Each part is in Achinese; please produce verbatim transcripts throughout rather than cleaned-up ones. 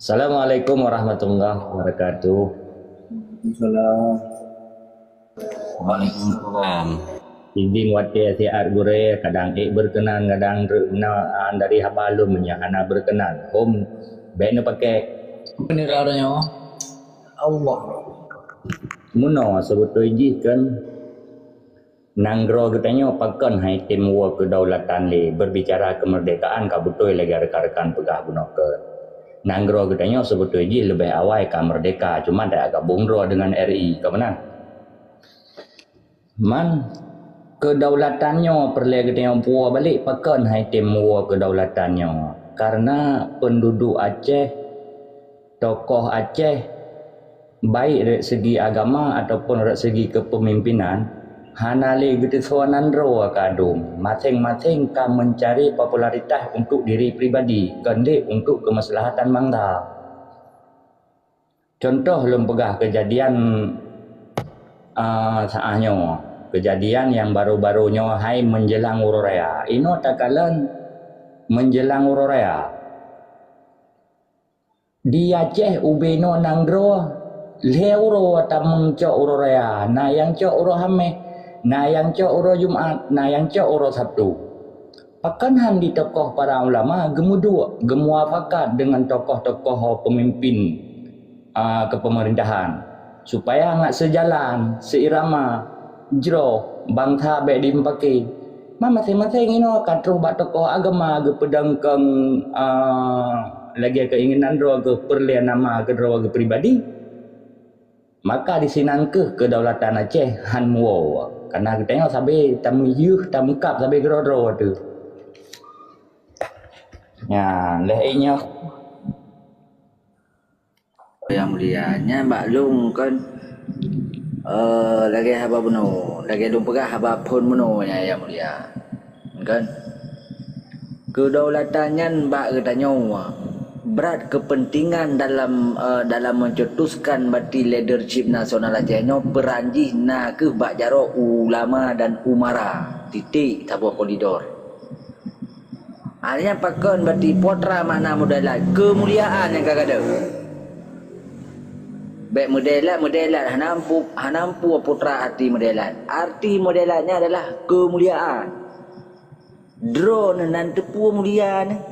Assalamualaikum warahmatullahi wabarakatuh. Waalaikumsalam. Waalaikumsalam. Siding watée siat gurée, kadang ék beukeunan, kadang re-, na, dari haba lom meunyoe hana beukeunan. Hom bék neupaké. Bener adanya Allah. Meunoe seubeutôi jih kan. Nanggroe geutanyoe pakon hai tem woe keudaulatan lé, berbicara kemerdekaan ka beutôi lagée rekan-rekan peugah bunoe keu. Nanggroe geutanyoe seubeutôi jih leubeh awai ka merdeka, cuma dak gabong droe dengan R I, ka meunan. Man, keudaulatan nyoe peureulée geutanyoe puwoe balek pakon hai tem woe keudaulatan nyoe. Karena penduduk Aceh, tokoh Aceh, baik dari segi agama ataupun dari segi kepemimpinan, hana lé geutusoe nan droe kadum. Masing-masing ka mencari popularitas untuk diri pribadi, kon lé untuk kemaslahatan bangsa. Contoh lôn peugah kejadian, ah, saat nyoe. Kejadian yang baru-baru nyoe hai menjelang uroe raya. Inoe takalon menjelang uroe raya. Di Aceh ubé noe nanggroe, lhée uroe tameucok uroe raya, na nyang cok uroe Hameh, na nyang cok uroe Jumat, na nyang cok uroe Sabtu. Pakon han di tokoh para ulama geumuduek, geumuafakat deungon tokoh-tokoh pemimpin, a, keupeumerintahan, supaya ngat seujalan, seuirama, jroh, bangsa bék dimeupaké. Ma maséng-maséng inoe ka troh bak tokoh agama geupeudong kong, a, lagée keuinginan droe geuh peureulée nama keu droe geuh pribadi. Maka disinan kheueh keudaulatan Aceh han muwoe. Karena geutanyoe sabe tameuyeuh, tameukab sabe keudroe-droe teuh. Nyan, lheueh nyoe. Yang mulia, nyan bak lôn kon, eh, lagée haba bunoe, lagée lôn peugah haba phon bunoe nyan, yang mulia. Kan? Kedaulatan nyan bak geutanyoe, brat kepentingan dalam, eh, dalam mencetuskan bati leadership nasional Aceh nyoe peuran jih na kheueh bak jaroe ulama dan umara, titik saboh koridor. Artinya pakon bati putra makna mudalat, keumuliaan nyang ka gadôh. Bék mudalat, mudalat hana ampu, hana ampu putra arti mudalat. Arti mudalat nyan adalah keumuliaan. Droeneuh nan teupeue mulia nyoe.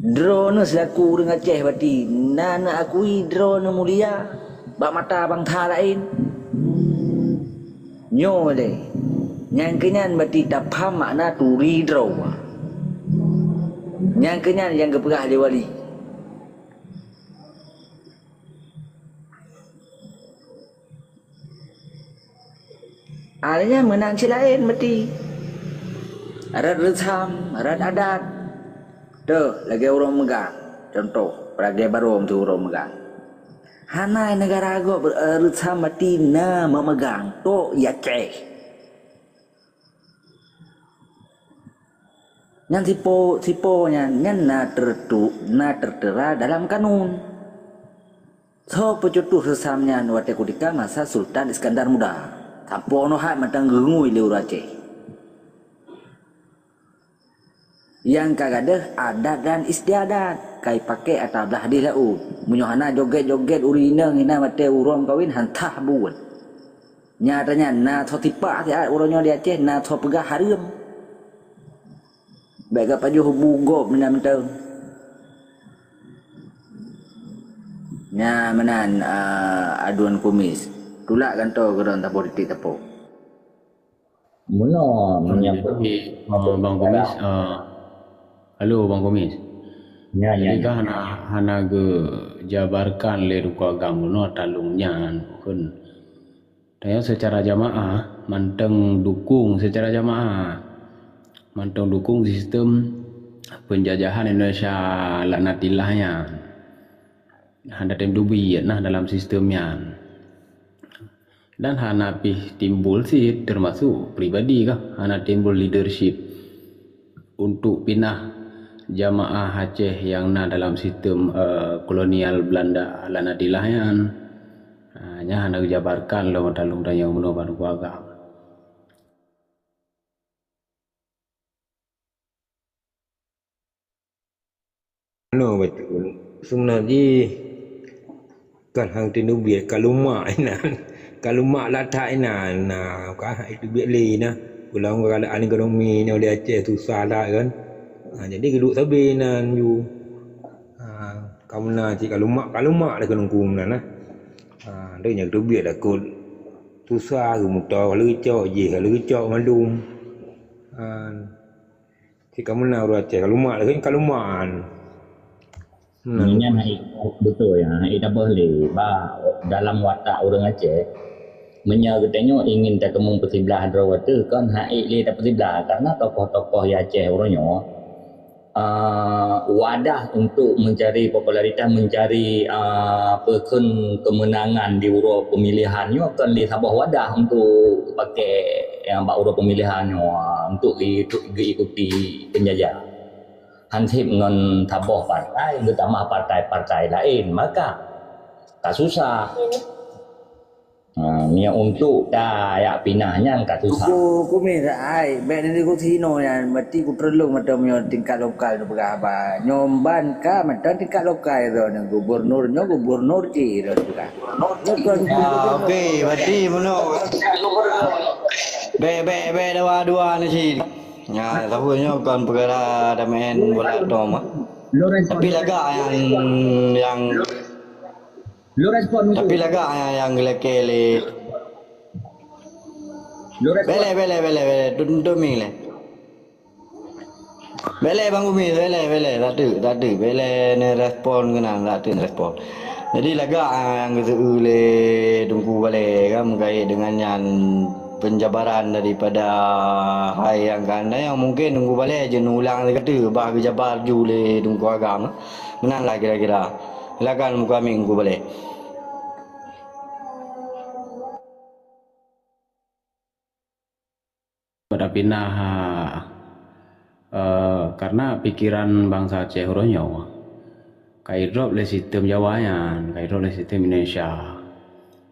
Droeneuh seulaku ureuëng Aceh bati na neuakui droeneuh mulia bak mata bansa laén. Nyoe lé, nyang keunyan bati tapham makna turi droe. Nyang keunyan nyang geupeugah lé wali. Artinya meunan cit laén meuti. Rot reusam, rot adat. Teuh, lagée uroe meugang. Contoh, peuragée barô meuti uroe meugang. Hana neugara gob, eh, reusam meuti na meumeugang. Tok Aceh. Nyan sipo, sipo nyan, nyan na tertu-, na tertera dalam kanun. Soe peucetus reusam nyan watée kutika masa Sultan Iskandar Muda. Sampoe nyoe hat mantong geungui lé ureuëng Aceh. Nyang ka gadôh adat dan istiadat, ka ipaké ata blaih di laôt. Meunyoe hana jogét-jogét ureuëng inong, hina watée uroe meukawen, han sah buet. Nyata nyan, na soe tipak siat uroe nyoe di Aceh, na soe peugah hareuem. Bék ka pajoh bu gob meunan mantong. Nyan meunan, a, aduan kumis. Tulak gantoe keudroe saboh titik sapo. Meunoe, meunyoe jadi, eh, Bang Kumis, eh, halo Bang Kumis. Ya, ya, jadi ya. Kan hana, hana geujabarkan lé Teungku Agam bunoe taleueng nyan, bukon. Tanyoe secara jamaah, mantong dukung secara jamaah. Mantong dukung sistem penjajahan Indonesia laknatillah nyan. Hana tem teubiet nah dalam sistem nyan. Dan hana pih timbul cit, termasuk pribadi kah, hana timbul leadership untuk pinah jamaah Aceh nyang na dalam sistem, eh, kolonial Belanda laknatillah nyan. Ha, nyan hana geujabarkan lom taleueng tanyoe meunoe bak Teungku Agam. Manoe bacut. Seumeunan jih kan hang teubiet, ka lumak inan. Ka lumak latak inan. Nah, ka hana teubiet lé nah. Peulom keadaan ekonomi nyoe di Aceh susah that kan. Ha, jadi geuduek sabe inan ju. Ha, ka meunan cit ka lumak, ka lumak dah keuneuk kum nan nah. Ha, dia nyan teubiet dah kot susah, geumutô leucok, jih leucok mandum. Ha, Cit ka meunan ureuëng Aceh, ka lumak lagée ka lumak. Meunan. Nyan hai beutôi, hai tabah lé. Ba dalam watak ureuëng Aceh, meunyoe geutanyoe ingin takeumong peusiblah droe watée kon hai lé tapeusiblah, karena tokoh-tokoh di Aceh uroe nyoe, ah, wadah untuk mencari popularitas, mencari, ah, peukheun kemenangan di uroe pemilihan nyoe kon lé saboh wadah untuk pakai nyang bak uroe pemilihan nyoe, ah, untuk geu-, geuikuti penjajah. Hansip ngon saboh partai geutamah partai-partai laén, maka ka susah. Ha, meunyoe untuk tajak pinah nyan ka susah. Ku, ku mira ai, bèk neudiskusi inoe nyan, berarti ku treulong mantong meunyoe tingkat lokal neupeugah haba. Nyoe ban ka mantong tingkat lokal droeneuh, gubernur nyoe gubernur jih droeneuh peugah. Nyoe kon. Ah, oke, berarti meunoe. Bèk, bèk, bèk dua-dua ni cit. Ya, tapi nyoe kon peukara tameu'en bola tom ah. Tapi lagak nyang, nyang Lu respon musuh. Tapi lagak nyang, nyang geulakée lé. Lu respon. Bèk lé, bèk lé, bèk lé, bèk lé. Tun-, tun ming lé. Bèk lé, Bang Gumi, bèk lé, bèk lé. Tak teuk, tak teuk. Bèk lé, neurespon keunan, tak teuk neurespon. Jadi lagak nyang geuseu lé Teungku Balé kan, meukait deungon nyan penjabaran daripada hai nyang kan. Dan nyang mungkin Teungku Balé jeuet neuulang sigoe teuk bah geujabar ju lé Teungku Agam. Meunan lah kira-kira. Silakan muka mic Teungku Balé. Pada pinah, eh, karena pikiran bansa Aceh uroe nyoe ka idrop lé sistem Jawa nyan, ka idrop lé sistem Indonesia.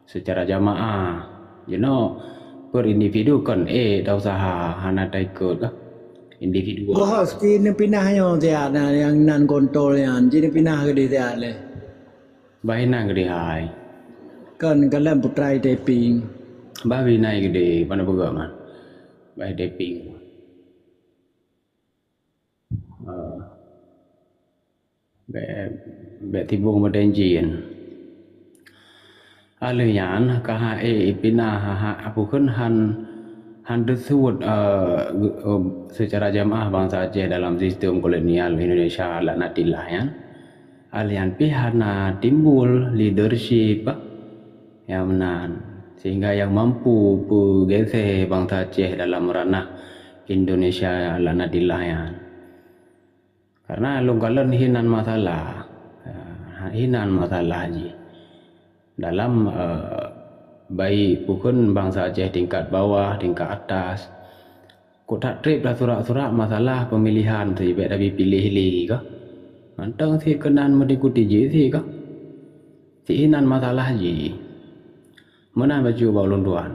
Secara jamaah. Jinoe per individu kon ék tausaha, hana taikot kah individu. Bos, ci neupinah nyoe siat na nyang nan kontol nyan, ci neupinah keudeh siat lé. Bah inan keudeh hai. Kon kalon putra taping. Bah inan keudeh, pane peugah man. Bah taping. Ah. Bèk, bèk tibong badan jin. Aleuh nyan, ka hai ipinah, ha, ha, apa kheun han, han teusuet, eh, ge-, eh, secara jamaah bansa Aceh dalam sistem kolonial Indonesia laknatillah nyan. Aleuh nyan pih hana timbul leadership, nyang meunan, sehingga nyang mampu peugesé bansa Aceh dalam ranah Indonesia laknatillah nyan. Karena lôn kalon hinan masalah, eh, hinan masalah jih dalam, eh, baik pukon bansa Aceh tingkat bawah, tingkat atas. Kok that treb dah surak-surak masalah pemilihan tu, bèk tabi piléh lé kah? Mantong si keunan meudiku tiji si kah? Si inan masalah jih. Meunan bacut bak ulôn tuan.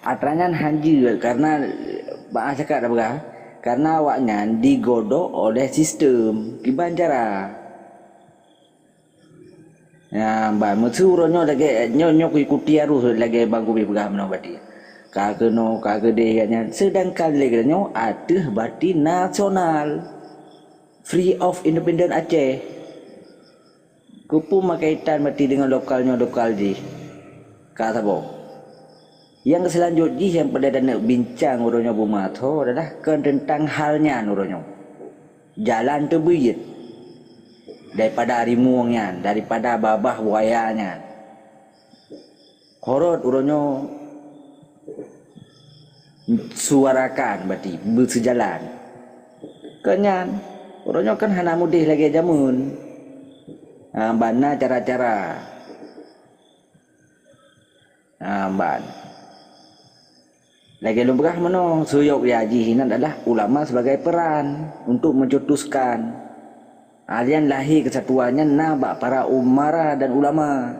Atra nyan han jeuet karena bak cakap dah peugah, karena awaknyan digodok oleh sistem kiban cara. Nyan ban meuseu uroe nyoe lagèe nyoe, nyoe kuikuti arus lagèe Bang Kubi peugah meunoe bati. Ka keunoe, ka keudeh nyan, sedangkan lé geutanyoe ateueh bati nasional. Free of Independent Aceh. Keupeue meukeutang bati deungon lokal nyoe lokal jih? Ka saboh. Nyang seulanjut jih nyang peureulèe taneuk bincang uroe nyoe bumasoe adalah kon teuntang hal nyan uroe nyoe. Jalan teubiet daripada rimueng nyan, daripada babah buaya nyan. Horot uroe nyoe suarakan bati beuseujalan. Kon nyan, uroe nyoe kan hana mudeh lagèe jameun. Ha, ban na cara-cara. Ha, ban. Lagèe lôn peugah meunoe, suyok ya jih inan adalah ulama sebagai peran untuk mencetuskan Alian lahé keusatuan nyan na bak para umara dan ulama.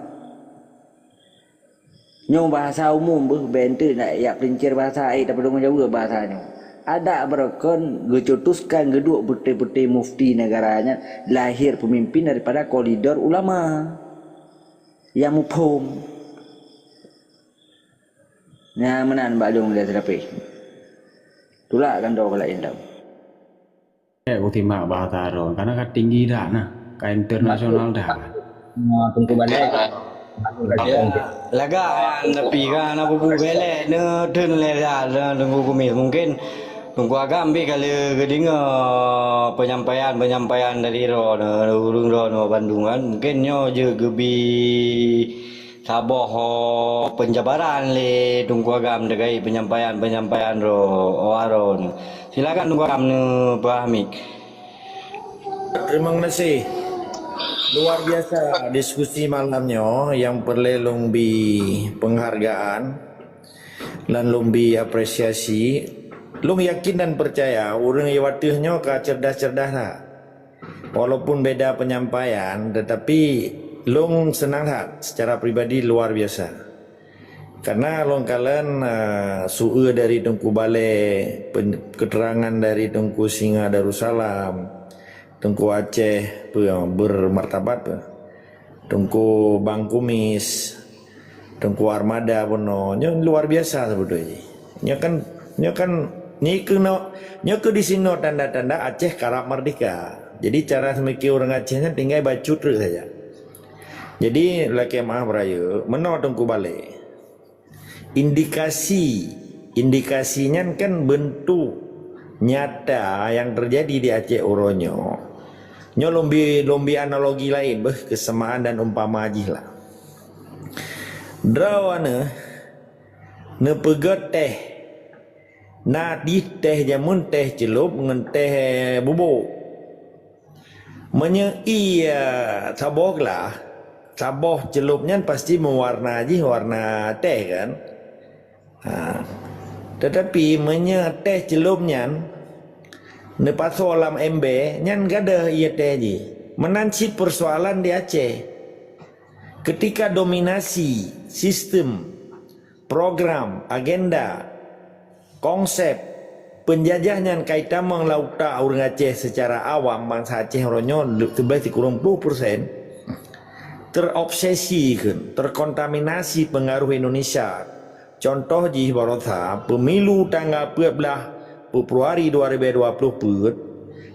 Nyoe bahasa umum beuh, bèk eunteuk nak jak peulincer bahasa, eh, tapeudong jaweueb bahasa nyoe. Adak baroekon geucetuskan geuduek putéh-putéh mufti negara nyan lahé peumimpin daripada koridor ulama nyang muphom. Nyan meunan bak lôn lé seurapéh. Tulak kantô keu laén tau. Eh, utimak bahasa droe, karena ka tinggi dah nah, ka internasional dah. Nah, Teungku Balek. Ya, lagak, tapi kan apa bu belek, ne, dan lé dah, dan Teungku Kumis. Mungkin Teungku Agam bi kali geudeungoe penyampaian-penyampaian dari droe, ne, ureueng droe, ne, Bandung kan. Mungkin nyoe je geubi saboh, oh, penjabaran lé Teungku Agam terkait penyampaian-penyampaian droe, oh, Aron. Silakan Teungku Agam neupeuhah mik. Terima kasih. Luar biasa diskusi malam nyoe nyang peureulée lôn bi penghargaan dan lôn bi apresiasi. Lôn yakin dan percaya ureuëng nyang wateuh nyoe ka cerdas-cerdas that. Walaupun beda penyampaian, tetapi lôn senang that secara pribadi luar biasa. Karena lôn kalon, eh, su-e dari Teungku Balek, pen-, keterangan dari Teungku Singa Darussalam, Teungku Aceh, pe-, bermartabat, pe. Teungku Bang Kumis, Teungku Armada bunoe, nyoe luar biasa sebetulnya. Nyoe kan, nyoe kan, nyoe keunoe, nyoe keu di sinoe tanda-tanda Aceh karab merdeka. Jadi cara seumiké ureuëng Aceh nyan tinggai bacut treuk saja. Jadi lakée meu'ah beurayeuk, meunoe Teungku Balek. Indikasi, indikasi nyan kan beuntuk nyata nyang teujadi di Aceh uroe nyoe. Nyoe lôn bi, lôn bi analogi laén beuh, keuseumaan dan umpama jih lah. Droeneuh neupeugét teh, na jih teh jameun, teh ceulop ngon teh bubôk. Meunyoe ie saboh glah, saboh ceulop nyan pasti meuwarna jih warna teh kan? Ha. Tetapi meunyoe teh ceulop nyan neupasoe lam ember, nyan gadôh ie teh jih. Meunan cit persoalan di Aceh. Ketika dominasi sistem, program, agenda, konsep penjajah nyan ka itamong lam utak ureuëng Aceh secara awam, bansa Aceh uroe nyoe le-, leubeh sikureueng ploh persen terobsesi kheun, terkontaminasi pengaruh Indonesia. Contoh jih barosa, pemilu tanggal peuet blah Februari dua ribu dua puluh peuet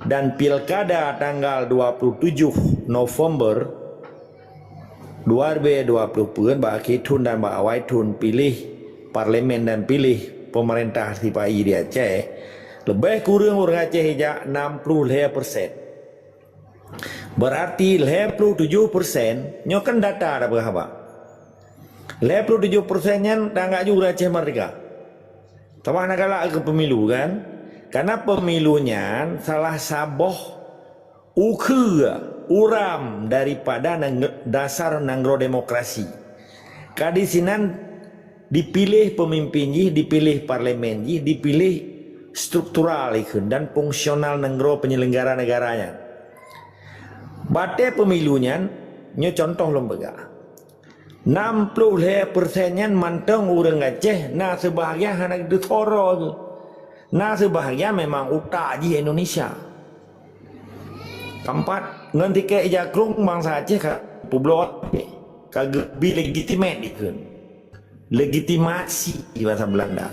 dan pilkada tanggal dua puluh tujuh November dua ribu dua puluh peuet, bak akhé thon dan bak awai thon piléh parlemen dan piléh pemerintah sipa-i di Aceh, leubeh kureueng ureuëng Aceh ijak nam ploh lhée persen. Berarti lhée ploh tujoh persen, nyoe kan data dah beuhaba. Lhée ploh tujoh persen nyan tanggak ju ureuëng Aceh merdeka. Sabab hana galak keu pemilu kan? Karena pemilu nyan salah saboh ukeue uram daripada nang-, dasar nanggroe demokrasi. Ka di sinan dipiléh pemimpin jih, dipiléh parlemen jih, dipiléh struktural ikheun dan fungsional nanggroe penyelenggara negara nyan. Batée pemilu nyan, nyoe contoh lôn peugah. Nam ploh lhée persen nyan mantong ureuëng Aceh, na seubahagian hana geuteuseurah tu. Na seubahagian memang utak jih Indonesia. Keempat, ngon tikée ija krong bansa Aceh ka peubloe, ka geubi legitimate dikheun. Legitimasi di bahasa Belanda.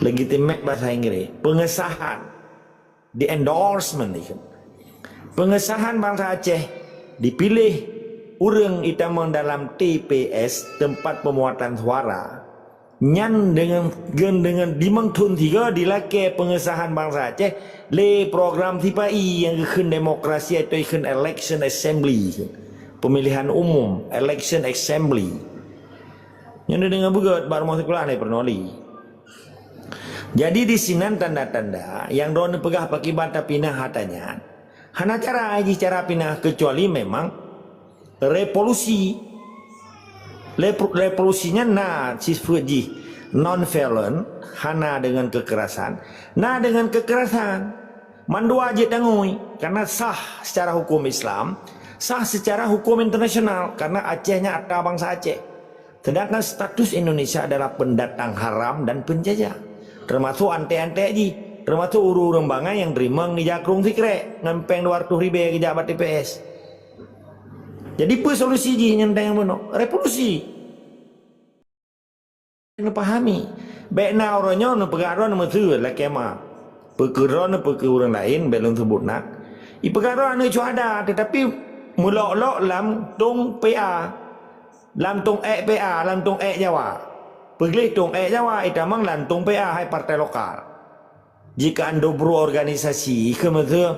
Legitimate bahasa Inggris. Pengesahan. Di endorsement itu. Pengesahan bansa Aceh dipiléh ureuëng itamong dalam T P S, tempat pemungutan suara. Nyan deungon, deungon limong thon sigoe dilakée pengesahan bansa Aceh lé program sipa-i nyang geukheun demokrasi atau ikheun election assembly. Pemilihan umum, election assembly. Nyan deungon beugét bak rumoh sikula ni peureunoli. Jadi di sinan tanda-tanda nyang droeneuh peugah pakiban tapinah hata nyan. Hana cara jih cara pinah keucuali memang revolusi. Repro-, revolusi nyan na sifeuet jih non-violent, hana deungon keukerasan, na deungon keukerasan. Mandua jeuet tangui, karena sah secara hukum Islam, sah secara hukum internasional, karena Aceh nyan ata bansa Aceh. Sedangkan status Indonesia adalah pendatang haram dan penjajah. Termasuk antek-antek jih, termasuk ureuëng-ureuëng bangai nyang teurimong geujak krueng sikrek, ngon péng dua ratus ribèe geujak bak T P S. Jadi, peue solusi jih nyang dang bunoe? Revolusi. Neupahami. Bék na uroe nyoe neupeugah droe neumeuseue lakée ma. Peue keu droe neupeue keu ureuëng laén bék lôn seubut na. Ipeugah droe aneuëk syuhada, teutapi meulok-lok lam tông P A. Lam tông ék P A, lam tông ék Jawa. Peugleh tông ék Jawa, itamong lam tông P A hai partai lokal. Jika anda bro organisasi, ikheun meuseue,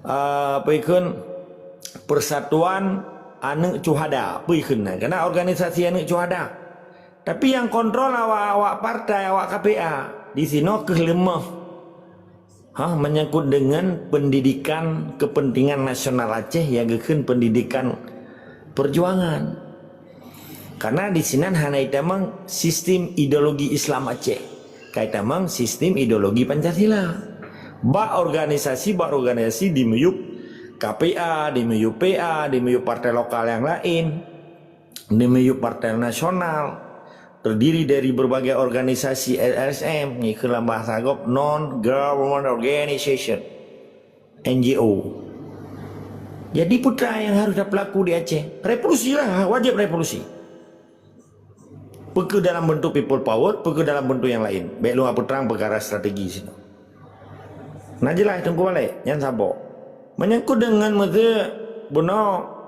ah, apa ikheun, Persatuan Aneuk Syuhada, apa ikheun na? Kena organisasi aneuk syuhada. Tapi nyang kontrol awak-awak partai, awak K P A. Di sinoe keuh leumoh. Ha, menyangkut dengan pendidikan kepentingan nasional Aceh nyang geukheun pendidikan perjuangan. Karena di sinan hana itamong sistem ideologi Islam Aceh. Ka itamong sistem ideologi Pancasila. Bak organisasi, bak organisasi di miyup K P A, di miyup P A, di miyup partai lokal nyang laén, di miyup partai nasional, terdiri dari berbagai organisasi L S M, ikheun lam bahasa gob non government organization. N G O. Jadi peue nyang harus tapelaku di Aceh? Revolusi lah, wajib revolusi. Peue keu dalam bentuk people power, peue keu dalam bentuk nyang laén. Bék lôn peutrang peukara strategi sinoe. Na jeulaih Teungku Malek, nyan saboh. Menyangkut dengan meuseue bunoe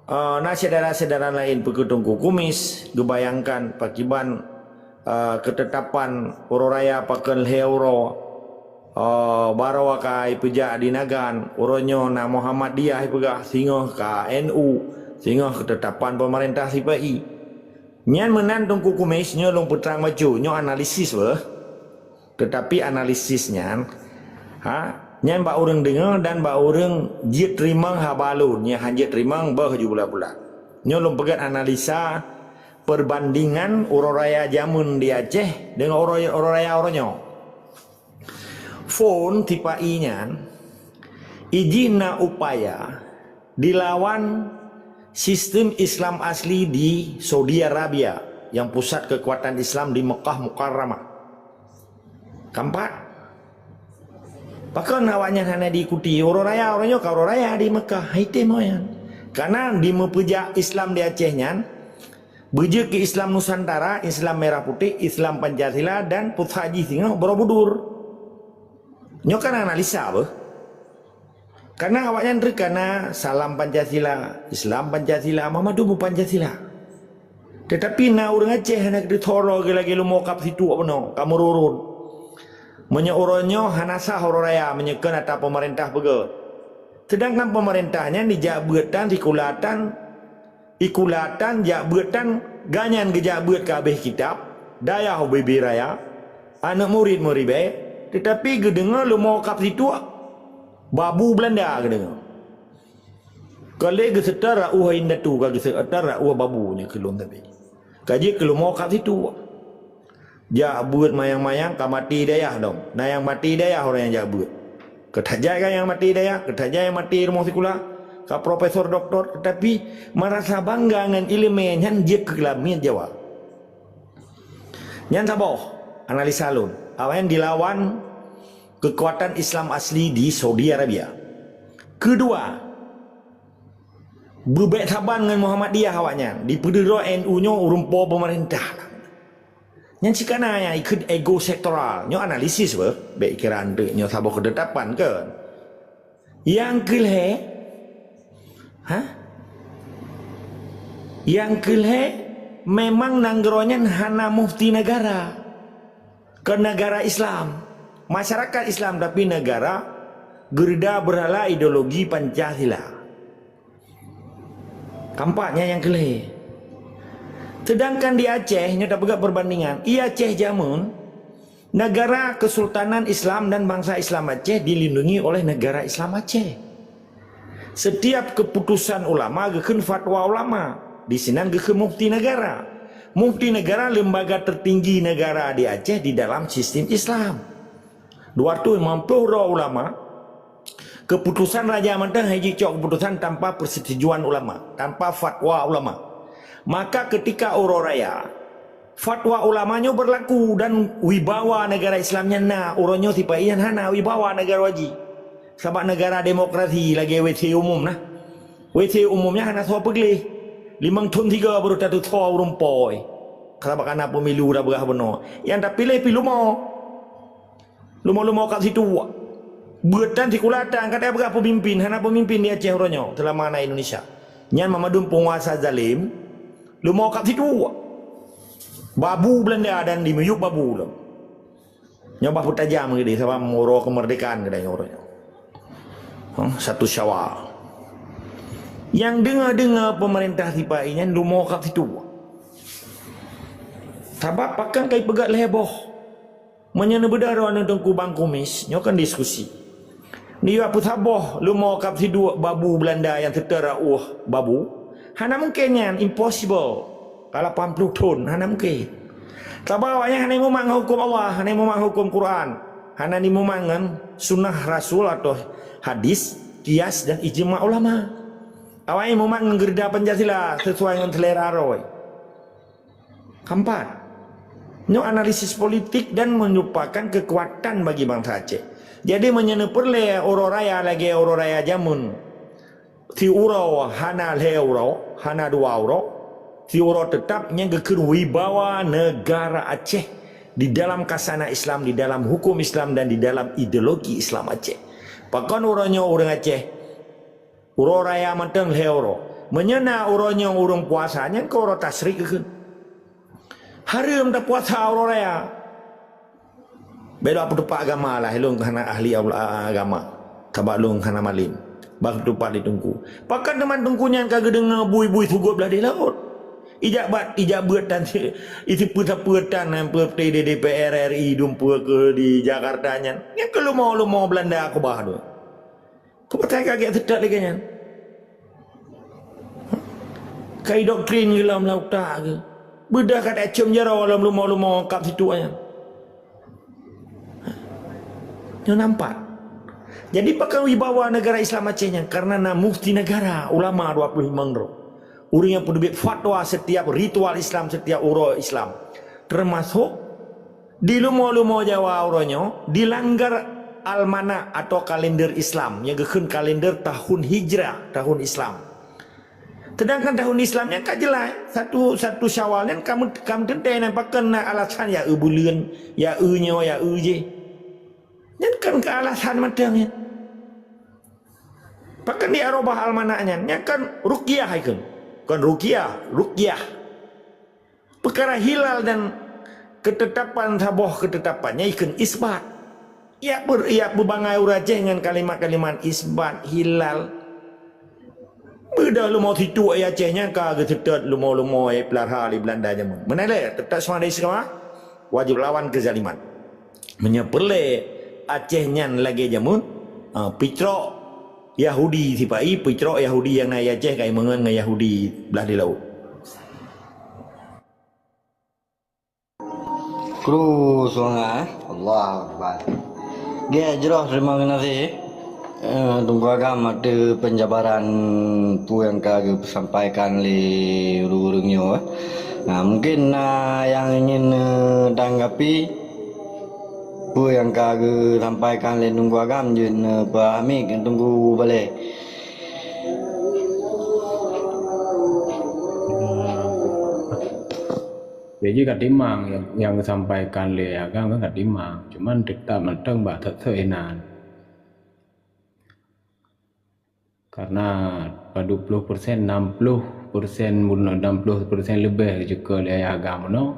Eh, na syedara-syedara laén peue keu Teungku Kumis geubayangkan pakiban, eh, keutetapan uroe raya pakon lhée uroe, eh, barô akai peujak di Nagan, uroe nyoe na Muhammadiyah ipeugah, singoh ka N U, singoh keutetapan peumeurintah sipa-i. Nyan meunan Teungku Kumis nyoe lôn peutrang bacut, nyoe analisis beuh. Teutapi analisis nyan, ha, nyan bak ureuëng deungoe dan bak ureuëng jeuet teurimong haba lôn, nyang han jeuet teurimong boh ju bulat-bulat. Nyoe lôn peugét analisa perbandingan uroe raya jameun di Aceh deungon uroe, uroe raya uroe nyoe. Phon sipa-i nyan, ijih na upaya dilawan sistem Islam asli di Saudi Arabia yang pusat kekuatan Islam di Mekah Mukarramah. Keempat, pakon awaknyan hana diikuti? Uroe raya, uroe nyoe ka uroe raya di Mekah, hai teuh moyan. Karena dimeupeujak Islam di Aceh nyan, beujeuet keu Islam Nusantara, Islam Merah Putih, Islam Pancasila dan pusat jih singoh Borobudur. Nyoe kan analisa beuh. Karena awaknyan teukana salam Pancasila, Islam Pancasila, Muhammadiyah Pancasila. Teutapi na ureuëng Aceh hana geutoro geu lagée leumo kap situek bunoe, ka meururun. Meunyoe uroe nyoe hana sah uroe raya meunyoe kon ata peumeurintah peugét. Sedangkan peumeurintah nyan dijak beuet tan sikula tan, sikula tan jak beuet tan, gobnyan geujak beuet keu habéh kitab, dayah ubé-bé raya, aneuëk murit meuribée, teutapi geudeungoe leumo kap situek, babu Beulanda geudeungoe. Ka lheueh geuseutôt rauh indatu, ka geuseutôt rauh babu nyoe keu lôn sabe. Ka jeuet keu leumo kap situek. Jak beuet mayang-mayang ka maté dayah dong. Na nyang maté dayah ureuëng nyang jak beuet. Keutajak ka nyang maté dayah, keutajak nyang maté rumoh sikula, ka profesor, doktor, teutapi meurasa bangga ngon iéleumé nyan jeuet keu lamiet Jawa. Nyan saboh analisa lôn. Awaknyan dilawan kekuatan Islam asli di Saudi Arabia. Keudua, beubék saban ngon Muhammadiyah awaknyan, dipeudeuroe N U nyoe ureuëng po peumeurintah. Nyan sikana nyang ikheun ego sektoral. Nyoe analisis beuh, bék ikira nyoe saboh keutetapan kan. Nyang keulhée, ha? Nyang keulhée memang nanggroe nyan hana mufti negara. Ke negara Islam, masyarakat Islam, tapi negara geurida beurhala ideologi Pancasila. Keempat, nyan nyang keulhée. Sedangkan di Aceh, nyoe tapeugah perbandingan, i Aceh jameun, negara Kesultanan Islam dan bangsa Islam Aceh dilindungi oleh negara Islam Aceh. Setiap keputusan ulama geukheun fatwa ulama, di sinan geukheun mufti negara. Mufti negara lembaga tertinggi negara di Aceh di dalam sistem Islam. Dua ratus lima puluh droe ulama Keputusan raja mantong hana jicok keputusan tanpa persetujuan ulama, tanpa fatwa ulama. Maka ketika uroe raya, fatwa ulama nyoe berlaku dan wibawa negara Islam nyan na. Uroe nyoe sipa-i nyan hana wibawa negara jih. Sabab negara demokrasi lagèe W C umum na. W C umum nyan hana soe peugleh. Limong thon tiga baru tatusoe ureueng po. Sabab kana pemilu dah beurah bunoe. Nyang tapiléh pih leumo. Leumo-leumo kap situek. Beuet tan sikula tan, kadang beurah pemimpin, hana pemimpin di Aceh uroe nyoe, seulama na Indonesia. Nyan mandum peunguasa zalim, leumo kap situek. Babu Belanda dan dimiyueb babu lom. Nyoe bah peutajam keudéh, sabab uroe kemerdekaan keudéh nyoe uroe nyoe. Huh, satu Syawal. Nyang deungoe-deungoe pemerintah sipa-i nyan leumo kap situek. Sabab pakon ka ipeugöt lhèe boh. Meunyoe neubeudôh droeneuh Teungku Bang Kumis, nyoe kan diskusi. Nyoe peue saboh leumo kap situek babu Belanda nyang seutara ueh babu? Hana mungken nyan, impossible. Ka lapan ploh thon, hana mungken. Sabab awaknyan hana imumat ngon huköm Allah, hana imumat ngon huköm Quran, hana imumat ngon sunnah Rasul atau hadis, kias dan ijma ulama. Awaknyan imumat ngon geureuda Pancasila sesuai ngon seulera droe. Keempat, nyoe analisis politik dan merupakan kekuatan bagi bansa Aceh. Jadi, meunyoe neupeureulèe uroe raya lagèe uroe raya jameun, siuroe hana lhèe uroe, hana dua uroe, siuroe teutap, nyan geukheun wibawa negara Aceh di dalam kasanah Islam, di dalam huköm Islam, dan di dalam ideologi Islam Aceh. Pakon uroe nyoe ureueng Aceh Uroe raya mantong lhèe uroe. Meunyoe na uroe nyoe ureueng puasa, nyan keuh uroe tasyrik geukheun. Hareuem tapuasa uroe raya. Bèk lôn peutupat agama lah, lôn hana ahli agama. Sabab lôn hana malém. Bah peutupat lé Teungku. Pakon teuma Teungku nyan ka geudeungoe bui-bui sugôt blah di laôt? Ijak bat, ijak beuet tan, isi peue-sapeue tan, nyang peue di D P R R I, dumpeue keu di Jakarta nyan. Nyan keuh leumo-leumo Belanda keubah tu. Keupeue ka gèt seutôt lagèe nyan? Ka idoktrin geuh lam, lam utak geuh. Beudôh ka tacöm jaroe lam leumo-leumo kap situek nyan. Nyoe nampak. Jadi, pakon wibawa negara Islam Aceh nyan? Karena na mufti negara, ulama dua puluh lima droe. Ureueng nyang peuteubiet fatwa setiap ritual Islam, setiap uroe Islam. Termasuk Di leumo-leumo Jawa uroe nyoe dilanggar almanak atau kalender Islam, nyang geukheun kalender tahun Hijrah, tahun Islam. Sedangkan tahun Islam nyan ka jeulaih, satu, satu Syawal nyan ka meu-, ka meuteuntèe nyan, pakon na alasan ya eu buleuen, ya eu nyoe, ya eu jih. Nyan kan keu alasan mantong nyan. Pakon di arobah almanak nyan, nyan kan ruqyah ikheun. Kon ruqyah, ruqyah. Peukara hilal dan ketetapan saboh ketetapan nyan ikheun isbat. Yak ber-, yak beubangai ureueng Aceh ngon kalimat-kalimat isbat, hilal. Beudôh leumo situek di Aceh nyan ka geuseutôt leumo-leumo nyang peulara lé Beulanda jameun. Meunan lé, teutap seumah dari seugama, wajéb lawan keuzaliman. Meunyoe peureulèe Aceh nyan lagèe jameun, ha, picrok Yahudi sipa-i, picrok Yahudi nyang na di Aceh ka imeungon ngon Yahudi blah di laôt. Kru sungai, Allahu Akbar. Gèt jroh, terima kasih. Eh, Teungku Agam, ateueh penjabaran peue nyang ka geupeusampaikan lé ureueng-ureueng nyoe. Nah, mungkin na nyang ingin, eh, tanggapi peue nyang ka geusampaikan lé Teungku Agam, jeuet, eh, pahami keu Teungku balèe. Jadi ka timang nyang, nyang geusampaikan lé Agam kan ka timang. Cuman teutap mantong bak that-that inan. Karena padub ploh persen, enam puluh persen bunoe, enam puluh persen leubeh jeuet keu lé Ayah Agam bunoe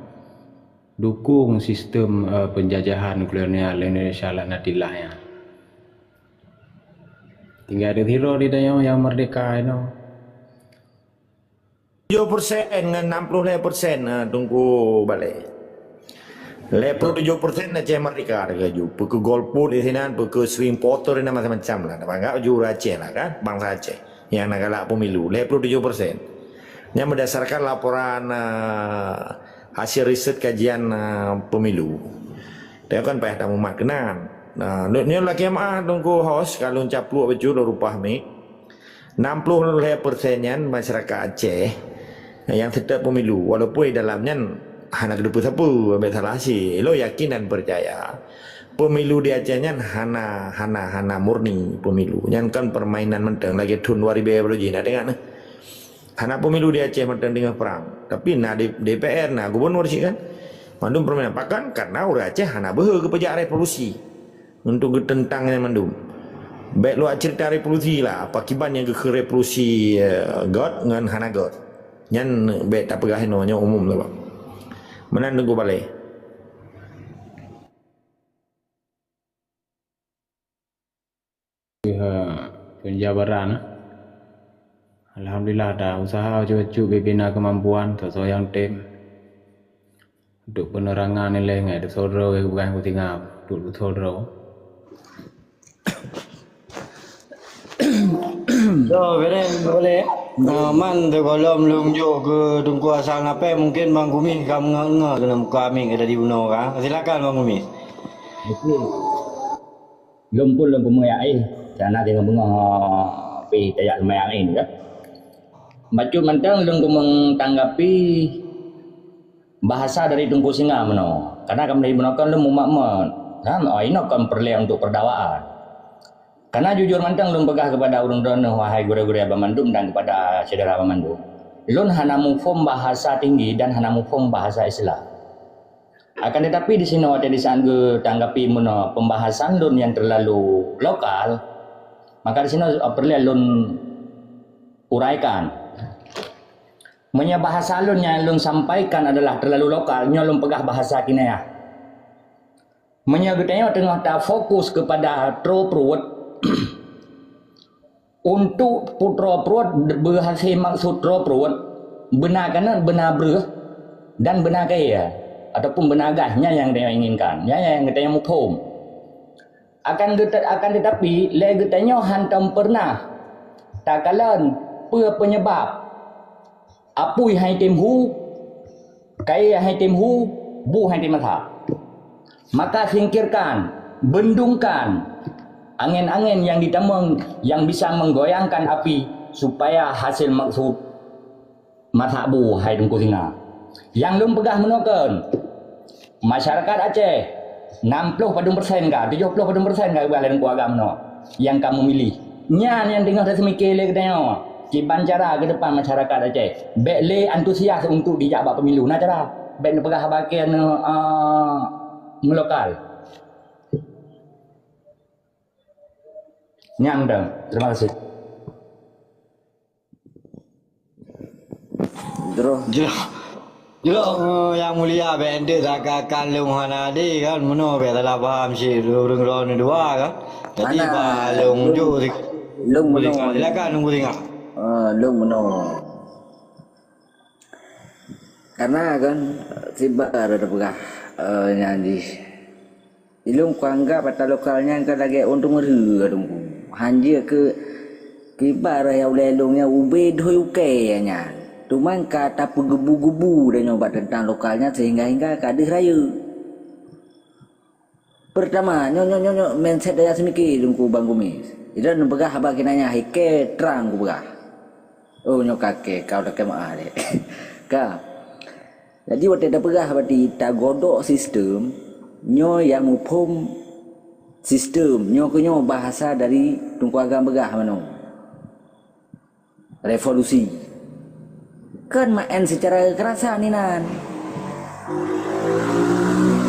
dukung sistem, eh, penjajahan kolonial Indonesia laknatillah nyan. Tinggai di sidroe di tanyoe nyang merdeka inoe. Tujoh persen ngon enam puluh lhèe persen, ha, Teungku balèe. Lhèe ploh tujoh persen Aceh merdeka lagèe ju. Peu keu golput di sinan, peu keu swing voter di sinan, macam-macam lah. Tapeugah ju ureueng Aceh lah kan, bansa Aceh nyang na galak pemilu. Lhèe ploh tujoh persen. Nyan berdasarkan laporan, eh, hasil riset kajian, eh, pemilu. Tapi kan payah tamumat keunan. Nah, nyoe lakée meu'ah Teungku host, ka lôn capluek bacut lôn reupah mic. Enam puluh lhée persen nyan masyarakat Aceh nyang seutôt pemilu, walaupun di dalam nyan hana geuteupeue sapeue, ambek salah asie. Lôn yakin dan peucaya, pemilu di Aceh nyan hana, hana, hana murni pemilu. Nyan kan permainan mantong lagée thon dua ribu dua puluh jih na teuingat nah. Hana pemilu di Aceh mantong teungoh perang. Tapi na D-, D P R, na gubernur cit kan. Mandum permainan. Pakon? Karena ureuëng Aceh hana beuhe geupeujak revolusi untuk geuteuntang nyan mandum. Bék luwat cerita revolusi lah, apa kiban nyang geukheun revolusi, eh, göt ngon hana göt. Nyan bék tapeugah inoe, nyoe umum saban. Meunan Teungku balée. Penjabaran. Alhamdulillah, ta usaha bacut-bacut bibina kemampuan sesuai nyang tem. Untuk penerangan nilai ngai, teusoe droe, bukan kutinggai, untuk teusoe droe. So, Beren, boleh? Ah, man teugohlom lôn jok keu Teungku Hasan Apé, mungkin Bang Kumis ka meungoh-ngoh keuneuk muka amin ka tadi bunoe ka. Silakan, Bang Kumis. Okey. Lôn pun lôn peumeuyak, eh, sana tengah beungoh pi tajak seumayang ni, kan. Bacut mantong lôn keumeung tanggapi bahasa dari Teungku Singa meunoe. Karena kami meunoe kan lôn mumat-mat. Kan, oh, inoe kan peureulée untuk peudakwaan. Karena jujur mantong lôn peugah kepada ureuëng droeneueh, wahai gurée-gurée banmandum dan kepada syedara banmandum. Lôn hana muphom bahasa tinggi dan hana muphom bahasa Islam. Akan tetapi di sinoe watée di saat geutanggapi meunoe pembahasan lôn nyang terlalu lokal, maka di sinoe, eh, peureulée lôn uraikan. Meunyoe bahasa lôn nyang lôn sampaikan adalah terlalu lokal, nyoe lôn peugah bahasa kinayah. Meunyoe geutanyoe teungoh tafokus kepada troe pruet, untuk putroe pruet beuhasé maksud troe pruet, beuna keuneuk beuna breueh dan beuna kayée, ataupun beuna gaih, nyan nyang geutanyoe inginkan, nyan nyang geutanyoe muphom. Akan geuta-, akan tetapi, lé geutanyoe hántom peureunah takalon peue peunyeubab apui hai tem hu, kayée hai tem hu, bu hai tem masak. Maka singkirkan, bendungkan angén-angén nyang jitamong nyang bisa menggoyangkan api supaya hasil maksud masak bu hai Teungku Singa. Nyang lôn peugah meunoe kon, masyarakat Aceh, nam ploh padum persen ka, tujoh ploh padum persen ka geuba lé Teungku Agam meunoe nyang ka meumilih. Nyan nyang teungoh taseumiké lé geutanyoe. Kiban cara keudepan masyarakat Aceh bék lé antusias untuk jijak bak pemilu. Na cara, bék neupeugah haba kée neu-, eh, meulokal. Nyan dong. Terima kasih. Droe. Jroh. Jroh, eh, Yang Mulia, bék ente saka-saka lôn hana adé kan, meunoe bék salah paham cit ureuëng droeneuh dua kan. Jadi, hana, bah lôn lôn, jok si-, lôn meunoe. Silakan, Teungku Singa. Ah, lôn meunoe. Karena kan, sibar ada peugah, eh, nyan jih. Ilôn kuanggab ata lokal nyan ka lagée untông reue ka Teungku. Hanjeuet keu kiban raya ulée lôn nyan ubé doi ukée nyan. Teuma ka tapeugebu-gebu tanyoe bak teuntang lokal nyan sehingga-hingga ka deuh rayeuk. Peurtama, nyoe, nyoe, nyoe, nyoe mindset daya seumiké Teungku Bang Kumis. Ilôn peugah haba keunan nyan hikée trang kupeugah. Oh, nyoe kakée, kau lakée meu'ah deh. Ka. Jadi, watée tapeugah bati tagodok sistem, nyoe nyang muphom sistem, nyoe keuh nyoe bahasa dari Teungku Agam peugah meunoe. Revolusi. Kon maén secara kekerasan inan.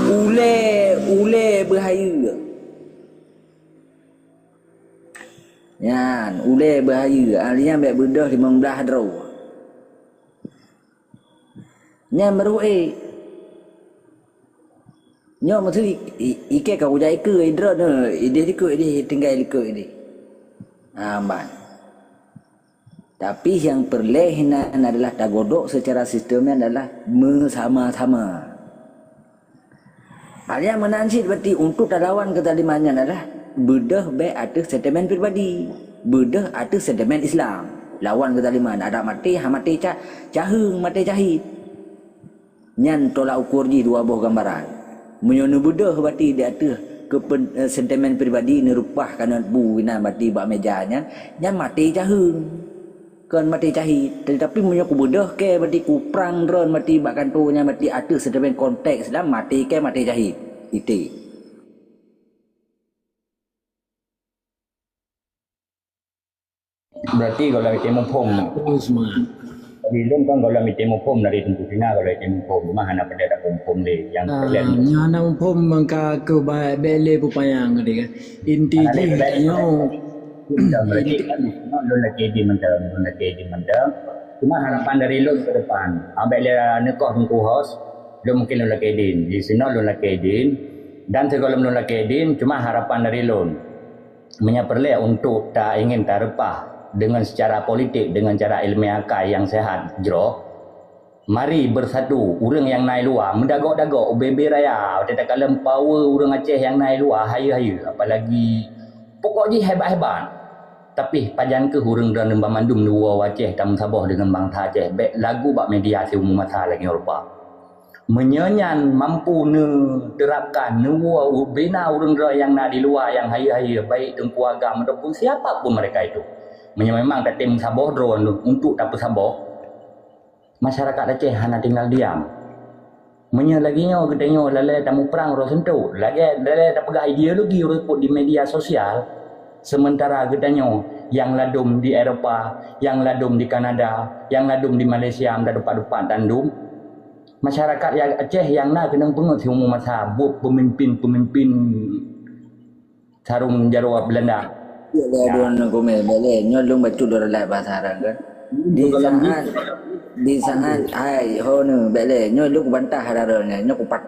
Ulée, ulée beuhayeue. Nyan, ulée beuhayeue, ahli nyan bék beudôh limong blaih droe. Nyan meureuh ék. Nyoe meuseue i-, i-, ikée ka kujak ikeue, idroeneuh ideh likot ideh, tinggai likot ideh. Ha, ban. Tapi nyang peureulée hinan adalah tagodok secara sistem nyan adalah meusama-sama. Hal nyang meunan cit berarti untuk talawan keuzaliman nyan adalah beudôh bék ateueh sentimen pribadi, beudôh ateueh sentimen Islam. Lawan keuzaliman, adak maté, ha maté ca-, caheueng, maté cahit. Nyan tolak ukur jih dua boh gambaran. Meunyoe neubeudôh berarti di ateueh Keupen-, eh, sentimen pribadi neureupah kanot bu inan bati bak meja nyan, nyan maté caheueng. Kon maté cahit. Tetapi meunyoe kubeudôh kèe bati kuprang droen bati bak kantô nyan bati ateueh sentimen konteks dan maté kèe maté cahit. Ité. Berarti gohlom ité muphom. Oh, seumangat. Jadi, lôn kan gohlom ité muphom dari Teungku Sina, gohlom ité muphom. Cuma hana pandai tamuphom lé. Nyang Ah, peureulèe nyan hana muphom meuka keu ba-, bèk lé peupanyang tadi kan. Inti hana lé jih peupanyang. Tanyoe. Berarti inti kan, lôn lakèe idin mantong, lôn lakèe idin mantong. Cuma harapan dari lôn ke depan. Ah, bèk lé neukoh Teungku Hos, lôn mungkin lôn lakèe idin. Di sinoe lôn lakèe idin. Dan sigohlom lôn lakèe idin, cuma harapan dari lôn. Meunyoe peureulèe untuk ta ingin tareupah deungon secara politik, deungon cara ilmiah akai nyang sehat jroh, mari beusatu ureueng nyang na i luwa, meudagok-dagok, ubé-bé raya, watèe takalon power ureueng Aceh nyang na i luwa, hayeue-hayeue, apalagi pokok jih hebat-hebat. Tapi pajan keuh ureueng droeneuh banmandum neuwoe u Aceh tameusaboh deungon bansa Aceh, bèk lagu bak media siumu masa lagèe nyoe rupa. Meunyoe nyan mampu neuterapkan, neuwoe u-, bina ureueng droe nyang na di luwa nyang hayeue-hayeue, baik teungku agam ataupun siapa pun mereka itu. Meunyoe memang tatem saboh droe untuk tapeusaboh, masyarakat Aceh hana tinggal diam. Meunyoe lagèe nyoe geutanyoe lalai tamuprang roh seuntok, lagèe lalai tapeugah ideologi roh put di media sosial, sementara geutanyoe nyang ladôm di Eropa, nyang ladôm di Kanada, nyang ladôm di Malaysia, meudadupat-dupat dan dum, Masyarakat ya-, Aceh nyang na keunong peungeut siumu masa buet peumimpin-peumimpin sarong jaroe Belanda. Ya, ya. Dua nang komen, bèk lé. Nyoe lôn bacut lôn ralat bahasa Arab kan. Di saat, di saat, hai, ho nyoe, bèk lé. Nyoe lôn kubantah Arab nyoe, nyoe kupat.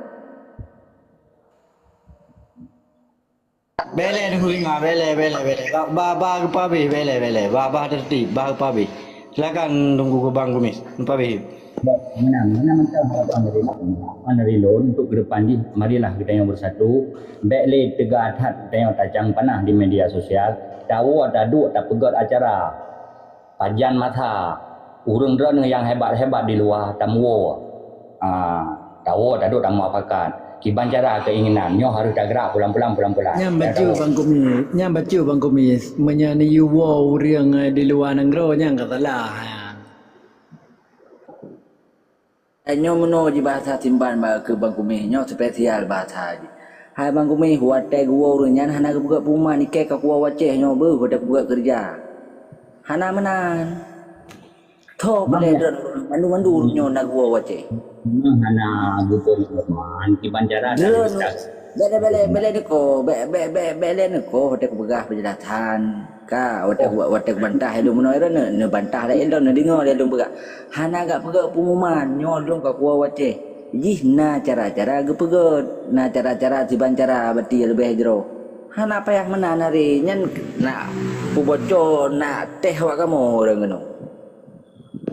Bèk lé, Teungku Singa, bèk lé, bèk lé, bèk lé. Ba, ba, ba geupabéh, bèk lé, bèk lé. Ba, ba tertib, ba geupabéh. Silakan Teungku Bang Kumis, geupabéh. Meunan, meunan mantong harapan dari lôn. Harapan dari lôn untuk ke depan jih, marilah geutanyoe bersatu. Bèk lé teuga that geutanyoe tacang panah di media sosial. Tawoe taduek tapeugöt acara. Pajan masa, ureueng droeneuh nyang hebat-hebat di luwa tamuwoe. Ah, tawoe taduek tamuafakat. Kiban cara keinginan nyoe harôh tagrak pulan-pulan, pulan-pulan. Nyan bacut Bang Kumis, nyan bacut Bang Kumis. Meunyoe neuyue woe ureueng, eh, di luwa nanggroe nyan ka salah. Hai nyoe meunoe jih bahasa Simban bak keu Bang Kumis, nyoe spesial bahasa jih. Hai Bang Kumis, watèe geuwoe ureueng nyan hana geupeugöt pengumuman, ikei ka kuwoe u Aceh nyoe beuh watèe kupeugöt keureuja. Hana meunan. Tho peureulèe droen mandum-mandum nyoe na geuwoe u Aceh. Memang hana geupeugöt pengumuman, kiban cara droen, bèk lé, bèk lé, bèk lé neuko, bèk, bèk, bèk, bèk lé neuko, watèe kupeugah peujelasan. Ka, watèe, watèe kubantah ilôn meunoe droen, neu-, neubantah lé ilôn, neudeungoe lé ilôn peugah. Hana gak peugah pengumuman, nyoe lôn ka kuwoe u Aceh. Jih na cara-cara geupeugöt, na cara-cara siban cara bati leubeh jroh. Hana payah meunan hari nyan na peuboco, na teh awak kamoe ureueng keunoe.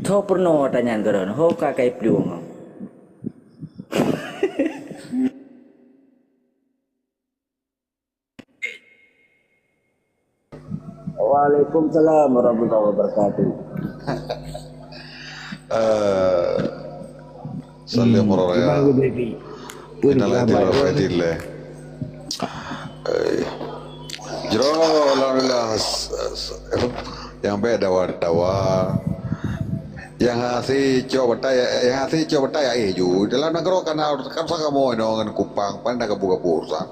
Tho peurunoe tanyan keudroe, ho ka kai plueng. Waalaikumsalam warahmatullahi wabarakatuh. Eh, salam Hmm, horor ya. Gimana, Baby? Pun Innalillahi wa inna ilaihi raji'un. Eh, jroh, alhamdulillah, s-, s-, nyang bèk dawa-dawa. Nyang hase cok batai, nyang hase cok batai, eh, ju. Dalam nanggroe kan, kan sama kamoe ngon Kupang, pan dah kabur-kabur urusan.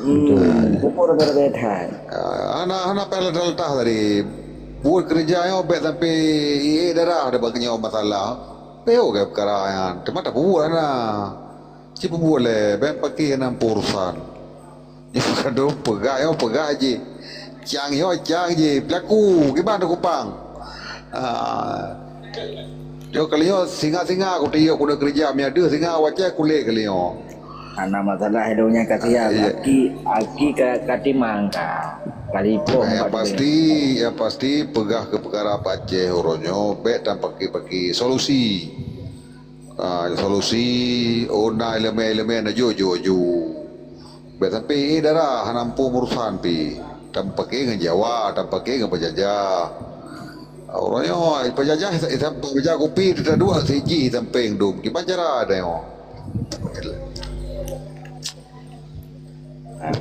Hmm, pukul rebe-rebe that. Ah, hana, hana payah leutah-leutah tadi. Buet keureuja nyoe bèk sampai ié darah daripada nyoe masalah. Peue keu peukara nyan? Teuma tapeubuet hana. Ci peubuet lé, bèk paké hana urusan. Nyoe kadang peugah, nyoe peugah jih. Cang nyoe cang jih. Pelaku, kiban Kupang. Ah. Nyoe kali nyoe singa-singa kutiyok keuneuk keureuja, meunyo deuh singa u Aceh kulét kali nyoe. Hana masalah, ilôn nyan ka siap. Ah, iya. Aki, aki ka, ka timang ka. Ka lipong. Nyang pasti, nyang pasti peugah keu peukara Aceh uroe nyoe bèk tapaké-paké solusi. Ah, solusi, oh na ileumèe-ileumèe na jok-jok ju. Bèk sampai, eh, dara hana muphom urusan pih. Tapaké ngon Jawa, tapaké ngon peujajah. Uroe nyoe, peujajah, eh, sam-, peujajah kupi, teuta dua siji sampéng dum. Kiban cara nyoe?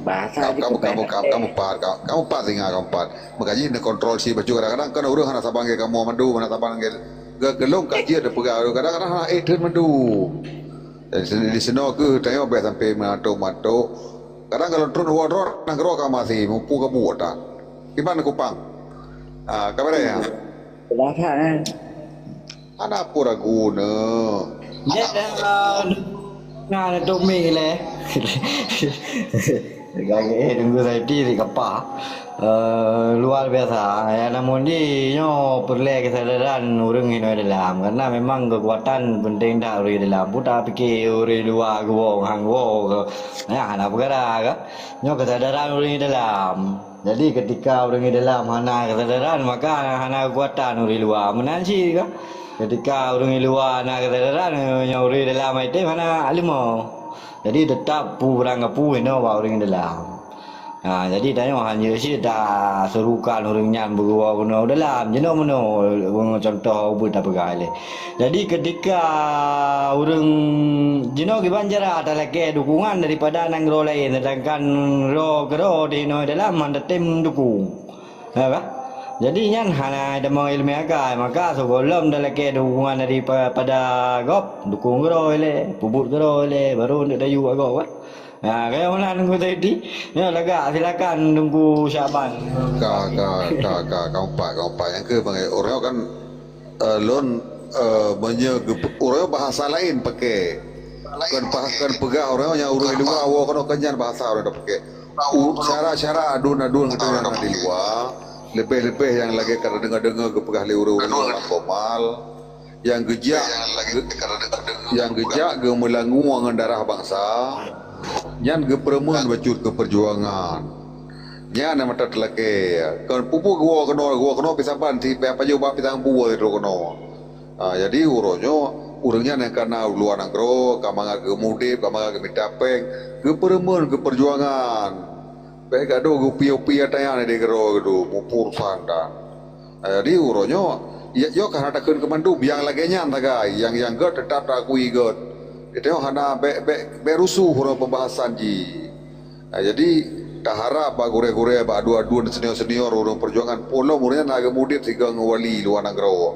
Bahasa kamu, kamu, kamu, kamu, kamu pat, kamu, kamu pat singa, kamu pat. Makajih neukontrol si bacut, kadang-kadang kan ureuëng hana saban lagée kamoe mandum, hana saban lagée ge-, geulong ka jeuet teupeugah, kadang-kadang hana ék theun mandum. Jadi di sinoe keuh tanyoe bék sampai meuantok-meuantok. Kadang kalau trok uroe droe nanggroe ka maté, mupu ka buet that. Kiban kupang. Ah, ka beureh ya. Bahasa kan. Hana peue ragu ne. Jeuet, eh, na neutôp mic lé. Gagéh Teungku Saiti si kapa. Eh, luar biasa. Ya, namun di nyoe peureulée keusadaran ureuëng inoe dalam. Karena memang keukuatan penting that ureuëng dalam. Peue tapike ureuëng luwa geuwoe ngon geuwoe ke. Ya, hana peukara ke. Nyoe keusadaran ureuëng dalam. Jadi, ketika ureuëng di dalam hana keusadaran, maka hana keukuatan ureuëng luwa. Meunan cit ka. Ketika ureuëng di luwa hana keusadaran, nyoe ureuëng dalam item hana leumo. Jadi, teutap peue barang kapeue inoe bak ureuëng dalam. Ha, jadi, tanyoe hana cit taserukan ureuëng nyan beugoe keunoe dalam. Jinoe meunoe, contoh ubeut tapeugah ilée. Jadi, ketika ureuëng jinoe kiban cara talakée dukungan daripada nanggroe laén, sedangkan droe keudroe di inoe dalam hana tem dukung. Ya kan? Jadi, nyan hana tamong ileumé akai, maka sigohlom talakée dukungan daripada gob, dukung keudroe ilée, peubuet keudroe ilée, baru neuk tayue bak gob kan. Ha, kaya meunan Teungku Saiti. Nyoe lagak, silakan Teungku Syaban. Ka, ka, ka, ka, ka umpat, ka umpat. Nyang keu bangai ureuëng kan, eh, lôn, eh, meunyoe geup-, ureuëng bahasa laén pakai. Kon bah-, kon peugah ureuëng nyang ureuëng luwa woe keunoe, kon nyan bahasa ureuëng pakai. U-, cara-cara adun-adun geutanyoe nyang di luwa, leubeh-leubeh nyang lagée ka tadeungoe-deungoe geupeugah lé ureuëng-ureuëng lam Bomal. Nyang geujak, nyang geujak geumeulangue ngon darah bansa, nyan geupeureumeun bacut keu peujuangan. Nyan nyang meutat lakée. Kon pupu geuwoe keunoe, geuwoe keunoe pisaban si pajoh bak pisang buah sidroe keunoe. Ha, jadi uroe nyoe, ureuëng nyan nyang ka na luwa nanggroe, ka mangat geumudeb, ka mangat geumita péng, geupeureumeun keu peujuangan. Bék gadôh geupiôh-piôh ata nyan di keudroe geudu, muphom urosan tan. Nah, jadi uroe nyoe, ya, yoh ka hana takheun keu mandum, nyang lagée nyan sagai, nyang, nyang gét teutap taakui gét. Geutanyoe hana bék, bék, bék rusuh uroe pembahasan jih. Nah, jadi taharab bak gurée-gurée, bak aduen-aduen senior-senior ureuëng peujuangan, peue lom ureuëng nyan na geumudeb sigoe ngon wali luwa nanggroe.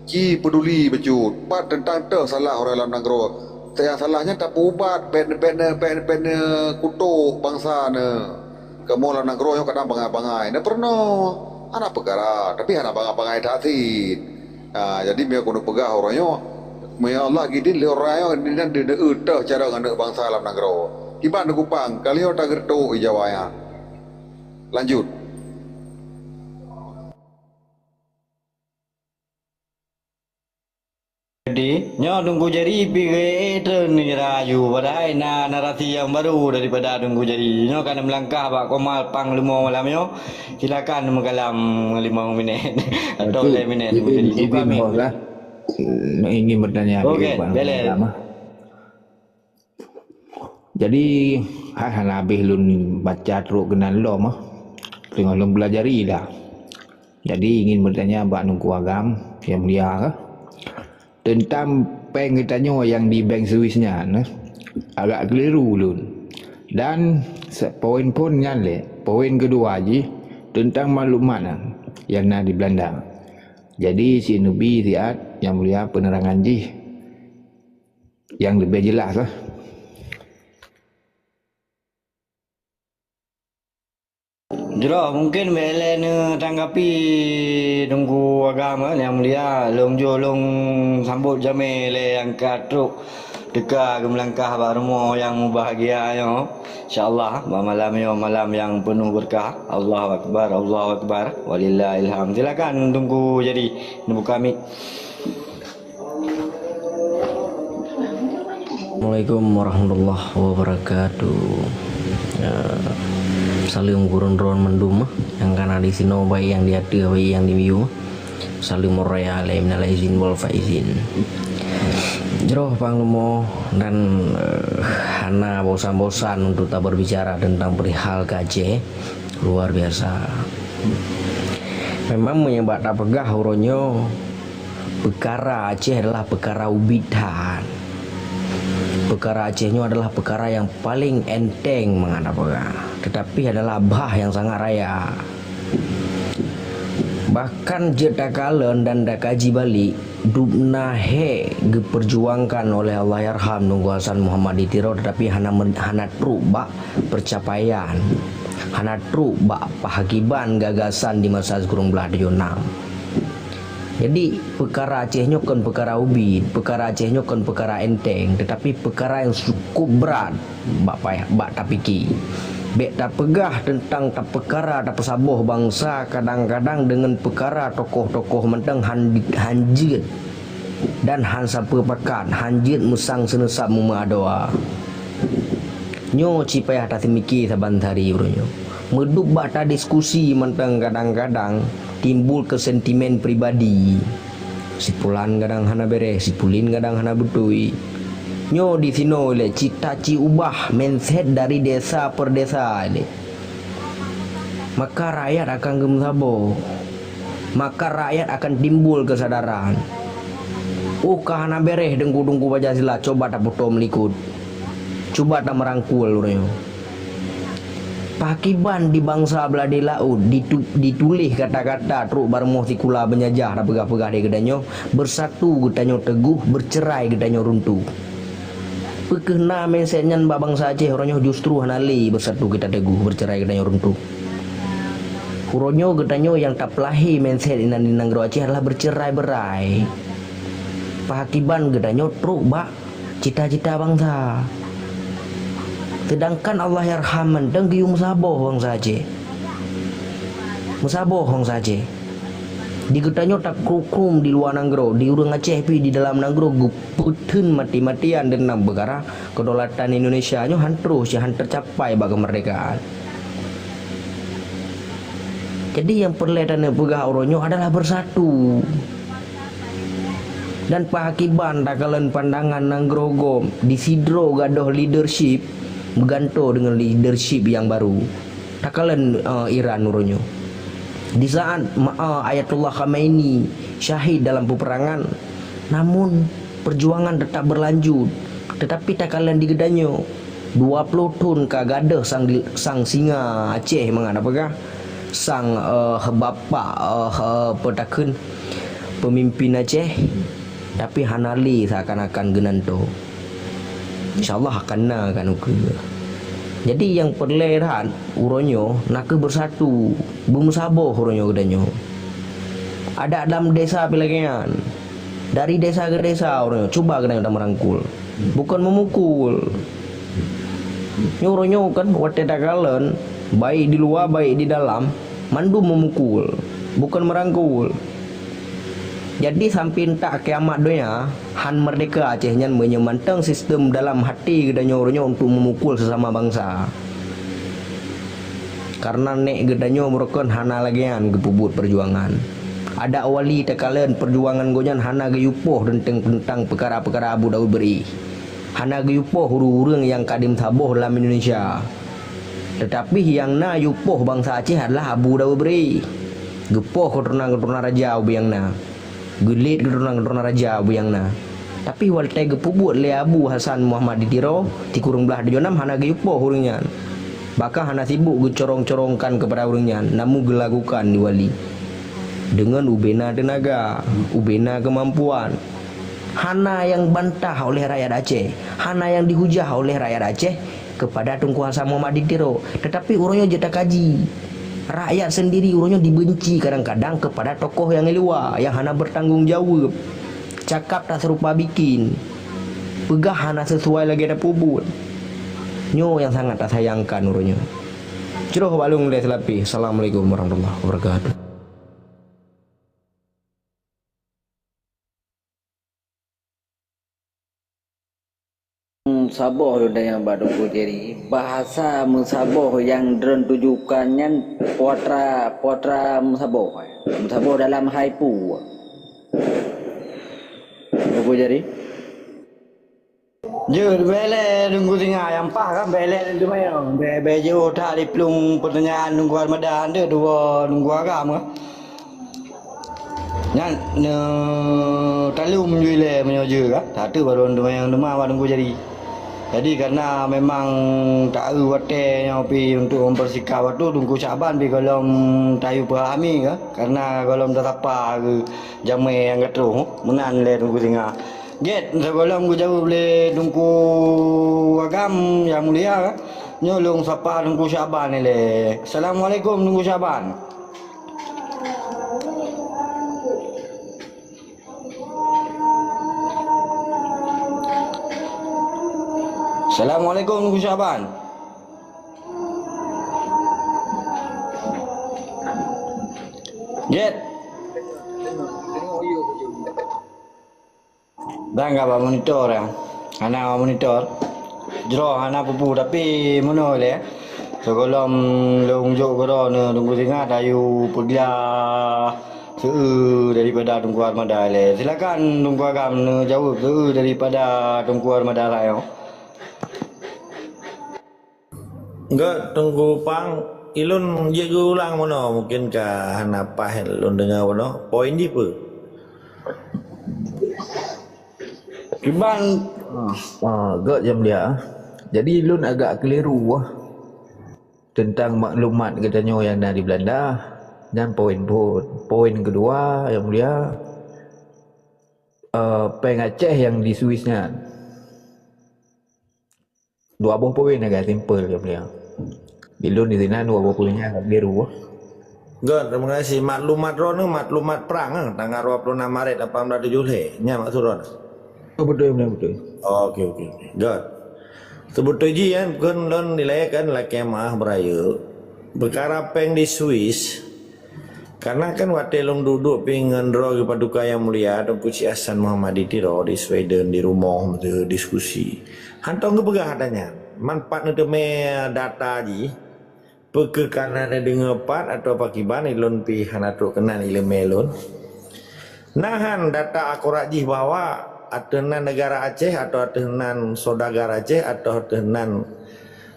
Ci peuduli bacut, pat teuntang teuh salah ureuëng lam nanggroe. Nyang salah nyan tapeuubat, bék, bék, bék, bék kutok bansa nyoe. Kamoe lam nanggroe nyoe kadang bangai-bangai. Na peurunoe, hana peukara, tapi hana bangai-bangai that cit. Ha, jadi meunyoe keuneuk peugah uroe nyoe, meunyoe Allah geudin lé uroe nyoe, nyan deuh-deuh teuh carông aneuëk bansa lam nanggroe. Kiban kupang, ka lheueh tageureutok ija wayang. Lanjut. Jadi, nyoe Teungku Jari pih geuék treun nira aju, padahai na narasi nyang baru daripada Teungku Jari. Nyoe ka na meulangkah bak Komal Pangleumo malam nyoe. Silakan meukalam limong minét atau lhée minét Teungku Jari. Buka mic. Izin, Bos, ah. Ingin bertanya. Okey, boleh. Jadi, hai hana habéh lôn baca trok keunan lom, ah. Teungoh lôn beulajari lah. Jadi, ingin bertanya bak Teungku Agam, yang mulia, ah. Teuntang péng geutanyoe nyang di Bank Swiss nyan, ah, agak keliru lôn. Dan se-, poin phon nyan lé, poin keudua jih teuntang maklumat nyan, nyang na di Belanda. Jadi, si Nubi siat, yang mulia, penerangan jih nyang leubeh jeulaih lah. Jroh, mungkin bék lé neutanggapi Teungku Agam, eh, nyang mulia, lôn jôh lôn sambot jamé lé angkat trok teuka geumeulangkah bak rumoh nyang mubahgia nyoe. Insya Allah, bak malam nyoe malam nyang peunoh beureukat. Allahu Akbar, Allahu Akbar. Walillahil hamd. Silakan Teungku Jari neubuka mic. Assalamualaikum warahmatullahi wabarakatuh. Eh, saleuem keu droeneuh mandum, eh, nyang ka na di sinoe, baik nyang di ateueh, baik nyang di miyueb. Saleuem raya lé minal aizin wal faizin. Jroh Pangleumo dan, eh, hana bosan-bosan untuk taberbicara tentang perihal ka Aceh. Luar biasa. Memang meunyoe bak tapeugah uroe nyoe, peukara Aceh adalah peukara ubit that. Peukara Aceh nyoe adalah peukara nyang paleng enteng mangat na peugah, teutapi adalah bah nyang sangat raya. Bahkan jeuet takalon dan takaji balik, dubna hék geupeujuangkan oleh Allahyarham Teungku Hasan Muhammad di Tiro, teutapi hana men-, hana trok bak peucapaian, hana trok bak peuhakiban gagasan di masa sikureueng blaih tujoh nam. Jadi, peukara Aceh nyoe kon peukara ubit, peukara Aceh nyoe kon peukara enteng, teutapi peukara nyang cukup brat bak payah, bak tapike. Bék tapeugah teuntang tapeukara, tapeusaboh bansa kadang-kadang deungon peukara tokoh-tokoh mantong han, han jeuet dan han sapeue pakat, han jeuet meusang seuneusab meumeuadoa. Nyoe cit payah taseumike saban hari uroe nyoe. Meudup bak tadiskusi mantong kadang-kadang timbul keu sentimen pribadi. Si pulan kadang hana bereh, si pulin kadang hana beutôi. Nyoe disinoe lé cita ci ubah mindset dari desa per desa lé. Maka rakyat akan geumeusaboh. Maka rakyat akan timbul keusadaran. Oh ka hana bereh Teungku-teungku Pancasila, cuba tapeutoe meulikot. Cuba tameurangkul uroe nyoe. Pakiban di bansa blah di laôt ditu-, dituléh kata-kata trok bak rumoh sikula beunjajah, tapeugah-peugah lé geutanyoe, beusatu geutanyoe teugoh, beucerai geutanyoe runtuh. Peu kheueh na mindset nyan bak bansa Aceh, uroe nyoe justru hana lé beusatu geutanyoe teugoh, beucerai geutanyoe runtuh. Uroe nyoe geutanyoe nyang tapeulahé mindset inan di nanggroe Aceh adalah beucerai beurai. Pakiban geutanyoe trok bak cita-cita bansa. Seudangkan Allahyarham mantong geuyue meusaboh bansa Aceh. Meusaboh bansa Aceh. Di geutanyoe takrukum di luwa nanggroe, di ureuëng Aceh pih di dalam nanggroe geupeutheun mati-matian deunam peukara kedaulatan Indonesia nyoe han troh cit han teucapai bak keumeurdekaan. Jadi nyang peureulée taneuk peugah uroe nyoe adalah beusatu. Dan pakiban takalon pandangan nanggroe gob di sidroe gadôh leadership meugantoe deungon leadership nyang baru. Takalon, eh, Iran uroe nyoe. Di saat ma-, eh, Ayatullah Khamenei syahid dalam peperangan, namun perjuangan tetap berlanjut. Tetapi takalon di geutanyoe, dua ploh thon ka gadôh sang, sang singa Aceh mangat na peugah, sang, eh, bapak, eh, peutakheun peumimpin Aceh, tapi hana lé seakan-akan geunantoe. Insya Allah akan na kan ukeue. Jadi nyang peureulée that uroe nyoe nakeuh beusatu, beumeusaboh uroe nyoe geutanyoe. Adak lam desa pih lagée nyan. Dari desa ke desa uroe nyoe cuba geutanyoe tameurangkul. Bukon meumukul. Nyoe uroe nyoe kan watée takalon, baik di luwa baik di dalam, mandum meumukul, bukon meurangkul. Jadi sampai entak kiamat donya, han meurdeka Aceh nyan meunyoe mantong sistem dalam hati geutanyoe uroe nyoe untuk meumukul sesama bansa. Karena nék geutanyoe meurukon hana lagée nyan geupeubuet peujuangan. Adak wali takalon peujuangan gobnyan hana geuyue poh teuntang, teuntang peukara-peukara Abu Daud Beri. Hana geuyue poh ureuëng-ureuëng nyang ka dimeusaboh lam Indonesia. Teutapi nyang na yue poh bansa Aceh adalah Abu Daud Beri. Geupoh keuturonan-keuturonan raja ubé nyang na. Geulet keuturonan-keuturonan raja ubé nyang na. Tapi watée geupeubuet lé Abu Hasan Muhammad di Tiro, sikureueng blaih tujoh nam hana geuyue poh ureuëng nyan. Bahkan hana sibuk geucorong-corongkan keupada ureuëng nyan, namun geulakukan di wali. Deungon ubé na teunaga, ubé na keumampuan. Hana nyang bantah oleh rakyat Aceh, hana nyang dihujah oleh rakyat Aceh keupada Teungku Hasan Muhammad di Tiro. Teutapi uroe nyoe jeuet takaji. Rakyat seundiri uroe nyoe dibeunci kadang-kadang keupada tokoh nyang di luwa nyang hana beurtanggong jaweueb. Cakap tak seurupa bikin. Peugah hana sisuai lagée tapeubuet. Nyoe nyang sangat tasayangkan uroe nyoe. Jroh bak lôn lé seulapéh. Assalamualaikum warahmatullahi wabarakatuh. Meusaboh lôn tanyong bak Teungku Jerry, bahasa meusaboh nyang droen tujukan nyan putra, putra meusaboh, eh? Meusaboh dalam haiku, Teungku Jerry? Jeuet, bèk lé Teungku singa nyang paih kan, bèk lé Teungku manyong. Bèk, bèk jiôh that liplueng peutanyaan Teungku Harmadan, deuh dua Teungku Agam kan. Nyan, neu, taleuem ju ilèe meunyoe jeuet kan. That teuk baru Teungku manyong teuma bak Teungku Jerry. Jadi karena memang taeu watée nyoe pih untuk mempersikap waktu Teungku Syaban pih gohlom tayue pahami ka, karena gohlom tasapa keu jamé nyang ka troh meunan lé Teungku Singa. Gét, sigohlom geujaweueb lé Teungku Agam nyang mulia ka. Nyoe lôn sapa Teungku Syaban ilée. Assalamualaikum Teungku Syaban. Assalamualaikum Teungku Syaban. Gét. Dan ka bak monitor ya. Hana bak monitor. Jroh hana peue-peue, tapi meunoe lé. Sigohlom lôn jok keudroe nyoe Teungku Singa tayue peugah seueu daripada Teungku Armada lé. Silakan Teungku Agam neujaweueb seueu daripada Teungku Armada rakyat. Enggak, Teungku Pang, ilôn jeuet geuulang meunoe, mungkin ka hana paih lôn deungoe meunoe. Poin jih peue? Kiban, ah, ah, gét nyang mulia. Jadi, lôn agak keliru, ah, teuntang maklumat geutanyoe nyang na di Belanda. Nyan poin phon. Poin keudua, nyang mulia, eh, péng Aceh nyang di Swiss nyan. Dua boh poin agak simpel, nyang mulia. Di lôn di sinan dua boh poin nyan agak keliru. Gét, terima kasih. Maklumat droeneuh, maklumat prang, eh, tanggal dua puluh enam Maret lapan belas tujuh lhée. Nyan maksud droeneuh? Oh, beutôi, beutôi, beutôi. Oke, oke, oke. Gét. Seubeutôi jih, eh, kheun lôn nilai kan lakée meu'ah beurayeuk. Peukara péng di Swiss, karena kan watée lôn duek-duek pih ngon droe geupaduka nyang mulia Teungku Syekh Hasan Muhammad di Tiro, di Sweden, di rumoh, diskusi. Hantom geupeugah ata nyan. Man pat neuteumé data jih, peu kheueh kana neudeungoe pat atawa pakiban, ilôn pih hana trok keunan iéleumé lôn. Na han data akurat jih bahwa ateueh nan neugara Aceh atawa ateueh nan saudagar Aceh atawa ateueh nan,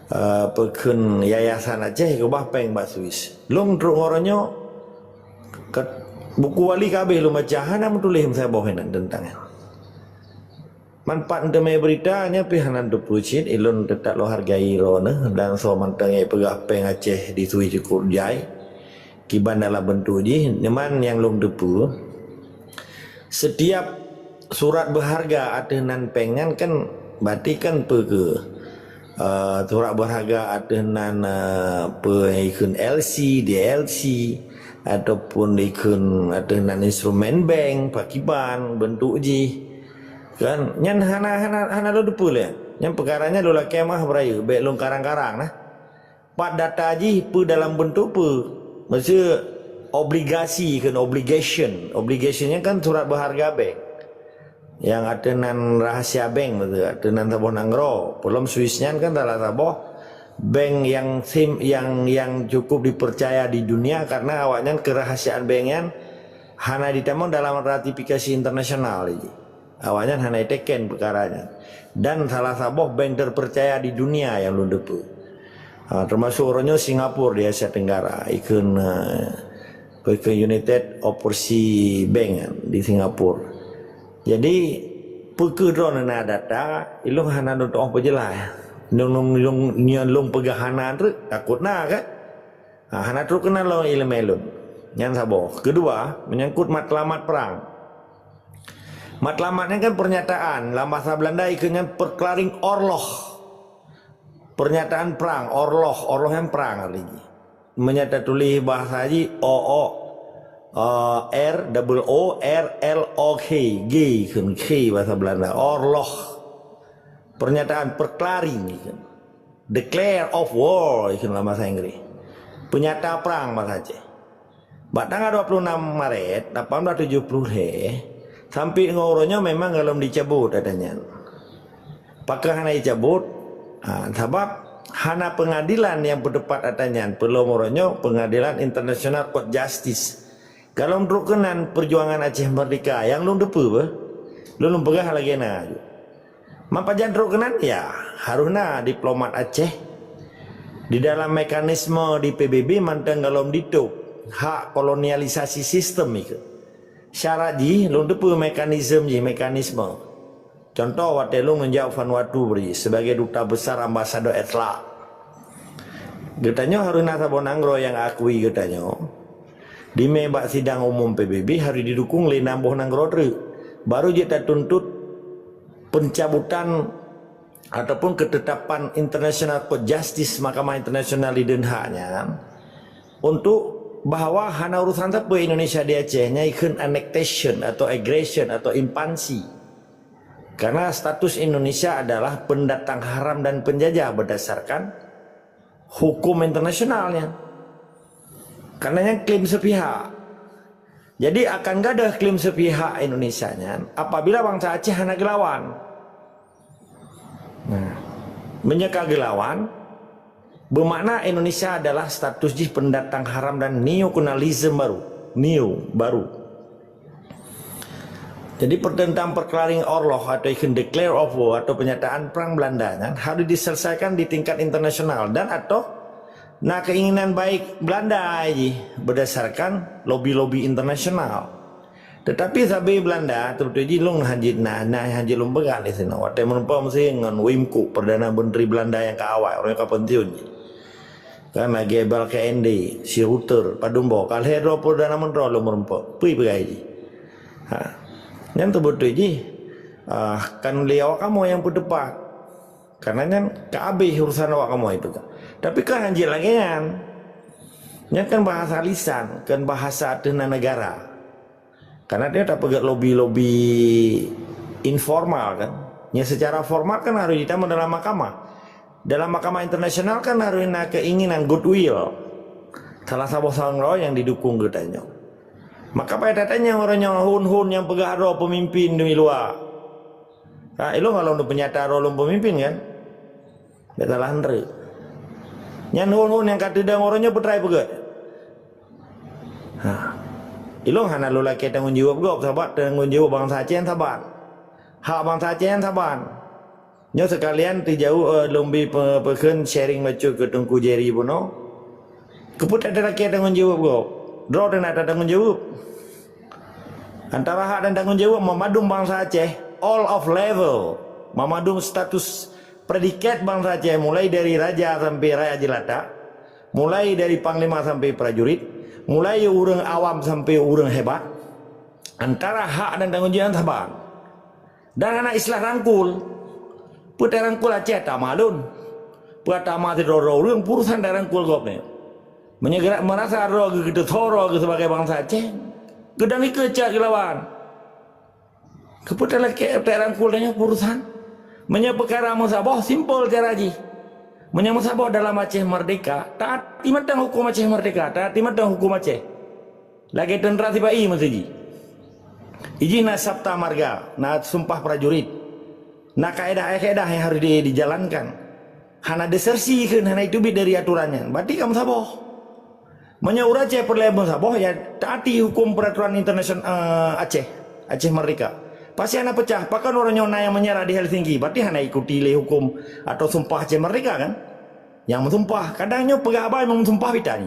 eh, peu kheun yayasan Aceh keubah péng bak Swiss. Lôn trok ngon uroe nyoe, kat-, buku wali ka habéh lôn baca, hana meutuléh meusaboh inan teuntang nyan. Man pat neuteumé beurita nyan pih hana teupeu cit, ilôn teutap lôn hargai droeneuh dan soe mantong nyang peugah péng Aceh di Swiss cukôp jai. Kiban dalam beuntuk jih, nyoman nyang lôn teupeu, setiap surat berharga ateueh nan péng nyan kan, berarti kan peu kheueh, eh, surat berharga ateueh nan, eh, peu ikheun L C, D L C, ataupun ikheun ateueh nan instrumen bank, pakiban, beuntuk jih. Kan, nyan hana, hana, hana lôn teupeu lé. Nyan peukara nyan lôn lakée meu'ah beurayeuk, bék lôn karang-karang nah. Pat data jih peu dalam beuntuk peu? Maksud obligasi kan, obligation. Obligation nyan kan surat berharga bank. Nyang ateueh nan rahasia bank tu, ateueh nan saboh nanggroe. Peulom Swiss nyan kan salah saboh bank nyang sim, nyang, nyang cukup dipercaya di dunia karena awaknyan keurahasiaan bank nyan hana jitamong dalam ratifikasi internasional jih. Awaknyan hana jiteken peukara nyan. Dan salah saboh bank terpercaya di dunia nyang lôn teupeu. Ha, termasuk uroe nyoe Singapura di Asia Tenggara, ikheun, eh, ikheun United Overseas Bank di Singapura. Jadi, peu kheueh droeneuh na data, ilôn hana lôn tu'oh peujeulaih. Lôn, lôn, lôn, nyan lôn peugah hana treuk, takot na kan? Ha, hana trok keunan lom iéleumé lôn. Nyan saboh. Keudua, menyangkut matlamat prang. Matlamat nyan kan pernyataan, lam bahasa Belanda ikheun nyan verklaring oorlog. Pernyataan prang, oorlog, oorlog nyan prang arti jih. Meunyo tatuléh bahasa jih, O, O, eh, R, double O, R, L, O, G, G, ikheun G bahasa Belanda, oorlog. Pernyataan verklaring, ikheun. Declare of war, ikheun lam bahasa Inggris. Peunyata prang bahasa Aceh. Bak tanggai dua puluh enam Maret lapan belas tujoh puluh lhée, sampoe ngon uroe nyoe memang gohlom dicabut ata nyan. Pakon hana dicabut? Ha, sabab hana pengadilan nyang peuteupat ata nyan, peulom uroe nyoe Pengadilan International Court Justice. Gohlom trok keunan perjuangan Aceh Merdeka nyang lôn teupeu beh. Lôn, lôn peugah lagée na aju. Man pajan trok keunan? Ya, harôh na diplomat Aceh. Di dalam mekanisme di P B B mantong gohlom ditôb hak kolonialisasi sistem ikheun. Syarat jih, lôn teupeu mekanisme jih, mekanisme. Contoh, watée lôn neujak Vanuatu bri sebagai duta besar, ambasador, et cetera. Geutanyoe harôh na saboh nanggroe nyang akui geutanyoe. Dimé bak sidang umum P B B harôh jidukong lé nam boh nanggroe treuk. Baru jeuet tatuntut pencabutan ataupun ketetapan International Court Justice, Mahkamah Internasional di Den Haag nyan, untuk bahwa hana urusan sapeue Indonesia di Aceh, nyan ikheun annexation atau aggression atau invasi. Karena status Indonesia adalah pendatang haram dan penjajah berdasarkan hukum internasional nyan. Karena nyan klaim sepihak. Jadi akan gadoh klaim sepihak Indonesia nyan apabila bangsa Aceh hana geulawan. Nah, meunyoe ka geulawan, bermakna Indonesia adalah status jih pendatang haram dan neokolonialisme baru. Neo, baru. Jadi pertentang perkelaring orloh atau ikheun declare of war atau pernyataan perang Belanda nyan harus diselesaikan di tingkat internasional dan atau na keinginan baik Belanda jih berdasarkan lobi-lobi internasional. Tetapi sabe Belanda, teubeutôi jih lôn hanjeuet na, na hanjeuet lôn peugah lé sinoe. Watée meurumpok meusi ngon Wim Kok, Perdana Menteri Belanda nyang ka awai, ureuëng ka pensiun jih. Kan lagée Balkenende, si Rutte, padum boh, ka lhée droe Perdana Menteri lôn meurumpok. Peue peugah jih? Ha. Nyan teubeutôi jih, ah, kan lé awak kamoe nyang peuteupat. Karena nyan ka abéh urusan awak kamoe itu kan. Tapi kan hanjeuet lagée nyan. Nyan kan bahasa lisan, kan bahasa ateueh nan negara. Karena dia tapeugét lobi-lobi informal kan. Yang secara formal kan harus ditamong dalam mahkamah. Dalam mahkamah internasional kan harus na keinginan goodwill. Salah saboh sangro yang didukung geutanyoe. Maka payah tatanyong uroe nyoe hon-hon nyang peugah droe pemimpin di luwa. Ha, ilong kalau untuk pernyataan droe lom pemimpin kan? Beta lah hendre. Nyan hon-hon nyang ka teudong uroe nyoe peutrai peugét. Ha. Ilong hana lôn lakée tanggong jaweueb gob, sabab tanggong jaweueb bansa Aceh saban. Hak bansa Aceh saban. Nyoe sekalian tijaweueb, eh, lôn bi pe-, peukheun sharing bacut keu Teungku Jerry bunoe. Keupeue tak talakée tanggong jaweueb gob? Droe teuh na tatanggong jaweueb. Antara hak dan tanggong jaweueb memadum bansa Aceh, all of level, memadum status predikat bansa Aceh mulai dari raja sampai rakyat jelata, mulai dari panglima sampai prajurit, mulai ureuëng awam sampai ureuëng hebat, antara hak dan tanggong jaweueb saban. Dan hana istilah rangkul. Peue tarangkul Aceh tama lôn. Peue tama sidroe-droe ureuëng, peue urusan tarangkul gobnyan. Meunyoe gerak meurasa droe geuh, geuteutho droe geuh sebagai bansa Aceh, geudang ikeue cat geulawan. Keupeue talakée tarangkul tanyoe peue urusan? Meunyoe peukara meusaboh, simpel cara jih. Meunyoe meusaboh dalam Aceh Merdeka, taati mantong huköm Aceh Merdeka, taati mantong huköm Aceh. Lagée teuntra sipa-i meuseujih. Ijih na sabta marga, na sumpah prajurit, na kaedah-kaedah nyang harôh di-, dijalankan. Hana desersi kheun, hana jiteubiet dari atoran nyan. Berarti ka meusaboh. Meunyoe ureuëng Aceh peureulée meusaboh, ya taati huköm peuratoran internasional, eh, Aceh, Aceh Merdeka. Pasti hana peucah. Pakon uroe nyoe na nyang meunyeurah di Helsinki, berarti hana ikuti lé huköm atau sumpah Aceh Merdeka kan? Nyang meusumpah, kadang nyoe peugah haba nyang meusumpah pih tan.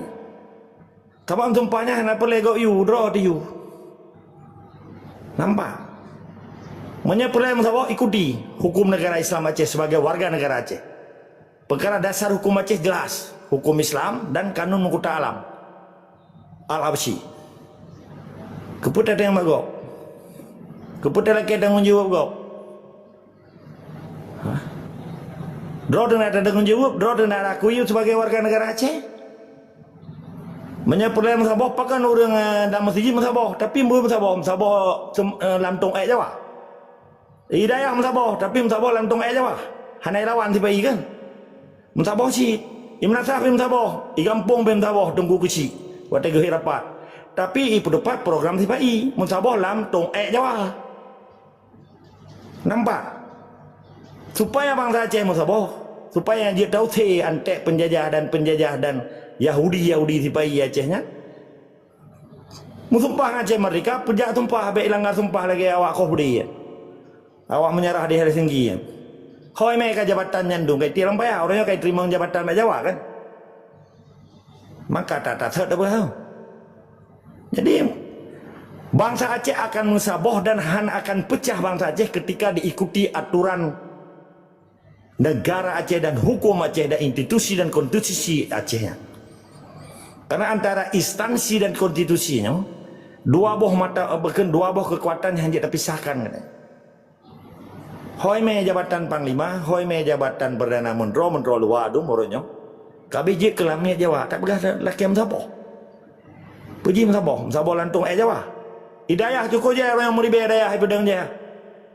Sabab meusumpah nyan hana peureulée gob yue, droe teuh yue. Nampak? Meunyoe peureulée meusaboh, ikuti huköm negara Islam Aceh sebagai warga negara Aceh. Peukara dasar huköm Aceh jelas, huköm Islam dan Kanun Meukuta Alam Al-Habsyi. Keupeue tateueng bak gob? Keupeue talakée tanggong jaweueb gob? Hah? Droe teuh na tatanggong jaweueb, droe teuh na akui sebagai warga negara Aceh. Meunyoe peureulée meusaboh, pakon ureuëng, eh, lam meuseujid meusaboh, tapi meusaboh, meusaboh sem-, eh, lam tông ék Jawa. Hidayah meusaboh, tapi meusaboh lam tông ék Jawa. Hana ilawan sipa-i kan? Meusaboh cit. I meunasah pih meusaboh, i gampông pih meusaboh, Teungku Keuchik. Watée geuhé rapat. Tapi i peuteupat program sipa-i, meusaboh lam tông ék Jawa. Nampak? Supaya bansa Aceh meusaboh, supaya jeuet tausé anték penjajah dan penjajah dan Yahudi-Yahudi sipa-i Aceh nyan. Meusumpah ngon Aceh Merdeka, peujak sumpah, bék ilanggar sumpah lagée awak koh bri nyan. Awak meunyeurah di Helsinki nyan. Hôi mé ka jabatan nyan dum, ka itiek lam paya, ureuëng nyoe ka iteurimong jabatan bak Jawa kan. Maka that-that that apa hal. Jadi, Bangsa Aceh akan meusaboh dan han akan peucah bangsa Aceh ketika diikuti aturan negara Aceh dan hukum Aceh dan institusi dan konstitusi Aceh nyan. Karena antara instansi dan konstitusi nyoe, dua boh mata, bahkan dua boh kekuatan yang hana tapisahkan. Hôi mé jabatan panglima, hôi mé jabatan perdana menteri, menteri luwa dum uroe nyoe. Ka abéh jeuet keu lamiet Jawa, tapeugah lakée meusaboh. Peue jih meusaboh, meusaboh lantong ék Jawa. Di dayah cukôp jai ureuëng nyang meuribée dayah ipeudong jai.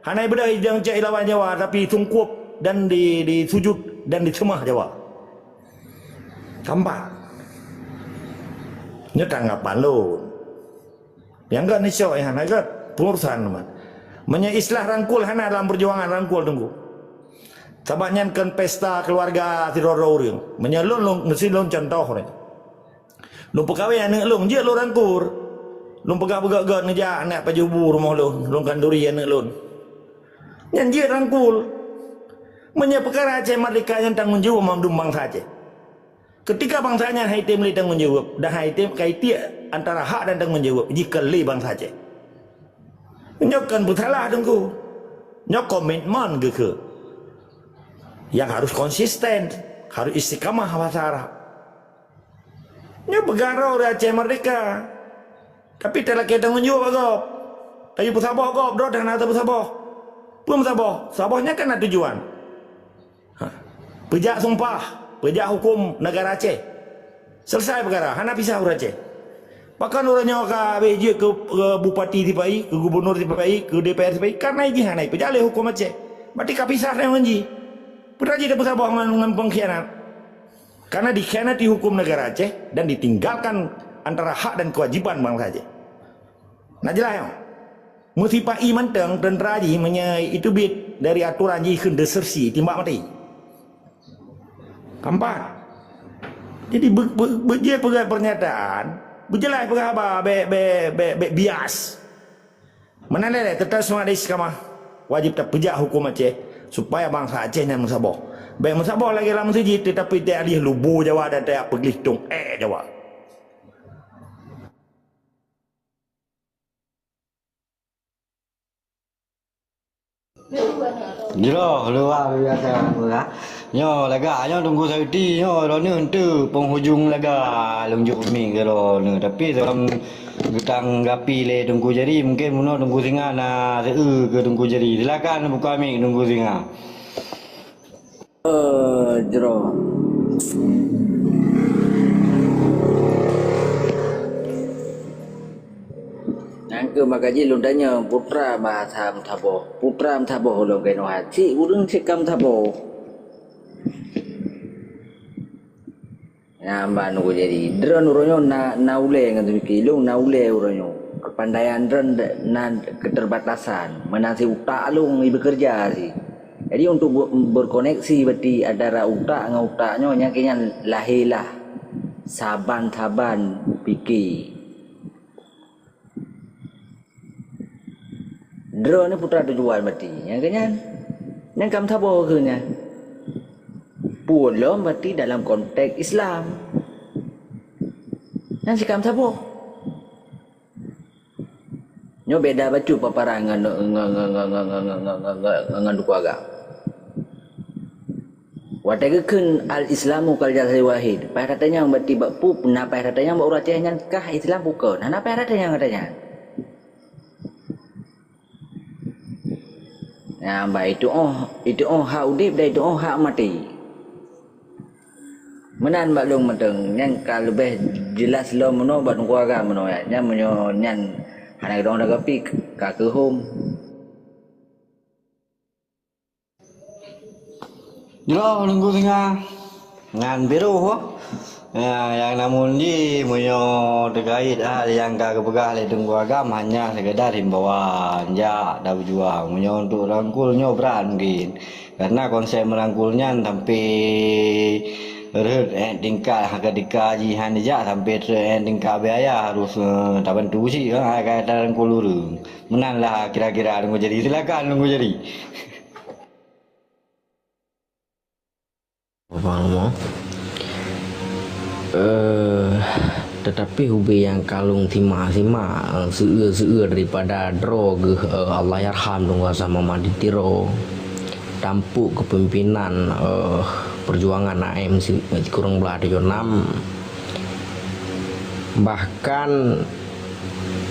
Hana ibeudôh idong cok ilawan Jawa, tapi sungkup dan di, di sujut dan diseumah Jawa. Keempat. Nyoe tanggapan lôn. Nyang gét neucok, nyang hana gét, pengurusan teuma. Meunyoe islah rangkul hana dalam perjuangan rangkul Teungku. Sabab nyan kon pesta keluarga sidroe-droe ureuëng. Meunyoe lôn, lôn meusti lôn contoh ureuëng. Lôn peukawén aneuëk lôn, jeuet lôn rangkul. Lôn peugah beugét-gét neujak aneuk pajoh bu rumoh lôn, lôn khanduri aneuëk lôn. Nyan jeuet rangkul. Meunyoe peukara Aceh Merdeka nyan tanggong jaweueb mandum bansa Aceh. Ketika bansa nyan hai tem lé tanggong jaweueb dan hai tem kai tiek antara hak dan tanggong jaweueb jih keu lé bansa Aceh. Nyoe kon peusalah Teungku. Nyoe komitmen geuh keu yang harus konsisten, harus istiqamah bahasa Arab. Nyoe peugah droe ureuëng Aceh Merdeka. Tapi talakée tanggong jaweueb gob. Tapi peusaboh gob, droe hana peusaboh. Peue meusaboh? Saboh nyan kan na tujuan. Ha. Peujak sumpah, peujak huköm negara Aceh. Selesai peukara, hana pisah ureuëng Aceh. Pakon uroe nyoe ka abéh jeuet keu, keu bupati sipai, keu gubunur sipai, keu D P R sipai, karena jih hana ipeujak lé huköm Aceh. Berarti ka pisah ngon jih. Peue jih tapeusaboh ngon, ngon pengkhianat. Karena dikhianati huköm negara Aceh dan ditinggalkan antara hak dan kewajiban bansa Aceh. Na jeulaih nyoe? Meusipai mantong teuntra jih meunyoe iteubiet dari aturan jih kheun desersi, timbak maté. Keempat. Jadi be-, be-, beujeuet peugah pernyataan, beujeulaih peugah haba bék, bék, bék, bék bias. Meunan lé, teutap seumangat istiqamah. Wajéb tapeujak huköm Aceh supaya bansa Aceh nyan meusaboh. Bék meusaboh lagée lam meuseujid, teutapi tiek lheueh lubu Jawa dan tiek peugleh tong ék Jawa. Jroh luar biasa murah. Nyoe lagak nyoe Teungku Sayuti nyoe droeneuh enteuk penghujung laga lôn jok mic keu droeneuh. Tapi sebelum geutanggapi lé Teungku Jari, mungkin bunoe Teungku Singa na seu keu Teungku Jari. Silakan buka mic Teungku Singa. Eh, jroh. Nyang keu maka jih lôn tanyong, peue teuma bahasa meusaboh? Peue teuma meusaboh ulôn keunoe hase ureuëng cit ka meusaboh. Nyan ban uroe jadi. Droeneuh uroe nyoe na, na ulée ngon teumiki lôn, na ulée uroe nyoe. Keupandaian droeneuh na keuteubatasan. Meunan cit utak lôn jibeukeureuja cit. Jadi untuk be-, berkoneksi berarti antara utak ngon utak nyoe nyang keu nyan lahé lah saban-saban pike. Droeneuh peue teuma tujuan berarti nyang keu nyan. Nyang ka meusaboh keu nyan. Peue lom berarti dalam konteks Islam. Nyan cit ka meusaboh. Nyoe beda bacut paparan ngon, ngon, ngon Teungku Agam. Watée geukheun al-Islamu kal jasadil wahid, paih tatanyong bak tibak pup, na paih tatanyong bak ureuëng Aceh nyan kah Islam bukon? Hana paih tatanyong gata nyan. Nyang ba itu oh, itu oh hak udeb dan itu oh hak maté. Meunan bak lôn mantong, nyan ka leubeh jeulaih lom meunoe bak Teungku Agam meunoe. Nyan meunyoe nyan hana keudong tanggapi ka keuhom. Jroh Teungku Singa ngan biroh. Ya, nyang namun jih meunyoe teukaét hal nyang ka geupeugah lé Teungku Agam hanya sekedar himbauan, jak tabeujuang. Meunyoe untuk rangkul nyoe brat mungkin. Karena konsep meurangkul nyan sampai rhot ék tingkat, hana tingkat jih hana jak sampai rhot ék tingkat biaya harus, eh, tabantu cit, eh, ka tarangkul ureuëng. Meunan lah kira-kira Teungku Jari. Silakan Teungku Jari. Apa nama? Eh, Teutapi ubé nyang ka lôn simak-simak, eh, seueu-seueu daripada droe geuh, eh, Allahyarham Teungku Hasan Muhammad di Tiro, tampok keupimpénan, eh, peujuangan A M si-, sikureueng blaih tujoh nam. Bahkan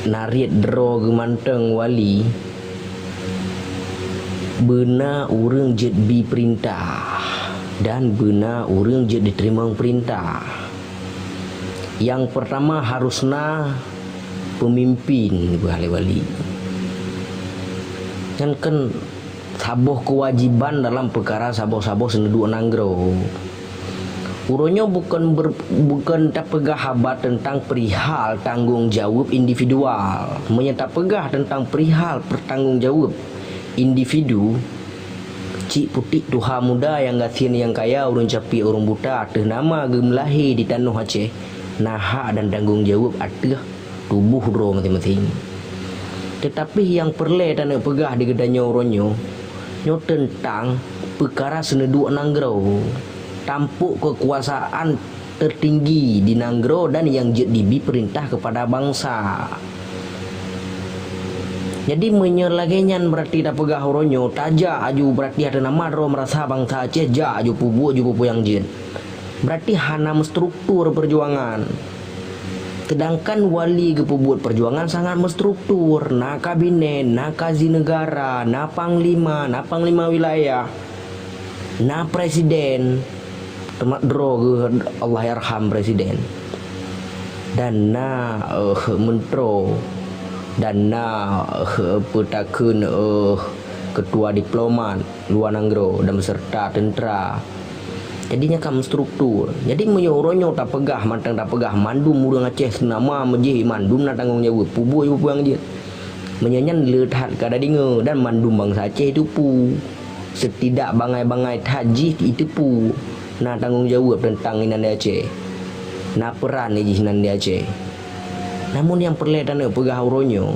na riet droe geuh mantong wali, beuna ureuëng jeuet bi peurintah dan beuna ureuëng jeuet jiteurimong peurintah. Nyang peurtama harus na peumimpén, geupeugah lé wali. Nyan kan saboh keuwajéban dalam peukara saboh-saboh seuneudok nanggroe. Uroe nyoe bukon ber-, bukon tapeugah haba teuntang peurihal tanggong jaweueb individual. Meunyoe tapeugah teuntang peurihal peutanggong jaweueb individu, cit putéh tuha muda nyang gasien nyang kaya, ureuëng capiek ureuëng buta, ateueh nama geumeulahé di tanoh Aceh, na hak dan tanggong jaweueb ateueh tuboh droe maséng-maséng. Teutapi nyang peureulée taneuk peugah di geutanyoe uroe nyoe, nyoe teuntang peukara seuneudok nanggroe, tampok keukuasaan teutinggi di nanggroe dan nyang jeuet jibi peurintah keupada bansa. Jadi, meunyoe lagée nyan, beurati tapeugah uroe nyoe, tajak aju, beurati ateueh nama droe meurasa bansa Aceh, jak aju peubuet aju peue-peue nyang jeuet. Beurati hana meustruktur peujuangan. Seudangkan wali geupeubuet peujuangan sangat meustruktur, na kabinet, na kazi neugara, na panglima, na panglima wilayah, na presiden, teumat droe geuh Allahyarham presiden, dan na, eh, meuntroe, dan na, eh, peutakheun, eh, keutua diplomat luwa nanggroe dan beuseureuta teuntra. Jadi, nyan ka meustruktur. Jadi, meunyoe uroe nyoe tapeugah, mantong tapeugah, mandum ureuëng Aceh seunama meujih mandum na tanggong jaweueb, peubuet peue nyang jeuet. Meunyoe nyan le that ka tadeungoe dan mandum bansa Aceh teupeue. Seutidak bangai-bangai that jih jiteupeue na tanggong jaweueb teuntang inan di Aceh. Na peuran jih nan di Aceh. Namun nyang peureulée taneuk peugah uroe nyoe,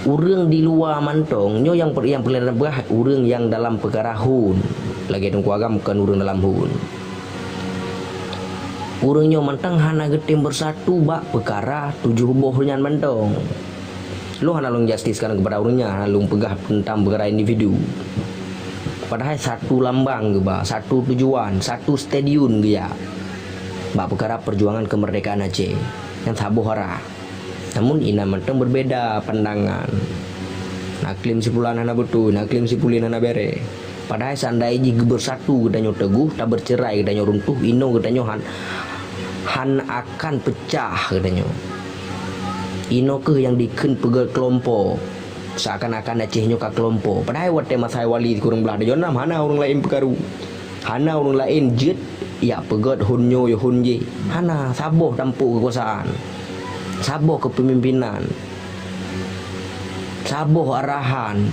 ureuëng di luwa mantong, nyoe nyang per-, nyang peureulée taneuk peugah ureuëng nyang dalam peukara hon, lagée Teungku Agam kon ureuëng dalam hon. Ureuëng nyoe mantong hana geutem beusatu bak peukara tujoh boh nyan mantong. Lôn hana lôn justiskan keupada ureuëng nyan, hana lôn peugah teuntang peukara individu. Padahai satu lambang geuba, satu tujuan, satu stadion geujak bak peukara peujuangan keumeurdekaan Aceh nyang saboh arah. Namun inan mantong beubeda pandangan. Na klaim si pulan hana beutôi, na klaim si pulan hana béré. Padahai seandai jih geubeusatu geutanyoe teguh, tabeurcerai geutanyoe runtuh, inoe geutanyoe han, han akan peucah geutanyoe. Inoe kheueh nyang dikheun peugét kelompok. Seakan-akan Aceh nyoe ka kelompok. Padahai watée masa wali sikureueng blaih tujoh nam hana ureuëng laén peukaru. Hana ureuëng laén jeuet jak peugét hon nyoe hon jéh. Hana, saboh tampok keukuasaan. Saboh keupeumimpinan. Saboh arahan.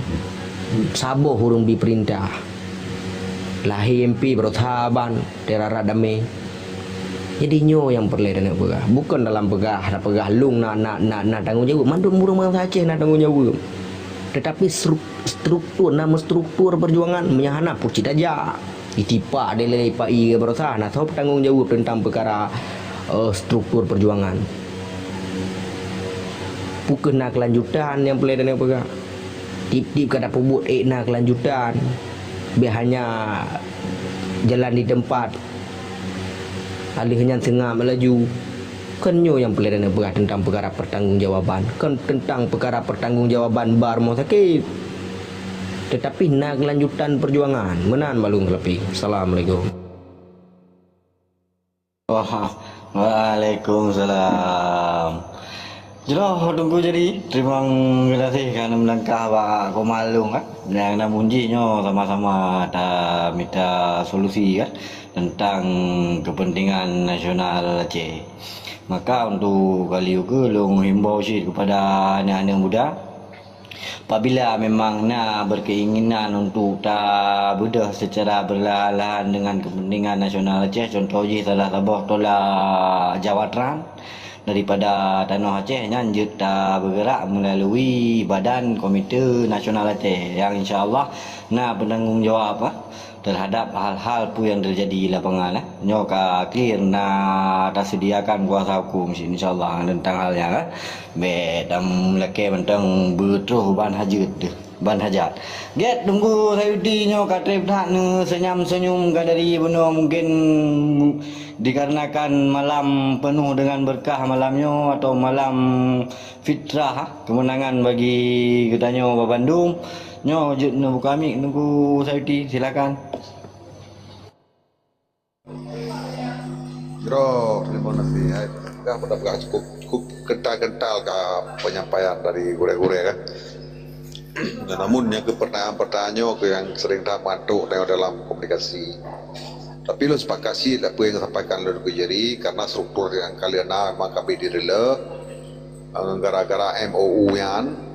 Saboh ureuëng bi peurintah. Lahé M P baroe saban, teurarat damé. Jadi nyoe nyang peureulée taneuk peugah. Bukon dalam peugah, tapeugah lôn na, na, na, na tanggong jaweueb. Mandum ureuëng bansa Aceh na tanggong jaweueb. Teutapi stru-, struktur, na meustruktur peujuangan, meunyo hana peue cit tajak. Jitipak dilée ipak ié baroe sa, na soe peutanggong jaweueb teuntang peukara, eh, struktur peujuangan. Peu kheueh na keulanjutan nyang peureulée taneuk peugah. Tieb-tieb ka tapeubuet ék na keulanjutan. Bék hanya jalan di teumpat. Aleuh nyan seungab laju. Kon nyoe nyang peureulée taneuk peugah teuntang peukara peutanggong jawaban. Kon teuntang peukara peutanggong jawaban bak rumoh sakét. Teutapi na keulanjutan peujuangan. Meunan bak lôn seulapi. Assalamualaikum. Wah, waalaikumsalam. Jroh Teungku jadi, teurimong geunaséh ka neulangkah bak koma lôn kan. Nyang na munji nyoe sama-sama tamita solusi kan teuntang keupeuntengan nasional Aceh. Maka untuk kali ukeue lôn himbau cit keupada aneuk-aneuk muda, apabila memang na berkeinginan untuk tabeudôh secara berlahan-lahan dengan kepentingan nasional Aceh, contoh jih salah saboh tola Jawa Trans daripada tanoh Aceh nyan jeuet tabeugerak melalui Badan Komite Nasional Aceh yang insya Allah na peunanggong jawab, ah, terhadap hal-hal peue nyang teujadi di lapangan, eh. Nyoe ka clear na taseudiakan kuasa hukum cit, insya Allah, teuntang hal nyan, eh. Bèk tam lakèe mantong beutroh ban hajat deuh, ban hajat. Gèt Teungku Sayuti nyoe ka trép that neuseunyam-seunyum ka dari bunoe, mungkin dikarenakan malam penuh dengan berkah malam nyoe atau malam fitrah, kemenangan bagi geutanyoe bandum. Nyoe jeuet neubuka mik Teungku Sayuti, silakan. Jroh, terima kasih. Hai, peugah, peugah, peugah cukup, cukup kental-kental ka penyampaian dari gurèe-gurèe kan. Namun nyang keu pertanyaan-pertanyaan nyoe keu nyang sering that mantuk tengok dalam komunikasi. Tapi lôn sepakat cit apa nyang disampaikan lôn Teungku Jari, karena struktur nyang ka lheueh na memang ka bri dirilek, eh, gara-gara M O U nyan.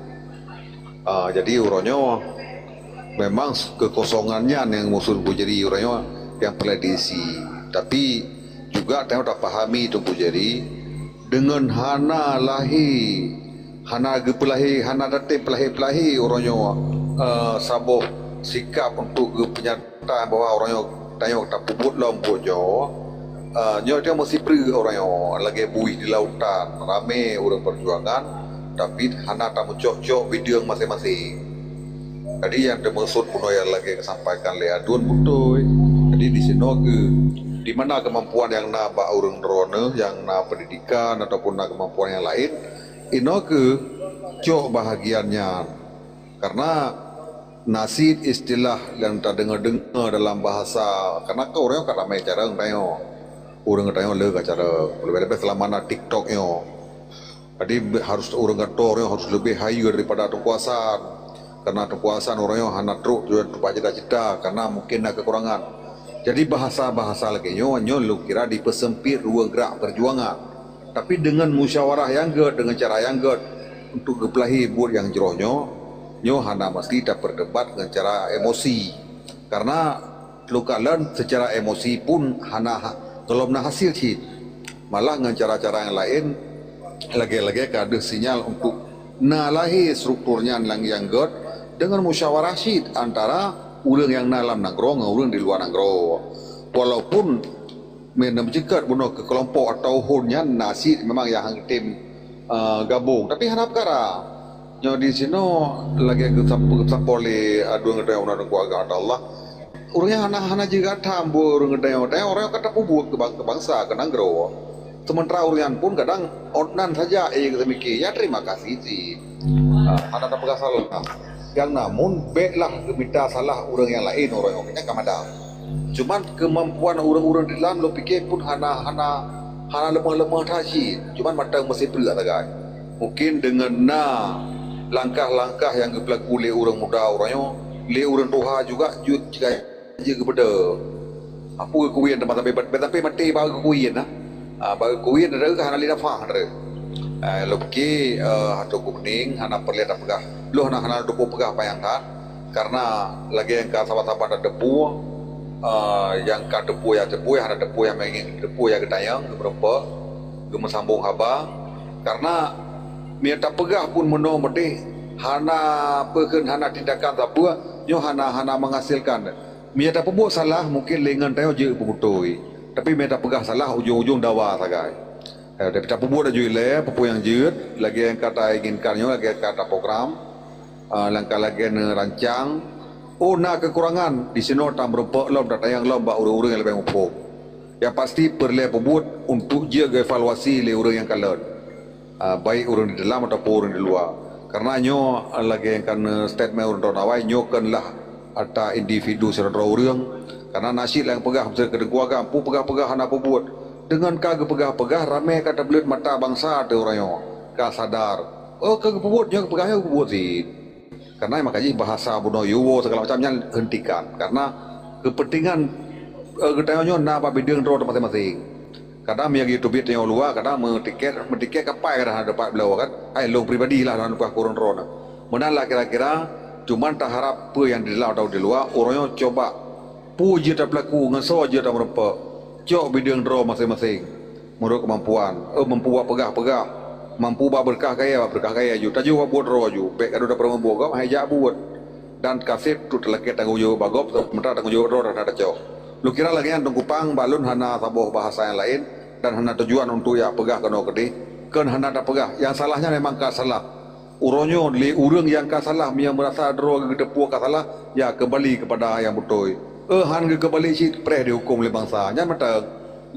Ah, jadi uroe nyoe memang kekosongan nyan nyang musun Teungku Jari uroe nyoe nyang peureulèe diisi. Tapi juga tanyoe tapahami Teungku Jari, deungon hana lahé, hana geupeulahé, hana tatem peulahé-peulahé uroe nyoe, eh, saboh sikap untuk geupeunyata bahwa uroe nyoe tanyoe tapeubuet lom buet nyoe, eh, nyoe tanyoe meusipreuk uroe nyoe lagèe buih di lautan, ramè ureueng peujuangan, tapi hana tameucok-cok bideueng maséng-maséng. Jadi nyang teumaksud bunoe nyang lagèe geusampaikan lé Adun beutôi. Jadi di sinoe keuh di mana keumampuan nyang na bak ureueng droeneuh nyang na pendidikan ataupun na keumampuan nyang laén, inoe keuh cok bahagian nyan. Karena na cit istilah nyang tadeungoe-deungoe dalam bahasa, karena ka ureueng ka ramè carông tanyoe. Ureueng tanyoe le ka carông. Leubeh-leubeh seulama na TikTok nyoe. Jadi, be-, harus ureueng gantoe nyoe harus leubeh hayeue daripada Teungku Hasan. Karena Teungku Hasan uroe nyoe hana trok tujuan tupat cita-cita, karena mungkin na kekurangan. Jadi, bahasa-bahasa lagèe nyoe, nyoe lôn kira dipeuseumpit ruang gerak perjuangan. Tapi deungon musyawarah nyang gèt, deungon cara nyang gèt, untuk geupeulahé buet nyang jroh nyoe, nyoe hana meusti tapeudebat ngon cara emosi. Karena lôn kalon seucara emosi pun hana ha-, gohlom na hasil cit. Malah ngon cara-cara nyang laén, lagèe-lagèe ka deuh sinyal untuk na lahé struktur nyan nyang, nyang gèt deungon musyawarah cit antara ureueng nyang na lam nanggroe ngon ureueng di luwa nanggroe. Walaupun meunan meuceukat bunoe keu keulompok atau hon nyan na cit memang nyang han geutem, eh, gabong, tapi hana peukara. Nyoe di sinoe lagèe geusap-, geusapoe lé Adun geutanyoe, na keuluwarga Allah. Ureueng nyan hana, hana jeuet that buet ureueng geutanyoe, tanyoe ureueng ka tapeubuet keu bang-, keu bansa, keu nanggroe. Sementara ureueng nyan pun kadang ôt nan saja, eh, geuseumiké, ya terima kasih cit. Ah, hana tapeugah salah. Nyang namun bèklah geumita salah ureueng nyang laén uroe nyoe, nyan ka mada. Cuman keumampuan ureueng-ureueng di dalam lôn pike pun hana, hana, hana leumah-leumah that cit. Cuman mantong meusipreuk sagai. Mungkin deungon na langkah-langkah nyang geupeulaku lé ureueng muda uroe nyoe, lé ureueng tuha juga jeuet jeuet geubeudôh. Apu geukuen teuma sampai, sampai maté bak geukuen nah. Ah, bak geukuen ada hana lé nafah ada. Ah, lôn pike, eh, atau kuning hana peureulèe tapeugah. Lôn hana, hana teupeu peugah panyang that. Karena lagèe nyang ka saban-saban tateupeu, eh, nyang ka teupeu ya teupeu, hana teupeu ya meuingat teupeu ya geutanyong, geumeureumpok, geumeusambong haba. Karena meunyoe tapeugah pun meunoe meudeh, hana peukheun, hana tindakan sapeue, nyoe hana, hana menghasilkan. Meunyoe tapeubuet salah, mungkin lé ngon tanyoe jeuet peubeutôi. Tapi meunyoe tapeugah salah, ujong-ujong dawa sagai. Eh, tapi tapeubuet laju ilèe, peue-peue nyang jeuet, lagèe nyang ka tainginkan nyoe, lagèe ka taprogram, ah, nyang ka lagèe neurancang. Oh, na keukurangan, di sinoe tameurumpok lom, tatanyong lom bak ureueng-ureueng nyang leubeh muphom. Nyang pasti peureulèe peubuet untuk jeuet geuevaluasi lé ureueng nyang kalon, ah, baik ureueng di dalam ataupun ureueng di luwa. Karena nyoe, ah, lagèe nyang kan, eh, statement ureueng droeneuh awai, nyoe kon lah ata individu sidroe-droe ureueng. Karena na cit nyang peugah miseu keu Teungku Agam, peue peugah-peugah hana peubuet. Deungon ka geupeugah-peugah, ramè ka tableuet mata bansa teuh uroe nyoe. Ka sadar, oh, ka geupeubuet, nyoe geupeugah nyoe geupeubeuet cit. Karena maka jih bahasa bunoe yuwoe segala macam nyan hentikan. Karena keupeuntengan, eh, geutanyoe nyoe na bak bideueng droe teuh maséng-maséng. Kadang meunyoe geuyue teubiet tanyoe luwa, kadang meutiket, meutiket kapai kadang hana dapat bloe kan. Ai lôn pribadi lah hana peugah keu ureueng droe nyoe. Meunan lah kira-kira, cuman taharap peue nyang di dalam atawa di luwa, uroe nyoe cuba peue jeuet tapeulaku ngon soe jeuet tameurumpok. Cok bideueng droe maséng-maséng. Meunurot keumampuan, eh, mampu bak peugah-peugah, mampu bak beureukat kayèe, bak beureukat kayèe aju, tajôh bak buet droe aju, bèk ka dua peurumoh buet gob, hai jak buet. Dan kaseb trok talakée tanggong jaweueb bak gob, seumeuntara tanggong jaweueb droe hana tacok. Lôn kira lagée nyan, Teungku Pang, bak lôn hana saboh bahasa nyang laén dan hana tujuan untuk jak peugah keunoe keudeh. Kheun hana tapeugah, nyang salah nyan memang ka salah. Uroe nyoe lé ureuëng nyang ka salah, meunyoe meurasa droe geuteupue ka salah, ya keumbali keupada nyang beutôi. Eh, han geukeubali cit preh dihukôm lé bansa. Nyan mantong.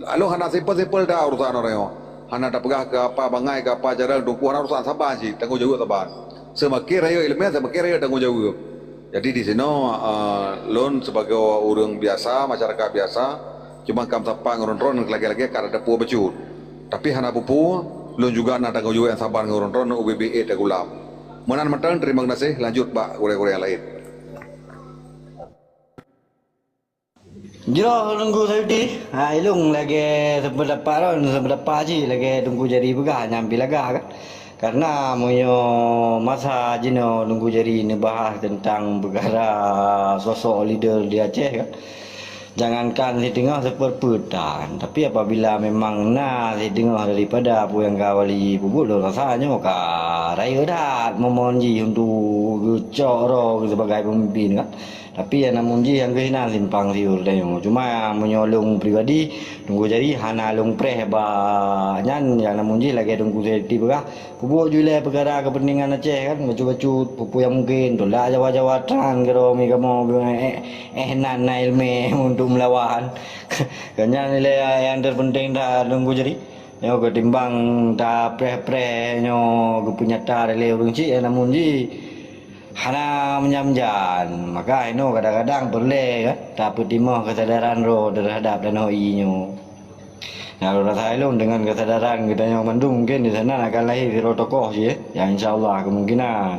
Along hana simpel-simpel that urusan uroe nyoe. Hana tapeugah keu apa bangai, keu apa carông, Teungku hana urusan saban cit, tanggong jaweueb saban. Seumaken rayeuk iéleumé, seumaken rayeuk tanggong jaweueb. Jadi di sinoe, eh, lôn sibagoe ureuëng biasa, masyarakat biasa, cuma ka meusapa ngon droen-droen lagée-lagée ka tateupue bacut. Tapi hana peue-peue, lôn juga na tanggong jaweueb nyang saban ngon droen-droen U B B A teugulam. Meunan mantong, terima kasih, lanjut bak gurée-gurée nyang laén. Jroh Teungku Sayuti, ha, ilong lagée seupeudapat lôn, seupeudapat cit lagée Teungku Jari peugah nyang pih lagak kan. Karena meunyoe masa jinoe Teungku Jari neubahas teuntang peukara sosok leader di Aceh kan, jangankan siteungoh seupeureupeuet tan, tapi apabila memang na siteungoh daripada peue nyang ka Wali peubuet, lôn rasa nyoe ka rayeuk that mohon jih untuk geucok droe sibagai peumimpin kan. Tapi nyang namun jih nyang keuh inan simpang siur tanyoe. Cuma meunyoe lôn pribadi, Teungku Jari hana lôn preh bak nyan, nyang namun jih lagée Teungku Sayuti peugah, peubuet ju ilée peukara keupeuntengan Aceh kan, bacut-bacut, peue-peue nyang mungken, tulak Jawa-Jawa tan keudroe mi kamoe, eh, eh, nan na iéleumé untuk meulawan. Keu nyan ilée nyang terpeunteng that Teungku Jari. Nyoe ketimbang tapreh-preh nyoe geupeunyata lé ureuëng chik, namun jih hana meujan-meujan. Maka inoe kadang-kadang peureulée, kan, tapeutimoh keusadaran droe teuhadap tanoh ié nyoe. Nah, lôn rasa ilong deungon keusadaran geutanyoe mandum, mungken di sana akan lahé sidroe tokoh jih, ya, insya Allah, kemungkinan.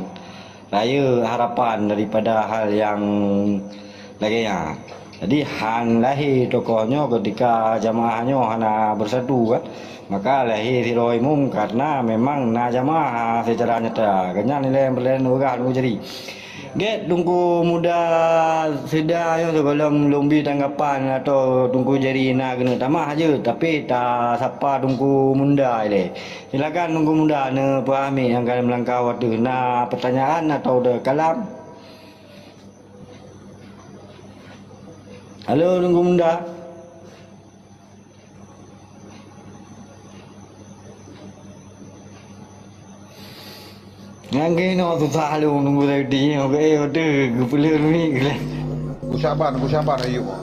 Rayeuk harapan daripada hal nyang lagée nyan. Jadi, han lahé tokoh nyoe ketika jamaah nyoe hana beusatu, kan? Maka lahé sidroe imum karena memang na jamaah secara nyata. Keu nyan ilée nyang peureulée neupeugah Teungku Jari. Gét Teungku Muda Seda nyoe sigohlom lôn bi tanggapan atau Teungku Jari na keuneuk tamah jeuet, tapi tasapa Teungku Muda ilée. Silakan Teungku Muda neupeuhami nyang ka meulangkah u ateueh. Na peutanyaan atau kalam? Halo, Teungku Muda. Nyang keunoe susah lôn Teungku Sayuti nyoe, eh, beutôi, geupeuleueh mic lé. Teungku Syaban, Teungku Syaban, ayue.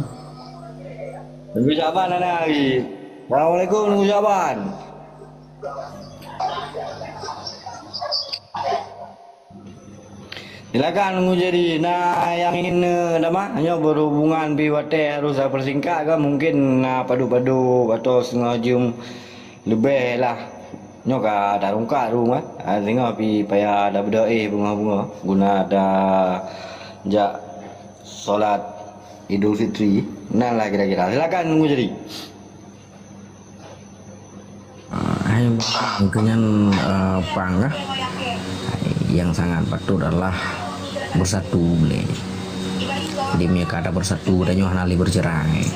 Teungku Syaban hana hari. Assalamualaikum, Teungku Syaban. Silakan, Teungku Jari. Na nyang ingin, eh, tamah? Nyoe berhubungan pih watée harus tapeusingkat kan, mungkin na padub-padub atau setengah jam leubeh lah. Nyoe ka tarungkat rhung, eh. Ah, singoh pih payah tabeudôh éh beungoh-beungoh guna tajak solat Idul Fitri. Nan lah kira-kira. Silakan, Teungku Jari. Ah, hai, mungkin nyan, eh, pang kah? Yang sangat patut adalah bersatu boleh. Jadi, meunyoe ka ada bersatu, tanyoe hana lé bercerai.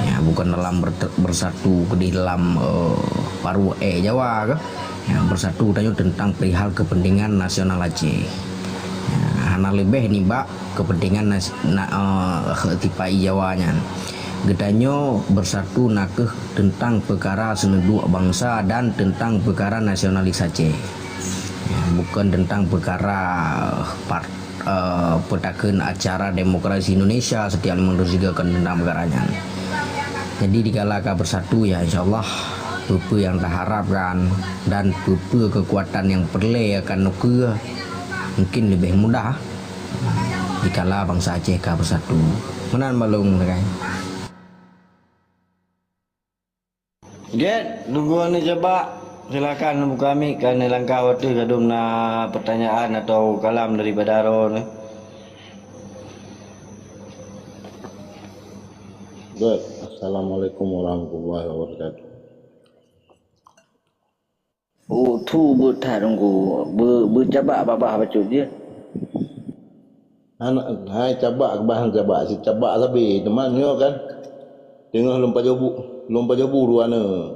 Ya, bukan dalam ber-, bersatu di dalam, eh, paruh ék Jawa kah? Ya, bersatu tanyoe tentang perihal kepentingan nasional Aceh. Ya, hana leubeh nibak kepentingan nas-, na-, eh, tipai Jawa nyan. Geutanyoe bersatu nakeuh tentang peukara seuneuduek bansa dan tentang peukara nasionalis Aceh. Ya, bukan tentang peukara part-, eh, peutakheun acara demokrasi Indonesia setiap lima belas tiga akan tentang peukara nyan. Jadi dikala ka bersatu, ya, insya Allah, peue-peue nyang taharapkan dan peue-peue keukuatan nyang peureulée akan neukeue mungkin leubeh mudah dikala bansa Aceh ka beusatu. Meunan balong sagai. Gét, Teungku Aneuk Jabak, silakan buka mic, ka neulangkah watée gadom na pertanyaan atau kalam daripada droeneuh. Gét, Assalamualaikum warahmatullahi wabarakatuh. Oh, tu beuthat Teungku, beu-, beucabak babah bacut jih. Hana, hai cabak keubah cabak, si cabak sabe, teuma nyoe kan. Teungoh lôn pajoh bu, lôn pajoh bu dua neuk.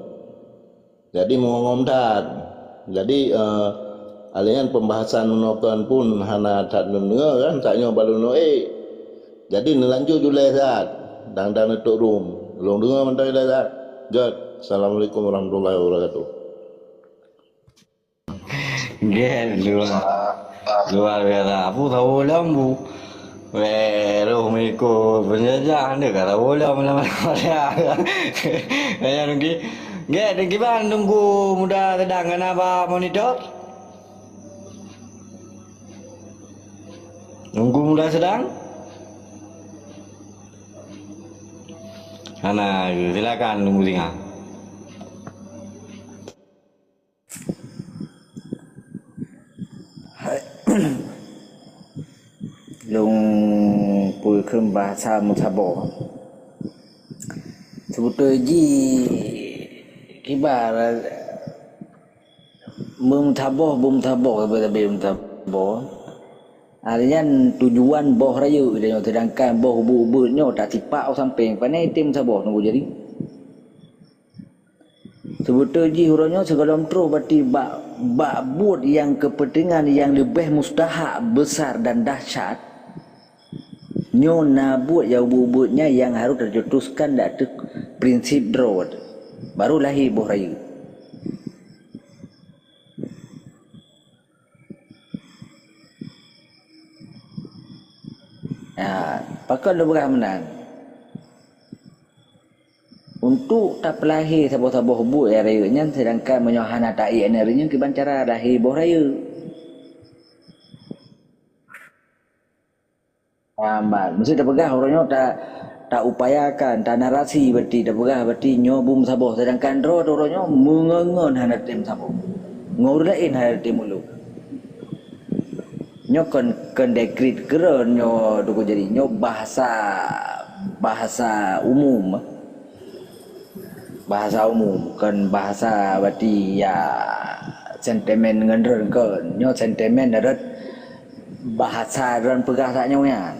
Jadi meungom that. Jadi, eh, Alèh nyan pembahasan unoe kon pun hana that neudeungoe kan, saat nyoe baru neuék. Jadi neulanjut julai saat dang-dang neutok rum. Lôn deungoe mantong julai saat. Jot. Assalamualaikum warahmatullahi wabarakatuh. Gét, luar, luar biasa. Abu tahu lom bu. Weh, roh miko penjajah ni kata boleh malam-malam. Nanya nunggu. Gét, nunggu ban nunggu muda sedang kena ba monitor. Nunggu muda sedang. Hana, silakan nunggu singa. Hai. Lôn peue kheun bahasa meusaboh. Seubeutôi jih kiban meumeusaboh, meumeusaboh, sabe-sabe meusaboh. Artinya tujuan boh rayeuk, sedangkan boh ubeut-ubeut nyoe tasipak u sampéng, pane tem saboh nunggu jadi. Seubeutôi jih uroe nyoe sigohlom troh bati bak, bak buet nyang keupeuntengan nyang leubeh mustahak, besar dan dahsyat. Nyoe na buet nyang ubeut-ubeut nyan nyang harôh teucetuskan ateueh prinsip droe, baru lahé boh rayeuk. Ya, pakon lôn peugah meunan? Untuk tapeulahé saboh-saboh buet nyang rayeuk nyan, sedangkan meunyoe hana taék nyan, kiban cara lahé boh rayeuk. Lambat. Meusti tapeugah uroe nyoe ta, taupayakan, tanarasi berarti tapeugah berarti nyoe bum saboh, sedangkan droe uroe nyoe meungon-ngon hana tem saboh. Ngon ureueng laén hana tem ulôn. Nyoe kon, kon dekrit keuron nyoe, Teungku, jadi nyoe bahasa, bahasa umum. Bahasa umum, kon bahasa berarti ya sentimen ngon droe kon. Nyoe sentimen rot bahasa droe peugah sak nyoe nyan.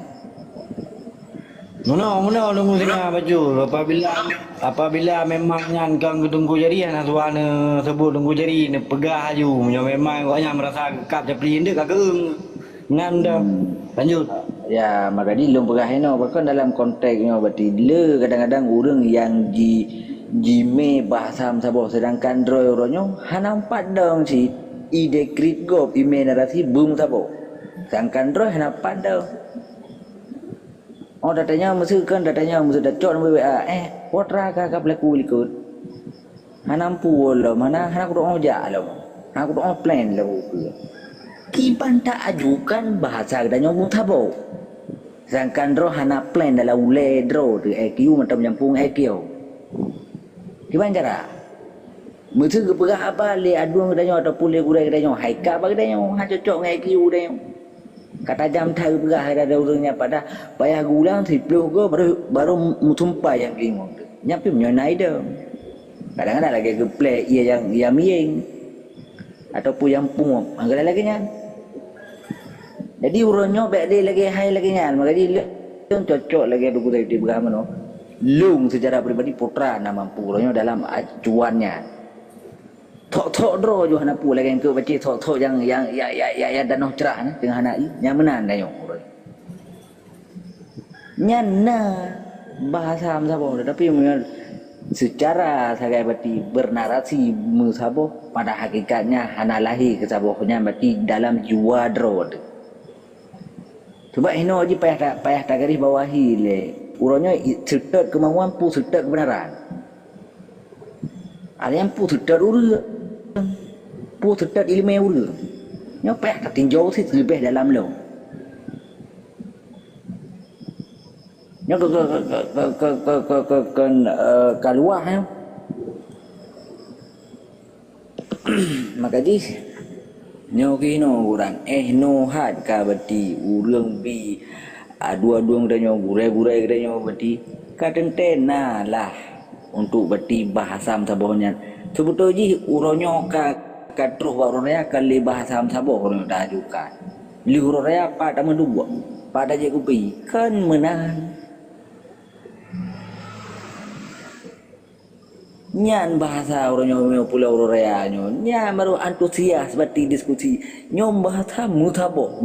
Meunoe, meunoe Teungku Singa bacut. Apabila, apabila memang nyan kon keu Teungku Jari, hana suah neuseubut Teungku Jari, neupeugah laju. Meunyoe memang awaknyan meurasa geukab capli, ndeuk ka keueung. Nyan dah. Hmm. Lanjut. Ya, maka di lôn peugah inoe, bahkan dalam konteks nyoe, berarti le kadang-kadang ureueng nyang ji, jimé bahasa meusaboh, sedangkan droe uroe nyoe hana meupat dong cit. I dekrit gob, imé narasi bum saboh. Sedangkan droe hana meupat dong. Oh, datanya meusu kan, datanya meusu dacok nombor W A. Eh, potra ka, ka pelaku likot. Hana mampu lom, hana, hana kudoe jak lom. Hana kudoe plan lom ukeue. Kiban ta ajukan bahasa geutanyoe beusaboh. Sedangkan droe hana plan dalam ulée droe teu I Q mantong meunyampung I Q. Kiban cara? Meuseu geupeugah haba lé adueng geutanyoe ataupun lé gurée geutanyoe, hai ka bak geutanyoe, hana cocok ngon I Q geutanyoe. Ka tajam that geupeugah hai dada ureueng nyan padah payah geuulang siplôh goe baru, baru meusumpah nyang keulimong teuh. Nyan pih meunyoe na idong. Kadang-kadang lagée geupleh ié nyang, nyang mieng ataupun nyang pungob, hana lagée nyan. Jadi uroe nyoe bék lé lagée hai lagée nyan, maka jih lôn cocok lagée Teungku Saidi peugah meunoe. Lôn seucara pribadi putra na mampu uroe nyoe dalam acuan nyan. Thok-thok droe ju hana peue lagée engkeu bacé thok-thok nyang, nyang, ya, ya, ya, ya danoh cerah nyan teungoh hana ié, nyang meunan tanyoe uroe. Nyan na bahasa meusaboh, tetapi meunyoe seucara sagai bati bernarasi meusaboh, pada hakikatnya hana lahé keu saboh nyan, bati dalam jiwa droe teuh. Cuba inoe jih payah ta-, payah tagaris bawahi lé. Uroe nyoe i-, seutôt keumauan, peue seutôt keubeunaran. Ada nyang peue seutôt ureueng, peue seutôt ileumé ureueng. Nyoe payah tatinjau cit leubeh dalam lom. Nyoe ke, ke, ke, eh, ka luwah nyoe. Maka jih, nyoe keuh inoe urang, eh, nohat ka beuti ureueng bi, adueng-adueng geutanyoe, gurée-gurée geutanyoe beuti, ka teuntée na lah untuk beuti bahasa meusaboh nyan. Seubeutôi jih uroe nyoe ka, ka troh bak uroe raya ka lé bahasa meusaboh uroe nyoe taajukan. Lheueh uroe raya pat tameuduek, pat tajak kupi, kan meunan. Nyan bahasa ureuëng nyoe, nyoe pulo ureuëng raya nyoe. Nyan baru antusias bati diskusi. Nyoe bahasa meusaboh.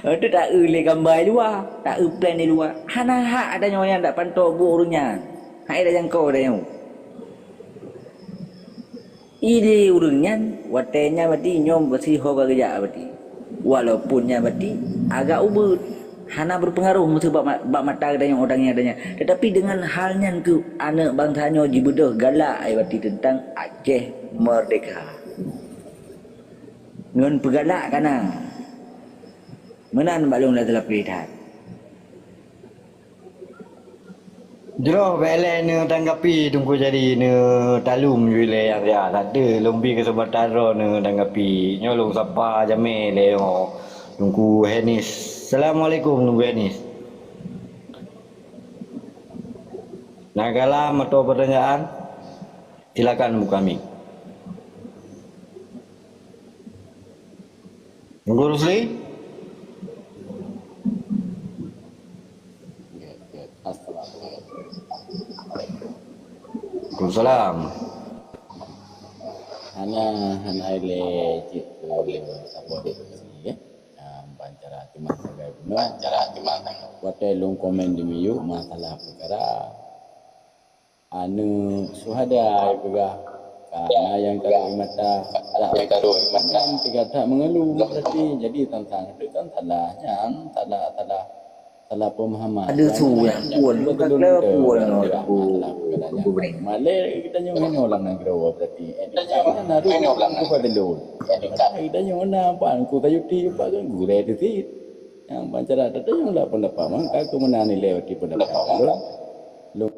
Itu taeu lé gamba di luwa, taeu plan di luwa. Hana hak ada nyoe nyang dak pantoe buet ureuëng nyan. Hai dak jangko ada nyoe. Ide ureuëng nyan, watée nyan bati nyoe basi ho ka geujak bati. Walaupun nyan bati agak ubeuet, hana berpengaruh meuseubab ma-, bak mata geutanyoe, u tangieng geutanyoe. Tetapi dengan hal nyan keuh aneuëk bansa nyoe jibeudôh galak ai bati teuntang Aceh Merdeka. Ngon peugalak kana. Meunan bak lôn lam teulapi that. Jroh bèk lé neutanggapi Teungku Jadi, neutalum ju ilée nyang siat. Sateue lôn bi keuseumpatan droe neutanggapi. Nyoe lôn sapa jamé lé nyoe Teungku Henis. Assalamualaikum Teungku Henis. Na galam atau pertanyaan? Silakan buka mic. Teungku Rusli? Assalamualaikum. Waalaikumsalam. Hana, hana ilée cit keu lé saboh di sini, ya. Nah, ban cara timang sagai bunoe. Ban cara timang sagai. Watée lôn komen di miyueb masalah peukara aneuëk syuhada, ipeugah, ka na nyang ka rhot mata, nyang ka rhot mata, nyan teuga that meungeuluh, berarti jadi tantang itu kan salah, nyan salah, salah, salah pemahaman. Ada su nyang pun, bukan le pun, masalah peukara nyan. Malée geutanyoe hinoe lam nanggroe, berarti. Nyan harus buka dulu. Geutanyoe na pan ku tayuti, pan gurée teusit. Nyang ban cara geutanyoe lah pendapat, maka aku meunan nilai bati pendapat. Lôn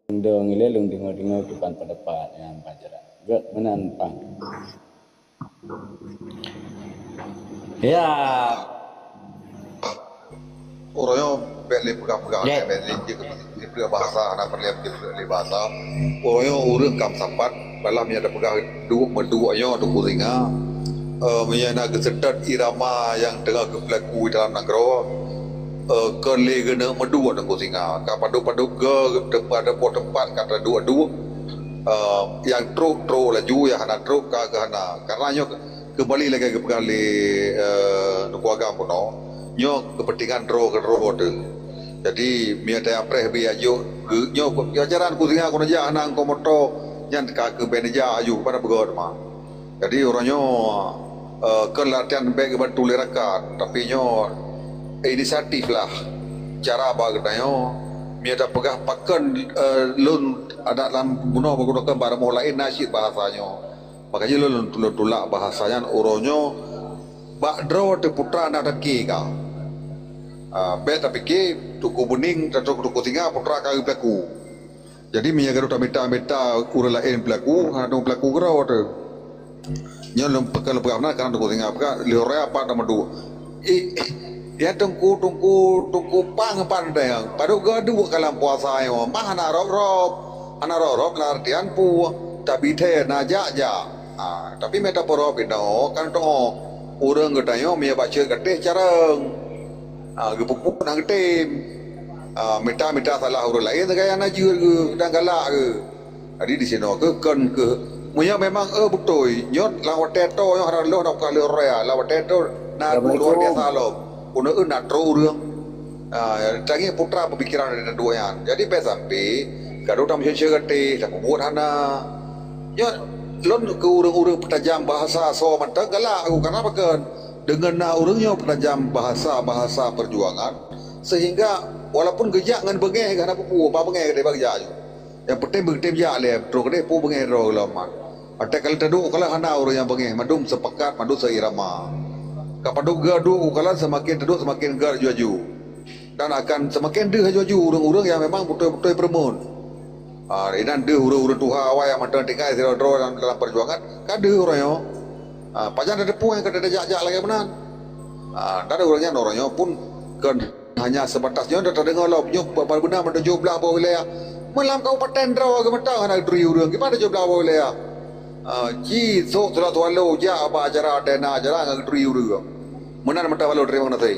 Lôn deungoe, lôn deungoe-deungoe kiban pendapat nyang ban cara. Gét meunan pang. Ya. Uroe nyoe bèk lé peugah-peugah, bèk lé jeuet keu bahasa, hana peureulèe jeuet keu bahasa. Uroe nyoe ureueng ka meusapat, dalam nyang tapeugah duek meuduek nyoe Teungku Singa. Eh, meunyoe na geuseutôt irama nyang teungoh geupeulaku dalam nanggroe, eh, kon lé geuneuk meuduek Teungku Singa. Ka padub-padub goe, teumpat, teumpat, teumpat ka taduek-duek. Eh, nyang trok, trok laju, nyang hana trok, ka geuhana. Karena nyoe keumbali lagèe geupeugah lé, eh, Teungku Agam bunoe, nyoe keupeuntengan droe keudroe teuh. Jadi, meunyoe tayang preh bie aju, geu-, nyoe ajaran Teungku Singa keuneuk jak hana angkot moto, nyan ka keubeuen jak aju, pada beugöt teuma. Jadi, uroe nyoe, eh, kon latihan bèk geubantu lé rakan, tapi nyoe inisiatif lah. Cara bak geutanyoe, meunyoe tapeugah pakon, eh, lôn adak lam bunoe bak geutanyoe kon bak rumoh laén na cit bahasa nyoe. Makajih lôn, lôn tulak bahasa nyan uroe nyoe bak droe teuh putra na teuki ka. Ah, bèk tapike Teungku Beuning, Teungku Singa putra ka geupeulaku. Jadi, meunyoe geutanyoe tamita-mita ureueng laén peulaku, hana teuma peulaku keudroe teuh. Nyoe lôn peugah, lôn peugah meunan, karena Teungku Singa peugah, lheueh raya pat na meuduek. Eh, ya Teungku, Teungku, Teungku pang pandai, padub geuduek ka lam puasa nyoe, mah hana rop-rop, hana rop-rop lam artian peue, tapi thèe na jak-jak. Ah, tapi meunyoe tapeurop inoe, kan teuh ureueng geutanyoe meunyoe bacut gatéh carông. Ah, geupeubuet na geutem. Ah, mita-mita salah ureueng laén sagai hana jeuet geuh dan galak geuh. Jadi di sinoe keuh kon keuh, meunyoe memang, eh, beutôi, nyoe lam watèe toe nyoe hana lôn na peugah lé ureueng, lam watèe toe na luar biasa lom. Keuneuk na trok ureueng. Ah, tangieng putra peupikiran dari dua nyan. Jadi bèk sampai gadoh tameusyeuet-syeuet gatéh, tapeubuet hana. Nyoe lôn keu ureueng-ureueng peutajam bahasa soe mantong galak aku, karena pakon? Deungon na ureueng nyoe peutajam bahasa-bahasa perjuangan, sehingga walaupun geujak ngon beungèh, hana peue-peue, ba beungèh gatéh ba geujak nyoe. Nyang penting beutem jak lé, trok deh peue beungèh droe lom. Watèe ka lheueh taduek, ka lheueh hana ureueng nyang beungèh, mandum sepakat, mandum seirama. Ka padub geuduek, ka lheueh semakin taduek semakin gèt aju-aju. Dan akan semakin deuh aju-aju ureueng-ureueng nyang memang beutôi-beutôi peureumeun. Ah, inan deuh ureueng-ureueng tuha awai nyang mantong tinggai sidroe-droe dalam, dalam perjuangan, ka deuh uroe nyoe. Ah, pajan tateupeue nyang ka tajak-jak lagèe meunan. Ah, dan ureueng nyan uroe nyoe pun kon hanya sebatas nyoe dah tadeungoe lom, nyoe ba-, ba-, beuna meutujoh blaih boh wilayah. Meulam kabupaten droe geumeutang hana geuturi ureueng, kiban tujoh blaih boh wilayah. Ah, ji sok Sulat Tualo jak bak acara, dana acara hana geuturi ureueng. Meunan mantong, halo, terima kasih.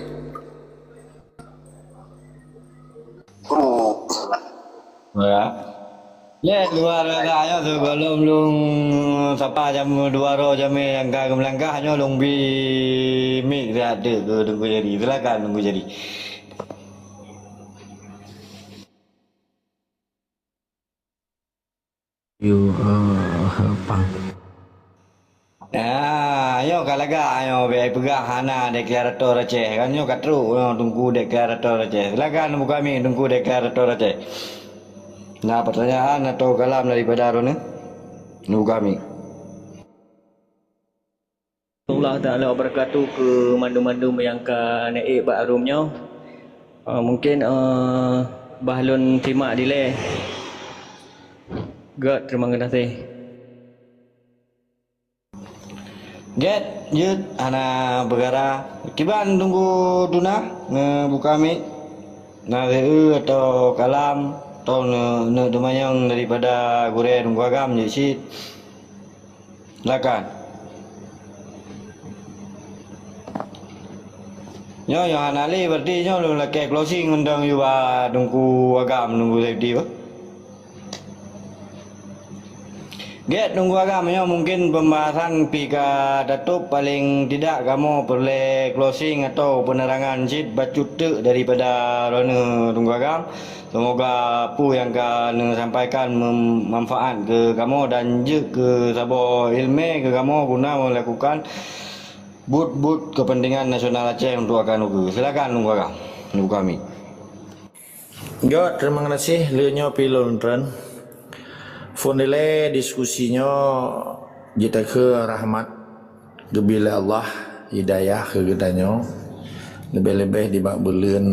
Ya. Lé luar biasa nyoe, sigohlom lôn sapa jam dua droe jamé nyang ka geumeulangkah nyoe, lôn bi mic siat teuk keu Teungku Jadi. Silakan Teungku Jadi. You, uh, pang. Ah, nyoe ka lagak nyoe, bèk peugah hana deklarator Aceh. Kan nyoe ka trok nyoe Teungku deklarator Aceh. Silakan buka mic Teungku deklarator Aceh. Na pertanyaan atau kalam daripada droeneuh? Buka mic. Allah Taala wabarakatuh keu mandum-mandum nyang ka neuék bak room nyoe. Ah, mungkin, ah, bah lôn simak dilèe. Göt, terima kasih. Gét jeuet hana peukara. Kiban Teungku Duna, neubuka mic. Na reueu atau kalam, atau neu-, neuteumanyong daripada gurèe Teungku Agam jeuet cit. Silakan. Nyoe, nyoe hana lé, berarti nyoe lôn lakèe closing mantong yue bak Teungku Agam, Teungku Safety bah. Gét Teungku Agam, nyoe mungkin pembahasan pih ka tatôp, paling tidak kamoe peureulèe closing atau penerangan cit bacut teuk daripada droeneuh Teungku Agam. Semoga peue nyang ka neusampaikan mem-, manfaat keu kamoe dan jeuet keu saboh ileumèe keu kamoe guna melakukan buet-buet kepentingan nasional Aceh untuk akan ukeue. Silakan Teungku Agam, Teungku kami. Gét, terima kasih. Lé nyoe pih lôn treun. Phôn dilèe diskusi nyoe jitakheun rahmat geubri lé Allah, hidayah keu geutanyoe, leubeh-leubeh di bak buleuen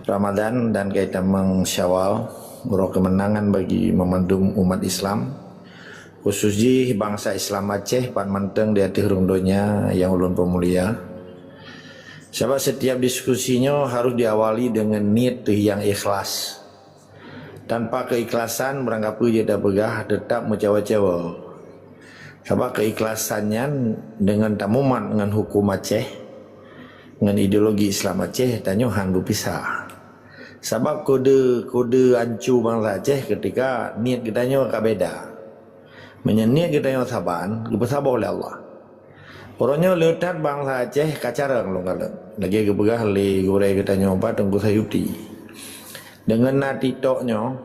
Ramadan dan ka itamong Syawal, uroe keumeunangan bagi meumandum umat Islam, khusus jih bansa Islam Aceh pat mantong di ateueh rhueng donya nyang ulôn peumulia. Sabab setiap diskusi nyoe harus diawali deungon niet teuh nyang ikhlas. Tanpa keikhlasan, barangkapeue jeuet tapeugah, teutap meucawa-cawa. Sabab keikhlasan nyan deungon tamumat ngon huköm Aceh, ngon ideologi Islam Aceh, tanyoe han beupisah. Sabab kode, kode ancu bansa Aceh ketika niet geutanyoe ka beda. Meunyoe niet geutanyoe saban, geupeusaboh lé Allah. Uroe nyoe le that bansa Aceh ka carông lôn kalon. Lagèe geupeugah lé gurèe geutanyoe pat Teungku Sayuti. Deungon na TikTok nyoe,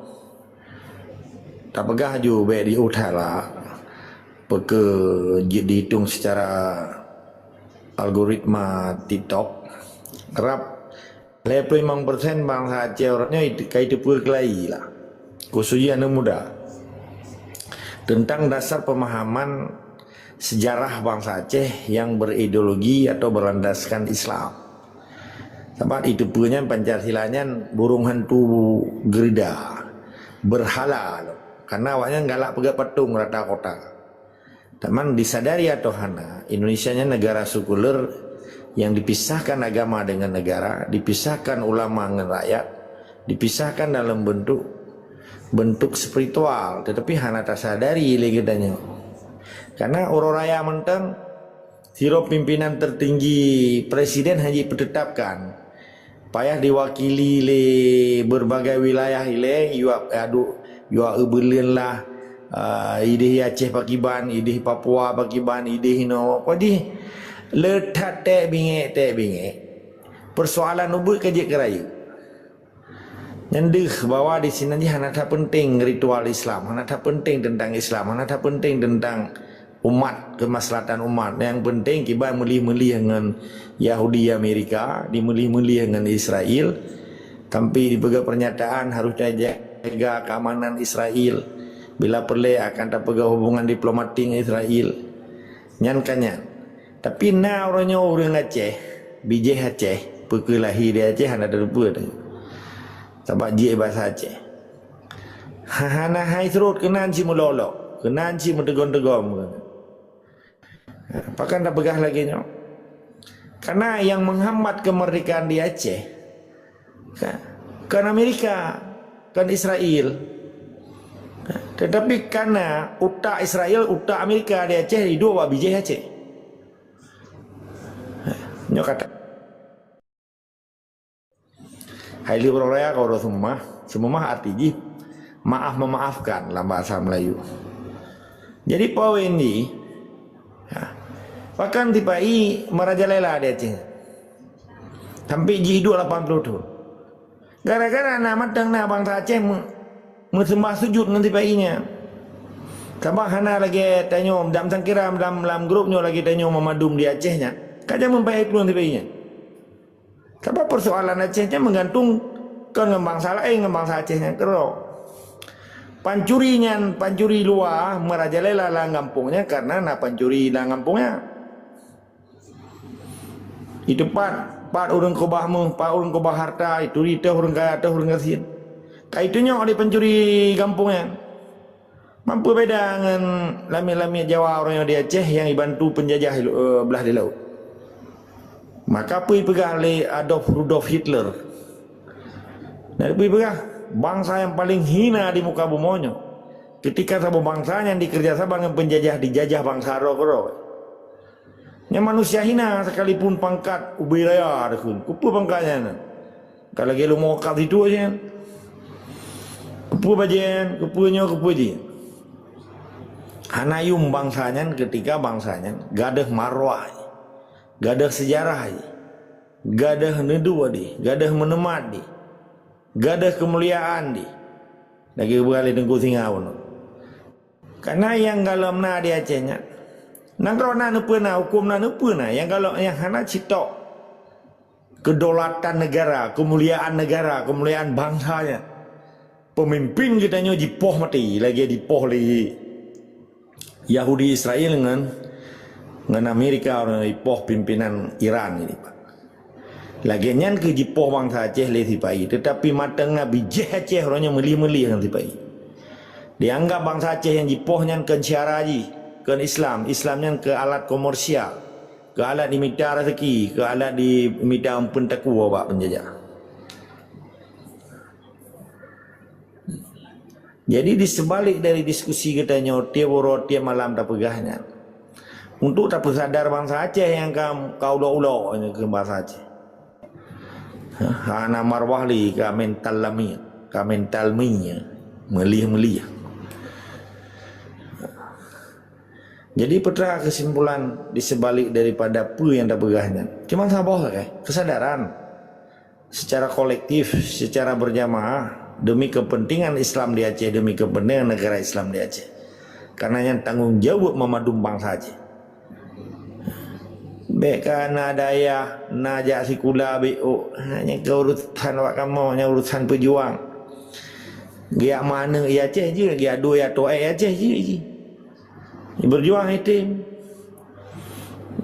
tapeugah ju bèk jiôh that lah. Peu kheueh jeuet jihitông seucara algoritma TikTok. Rab lhèe ploh limong persen bansa Aceh uroe nyoe ka jiteupeue keulayi lah. Khusus jih aneuk muda. Teuntang dasar peumahaman sejarah bansa Aceh nyang berideologi atau berlandaskan Islam. Sabab jiteupeue nyan Pancasila nyan burông hantu geurida, beurhala lom. Karena awaknyan galak peugöt patong rata kota. Teuma disadari atau hana, Indonesia nyan negara sekuler nyang dipisahkan agama dengan negara, dipisahkan ulama ngon rakyat, dipisahkan dalam bentuk, bentuk spiritual, tetapi hana tasadari lé geutanyoe. Karena uroe raya mantong, sidroe pimpinan tertinggi presiden hana jipeutetapkan. Payah diwakili lé berbagai wilayah ilèe, yue adu, yue eu buleuen lah, ah, idéh Aceh pakiban, idéh Papua pakiban, idéh inoe. Apa jih? Le that tèk bingèk, tèk bingèk. Persoalan ubit ka jeuet keu rayeuk. Nyan deuh bahwa di sinan jih hana that penting ritual Islam, hana that penting teuntang Islam, hana that penting teuntang umat, keumaslahatan umat. Nyang penting kiban meulih-meulih ngon Yahudi Amerika, dimeulih-meulih ngon Israel. Sampai dipeugah pernyataan harus tajaga keamanan Israel. Bila peureulèe akan tapeugah hubungan diplomatik ngon Israel. Nyan ka nyan. Tapi na uroe nyoe ureueng Aceh, bijéh Aceh, peu kheueh lahé di Aceh hana tateupeue. Sabab jih basa Aceh. Hana hai srot keunan cit meulolok, keunan cit meuteugom-teugom. Pakon tapeugah lagèe nyoe? Karena yang menghambat kemerdekaan di Aceh, kan, kon Amerika, kon Israel. Tetapi karena utak Israel, utak Amerika di Aceh, jidua bak bijéh Aceh. Nyoe kata. Hai lheueh uroe raya ka uroe seumah. Seumah arti jih Maaf memaafkan lam bahasa Melayu. Jadi poin jih, ha, pakon sipa-i meurajalela di Aceh. Sampai jih duek lapan ploh thon. Gara-gara na mantong na bansa Aceh meu-, meuseumbah sujut ngon sipa-i nyan. Sabab hana lagée tanyoe, dan sangkira lam, lam grup nyoe lagée tanyoe meumandum di Aceh nyan. Ka jameun payah tulông sipa-i nyan. Sabab persoalan Aceh nyan meugantung kon ngon bansa laén, ngon bansa Aceh nyan keudroe. Pancuri nyan, pancuri luwa meurajalela lam gampông nyan karena na pancuri lam gampông nyan. Itu pat, pat ureuëng keubah méuh, pat ureuëng keubah harta, itu di teuh ureuëng kaya, teuh ureuëng gasien. Ka itunyok di pancuri gampông nyan. Mampu beda ngon lamiet-lamiet Jawa uroe nyoe di Aceh nyang jibantu peunjajah, eh, blah di laôt. Maka peue jipeugah lé Adolf Rudolf Hitler? Na peue jipeugah, bansa nyang paleng hina di muka bumoe nyoe, ketika saboh bansa nyang dikeureuja saban ngon peunjajah dijajah bansa droe keudroe. Nyan manusia hina sekalipun pangkat ubé raya dikheun. Keupeue pangkat nyan? Ka lagée leumo kab situ nyan. Keupeue bajée nyan, keupeue nyoe, keupeue jih. Hana yuem bansa nyan ketika bansa nyan gadôh marwah, gadôh seujarah, gadôh neudua di, gadôh meuneumat di, gadôh keumuliaan di. Lagée geupeugah lé Teungku Singa bunoe. Karena nyang galom na di Aceh nyan, nanggroe na neupeue na, huköm na neupeue na, nyang galom nyang hana citok kedaulatan negara, keumuliaan negara, keumuliaan bansa nyan. Peumimpin geutanyoe jipoh maté lagée jipoh lé Yahudi Israel ngon, ngon Amerika, ureuëng jipoh pimpinan Iran ini, Pak. Lagée nyan keuh jipoh bansa Aceh lé sipa-i, teutapi mantong na bijéh Aceh uroe nyoe meulih-meulih ngon sipa-i. Dianggap bansa Aceh nyang jipoh nyan kon syedara jih, kon Islam, Islam nyan keu alat komersial, keu alat jimita raseuki, keu alat jimita eumpeuen takue bak peunjajah. Jadi, di seubalik dari diskusi geutanyoe tieb uroe, tieb malam tapeugah nyan, untuk tapeusadar bansa Aceh nyang ka, ka ulok-ulok nyoe keu bansa Aceh. Hana marwah lé, ka mental lamiet, ka mental mie, meulih-meulih. Jadi, peue teuma keusimpulan di seubalik daripada peue nyang tapeugah nyan? Cuma saboh sagai, keusadaran. Secara kolektif, secara berjamaah, demi kepentingan Islam di Aceh, demi kepentingan negara Islam di Aceh. Karena nyan tanggong jaweueb meumandum bansa Aceh. Bék ka na dayah, na jak sikula bék ôk. Ha, nyan keuh urusan awak kamoe, nyan urusan peujuang. Geujak meuaneuk i Aceh jeuet, geujak dua i atoe i Aceh jeuet jih. Beujuang item.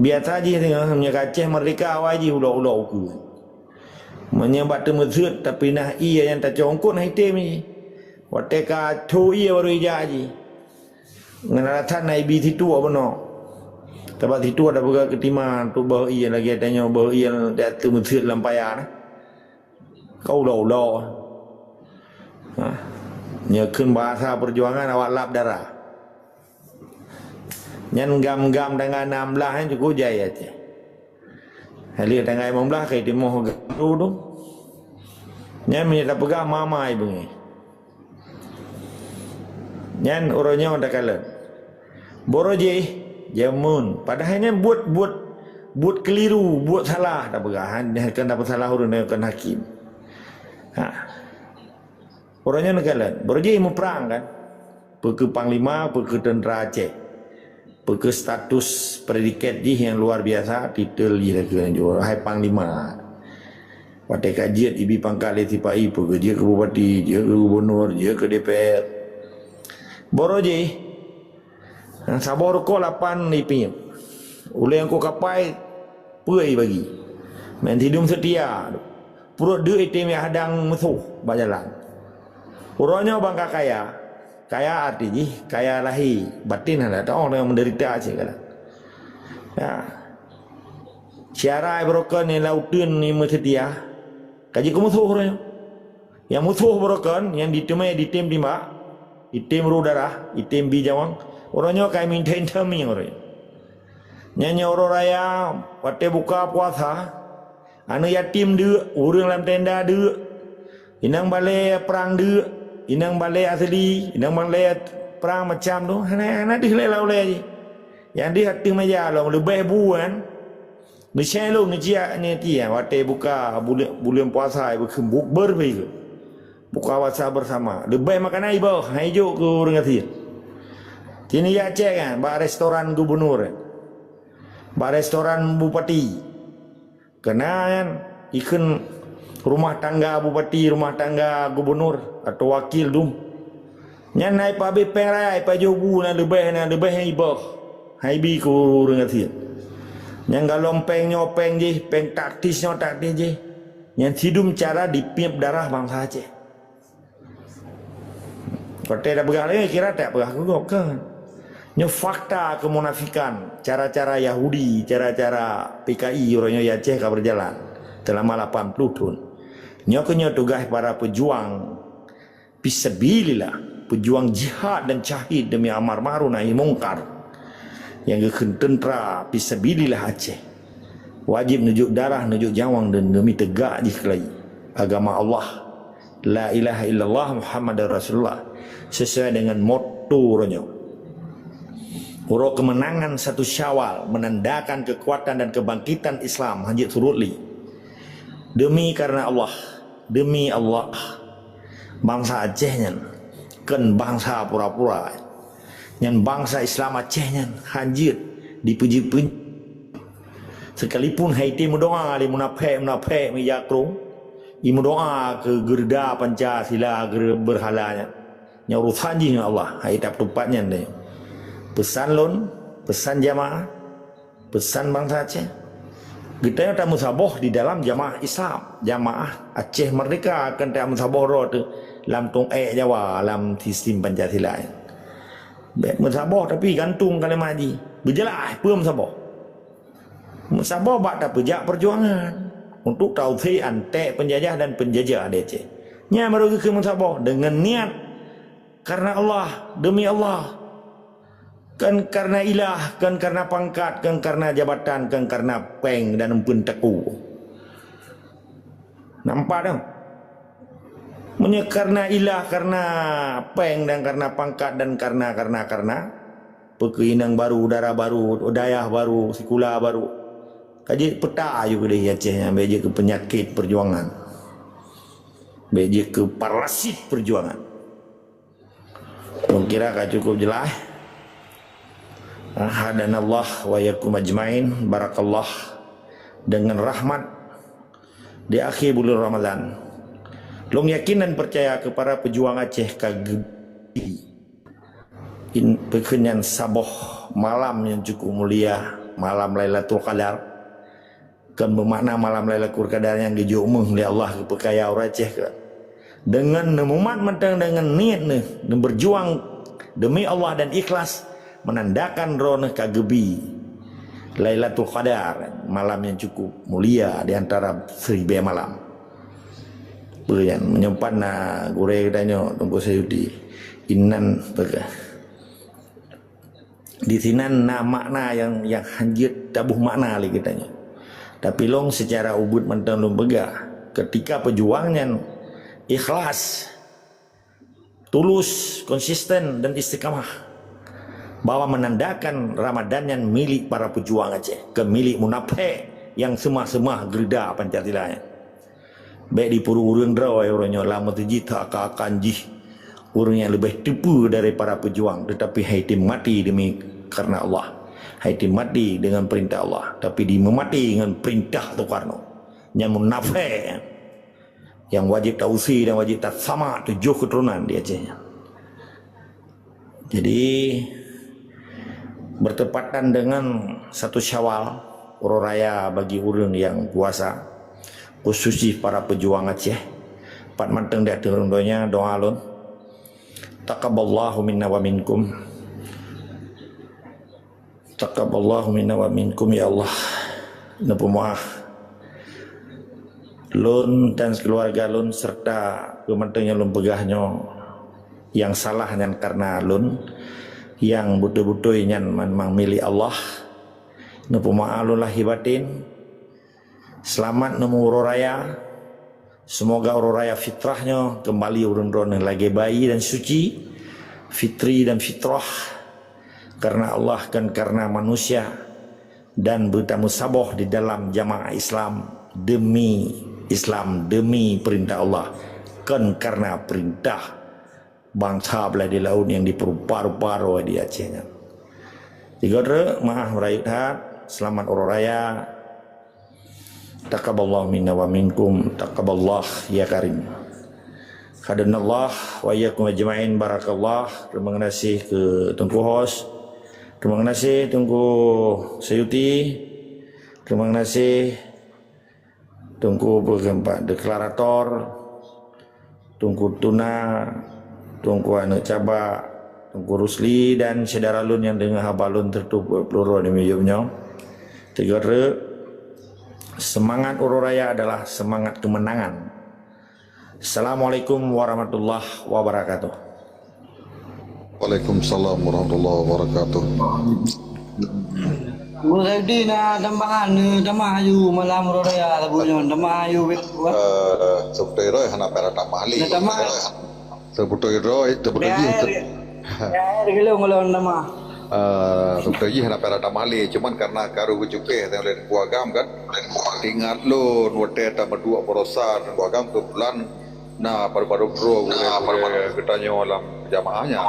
Biasa jih singoh meunyoe ka Aceh merdeka awai jih ulok-ulok ukeue. Meunyoe bak teumeuseut tapinah ié nyang tacok eungkot na item jih. Watée ka tho ié barô ijak jih. Ngon alasan na ibi situek bunoe. Sabab situek tapeugah keutima untuk boh ié lagée tanyoe boh ié nyang teumeuseut lam paya na. Ka ulok-ulok. Ha. Nyoe kheun bahasa perjuangan awak lap darah. Nyan gam-gam tanggai nam blaih nyan cukup jai Aceh. Lheueh tanggai limong blaih ka timoh gam tu. Nyan meunyoe tapeugah mamai beungéh. Nyan uroe nyoe takalon. Boro jih, jameun. Padahai nyan buet, buet, buet keliru, buet salah tapeugah. Nyan kan tapeusalah ureuëng nyan kan hakim. Ha. Uroe nyoe neukalon, boro jih muprang kan. Peu kheueh panglima, peu kheueh teuntra Aceh. Peu kheueh status predikat jih nyang luar biasa, titel jih lagée nyoe, hai panglima. Watée ka jeuet ibi pangkat lé sipa-i, peu kheueh jeuet keu bupati, jeuet keu gubunur, jeuet keu D P R. Boro jih, saboh rukok lapan ipiep. Ulée eungkôt kapai, peuet ibagi. Meusidum seutia. Pruet deuk item jak hadang musoh bak jalan. Uroe nyoe bangka kaya. Kaya arti jih, kaya lahé, baten hana teuong deungon meudeurita cit kadang. Ya. Siarai beurokon nyang lam uteuen nyang meuseutia, ka jeuet keu musoh uroe nyoe. Nyang musoh beurokon, nyang diteumé ditem timbak, item roh darah, item bi nyawöng, uroe nyoe ka iminta-inta mi uroe nyoe. Nyan nyoe uroe raya, watée buka puasa, aneuk yatim deuk, ureuëng lam tenda deuk, inong balée prang deuk, Inong balée asli, inong balée prang macam tu, hana, hana deuh lé lawan ulée jih. Nyang deuh ateueh meja lom, leubeh bu nyan. Neucai lôn, neuciak nyan tiang, watée buka buleuen, buleuen puasa, ibeukheun bukber pih. Buka puasa bersama. Leubeh makanan iboh, han ijok keu ureuëng gasien. Ci neujak cék nyan, bak restoran gubunur. Bak restoran bupati. Keunan ikheun rumah tangga bupati, rumah tangga gubunur atau wakil dum. Nyan na ipabéh péng raya, ipajoh bu na leubeh, na leubeh nyang iboh. Han ibi keu ureuëng gasien. Nyang galom péng nyoe péng jih, péng taktis nyoe taktis jih. Nyan sidum cara dipiep darah bansa Aceh. Watée tapeugah lagée kira tapeugah keu gob kan. Nyoe fakta kemunafikan, cara-cara Yahudi, cara-cara P K I uroe nyoe di Aceh ka berjalan selama lapan puluh thon. Nyoe keuh nyoe tugaih para pejuang fisabilillah, pejuang jihad dan syahid demi amar ma'ruf nahi mungkar nyang geukheun teuntra fisabilillah Aceh. Wajéb neujok darah, neujok nyawöng dan demi teugak jih keulayi agama Allah. La ilaha illallah Muhammadar Rasulullah, sesuai dengan moto uroe nyoe. Uroe kemenangan satu Syawal menandakan kekuatan dan kebangkitan Islam hanjeuet surut lé. Demi karena Allah, demi Allah, bansa Aceh nyan kon bansa pura-pura. Nyan bansa Islam Aceh nyan hanjeuet dipuji-puji. Sekalipun hai item meudoa lé munafék-munafék meujakrong, imeudoa keu geureuda Pancasila, geureuda beurhala nyan. Nyan urusan jih ngon Allah, hai item teumpat nyan deh. Peusan lôn, peusan jamaah, peusan bansa Aceh. Geutanyoe tameusaboh di dalam jamaah Islam, jamaah Aceh Merdeka, kon tameusaboh droe teuh lam tong ék Jawa, lam sistem Pancasila nyan. Bék meusaboh tapi gantung kalimat jih. Beujeulaih peue meusaboh. Meusaboh bak tapeujak peujuangan untuk tausé anték peunjajah dan peunjajah di Aceh. Nyan baru geukheun meusaboh deungon niat karena Allah, demi Allah. Kon karena ilah, kon karena pangkat, kon karena jabatan, kon karena péng dan eumpeuen teungku. Nampak dah? Meunyoe karena ilah, karena péng dan karena pangkat dan karena, karena, karena, peue keu inong baru, dara baru, dayah baru, sikula baru. Ka jeuet peutak aju keudeh Aceh nyan, bék jeuet keu peunyakét peujuangan. Bék jeuet keu parasit peujuangan. Lôn kira ka cukup jeulaih. Hadanallah wa iyyakum ajmain. Barakallah dengan rahmat di akhé buleuen Ramadhan. Lôn yakin dan peucaya keu para peujuang Aceh ka geubi in peukheun nyan saboh malam nyang cukup mulia, malam Lailatul Qadar. Kon beumakna malam Lailatul Qadar nyang geujok méuh lé Allah geupeukaya ureuëng Aceh keu. Deungon neumumat mantong deungon niet neuh, neubeujuang deumi Allah dan ikhlas, meunandakan droeneuh ka geubi Lailatul Qadar, malam nyang cukup mulia di antara siribée malam. Peue nyan, meunyoe pat na gurée geutanyoe, Teungku Sayuti, inan peugah. Di sinan na makna nyang, nyang hanjeuet taboh makna lé geutanyoe. Tapi lôn seucara ubit mantong lôn peugah, keutika peujuang nyan ikhlas, tulus, konsisten dan istiqamah, bahwa meunandakan Ramadan nyan milék para peujuang Aceh, kon milék munafék nyang seumah-seumah geureuda Pancasila nyan. Bék dipeureuet ureuëng droe uroe nyoe lam meuseujid, akan-akan jih ureuëng nyang leubeh teupeue daripada peujuang, teutapi han jitem maté demi karena Allah. Han jitem maté deungon peurintah Allah, tapi jimeumati ngon peurintah Soekarno. Nyang munafék, nyang wajéb tausé dan wajéb tasamak tujoh keuturonan di Aceh nyan. Jadi, bertepatan dengan satu Syawal, uroe raya bagi ureuëng nyang puasa, khusus jih para peujuang Aceh, pat mantong di ateueh rhueng donya, doa lôn, taqabbalallahu minna wa minkum. Taqabbalallahu minna wa minkum, ya Allah. Neupeumeu'ah lôn dan keuluwarga lôn, serta peue mantong nyang lôn peugah nyoe, nyang salah nyan kareuna lôn, nyang beutôi-beutôi nyan memang milék Allah. Neupeumeu'ah lôn lahé baten. Seulamat neumuroe raya. Semoga uroe raya fitrah nyoe kembali ureuëng droeneuh lagée bayi dan suci, fitri dan fitrah, karena Allah, kon karena manusia, dan beutameusaboh di dalam jamaah Islam demi Islam, demi perintah Allah, kon karena perintah bansa blaih di laôt nyang diperupa-rupa roh di Aceh nyan. Tiga treuk, maah merayeuk that, selamat uroe raya. Taqabbalallahu minna wa minkum, taqabbalallah ya karim. Hadanallah wa iyyakum ajma'in, barakallah. Terima kasih ke Teungku Hos. Terima kasih Teungku Sayuti. Terima kasih Teungku Bergempak Deklarator. Teungku Tuna, Teungku Aneuk Cabak, Teungku Rusli dan syedara lôn nyang deungoe haba lôn teutupeue pluroe di miyueb nyoe. Tiga treuk, semangat uroe raya adalah semangat kemenangan. Assalamualaikum warahmatullahi wabarakatuh. Waalaikumsalam warahmatullahi wabarakatuh. Guru Saidi na tambahan, eh, tamah aju malam uroe raya lagu nyoe, tamah aju wet, wet. Eh, sebeutôi droe hana payah tamah lé. Na tamah. Sebeutôi droe, sebeutôi jih, ya, ya, ya, gelong, gelong tamah. Eh, sebeutôi jih hana payah tamah lé, cuman karena karu geucukéh teuh lé Teungku Agam kan. Ingat lôn watée tameuduek baroesa Teungku Agam keubeutulan na padub-padub droe geutanyoe lam jamaah nyan.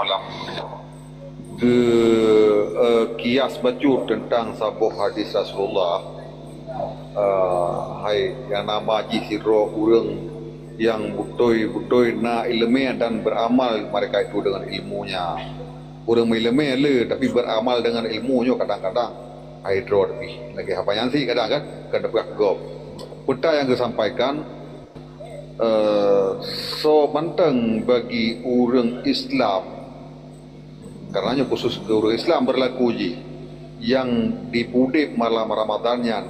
Geu, eh, kias bacut teuntang saboh hadis Rasulullah, eh, hai nyang nama jih sidroe ureuëng nyang beutôi-beutôi na iéleumé dan beramal mereka itu dengan ilmunya. Ureuëng meuiéleumé le, tapi beramal dengan ilmu nyoe kadang-kadang hai droe teupih. Lagée haba nyan sit kadang kan, kan teupeugah keu gob. Peue nyang geusampaikan, eh, soe mantong bagi ureuëng Islam, karena nyoe khusus keu ureuëng Islam berlaku jih, nyang dipeudeb malam Ramadan nyan,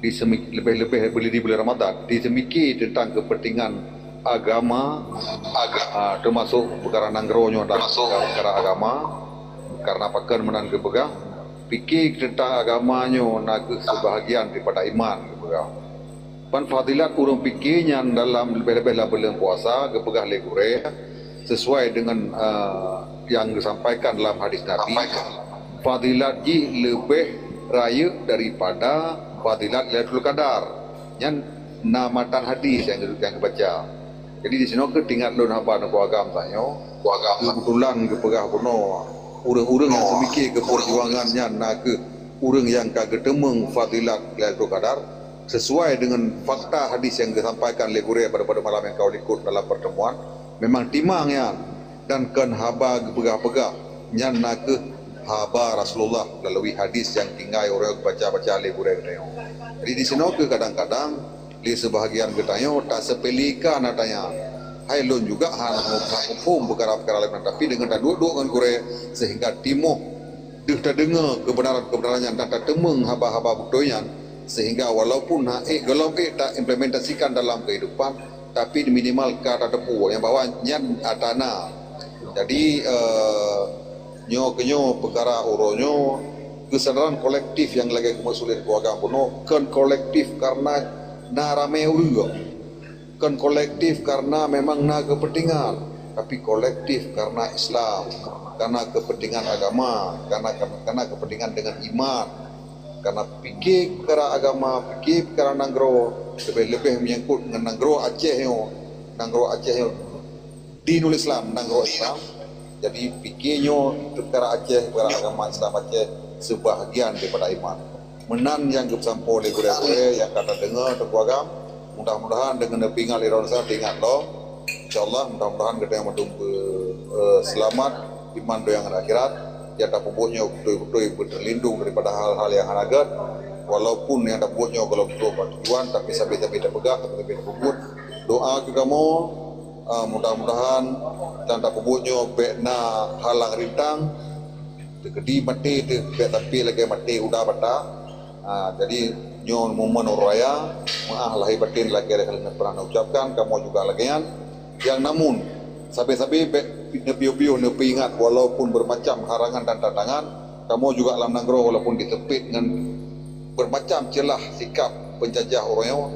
disemi-, leubeh-leubeh di bulan Ramadan, diseumiké teuntang keupeuntengan agama, aga-, ah, teumasok peukara nanggroe nyoe dan peukara agama, karena pakon meunan geupeugah, pike teuntang agama nyoe na kheueh seubahagian daripada iman geupeugah. Ban fadilat ureuëng pike nyan dalam leubeh-leubeh lam buleuen puasa geupeugah lé gurée, sesuai dengan, eh, nyang geusampaikan dalam hadis Nabi, fadilat jih leubeh rayeuk daripada fadilat Lailatul Qadar. Nyan na matan hadis nyang geu-, nyang geubaca. Jadi disinoe keuh teuingat lôn haba Teungku Agam tanyoe. Keubeutulan geupeugah bunoe, ureuëng-ureuëng nyang seumiké keu peujuangan nyan na kheueh ureuëng nyang ka geuteumeung fadilat Lailatul Qadar, sesuai dengan fakta hadis nyang geusampaikan lé gurée pada, pada malam nyang ka likot dalam pertemuan. Memang timang nyan, dan kon haba geupeugah-peugah, nyan na kheueh haba Rasulullah melalui hadis nyang tinggai ureuëng geubaca-baca lé gurée geutanyoe. Jadi disinoe keuh kadang-kadang lé seubahagian geutanyoe taseupelekan atra nyan. Hai lôn juga hana muphom peukara-peukara laén, tapi deungon taduek-duek ngon gurée sehingga timoh deuh tadeungoe keubeunaran-keubeunaran nyan dan tateumeung haba-haba beutôi nyan, sehingga walaupun hana ék gohlom ék taimplementasikan dalam keuhidupan, tapi minimal ka tateupeue nyang bahwa nyan atra na. Jadi, eh, nyoe keunyoe peukara uroe nyoe, keusadaran kolektif nyang lagée keumaksud lé Teungku Agam bunoe, kon kolektif karena na ramé ureuëng. Kon kolektif karena memang na keupeuntengan, tapi kolektif karena Islam, karena keupeuntengan agama, karena, karena keupeuntengan dengan iman. Karena pike peukara agama, pike peukara nanggroe, leubeh-leubeh meunyangkot ngon nanggroe Aceh nyoe, nanggroe Aceh nyoe dinul Islam, nanggroe Islam. Jadi pike nyoe peukara Aceh, peukara agama Islam Aceh seubahagian daripada iman. Meunan nyang geupeusampoe lé gurée-gurée nyang ka tadeungoe Teungku Agam. Mudah-mudahan deungon neupeuingat lé droeneuh teuingat lom. Insya Allah mudah-mudahan geutanyoe mandum beu, eh, seulamat iman donya ngon akhirat. Nyang tapeubuet nyoe beutôi-beutôi beuteulindong daripada hal-hal nyang hana gét. Walaupun nyang tapeubuet nyoe gohlom trok bak tujuan, tapi sabe-sabe tapeugah, sabe-sabe tapeubuet. Doa keu kamoe, ah, mudah-mudahan nyang tapeubuet nyoe bék na halang rintang. Teukeudi maté teuh bék tapi lagée maté uda bata. Ha, jadi nyoe momen uroe raya, meu'ah lahé batén lagée nyang pernah neucapkan, kamoe juga lagée nyan. Nyang namun, sabe-sabe bék neupiôh-piôh neupeuingat walaupun bermacam harangan dan tantangan, kamoe juga lam nanggroe walaupun diseumpét ngon bermacam ceulah sikap peunjajah uroe nyoe,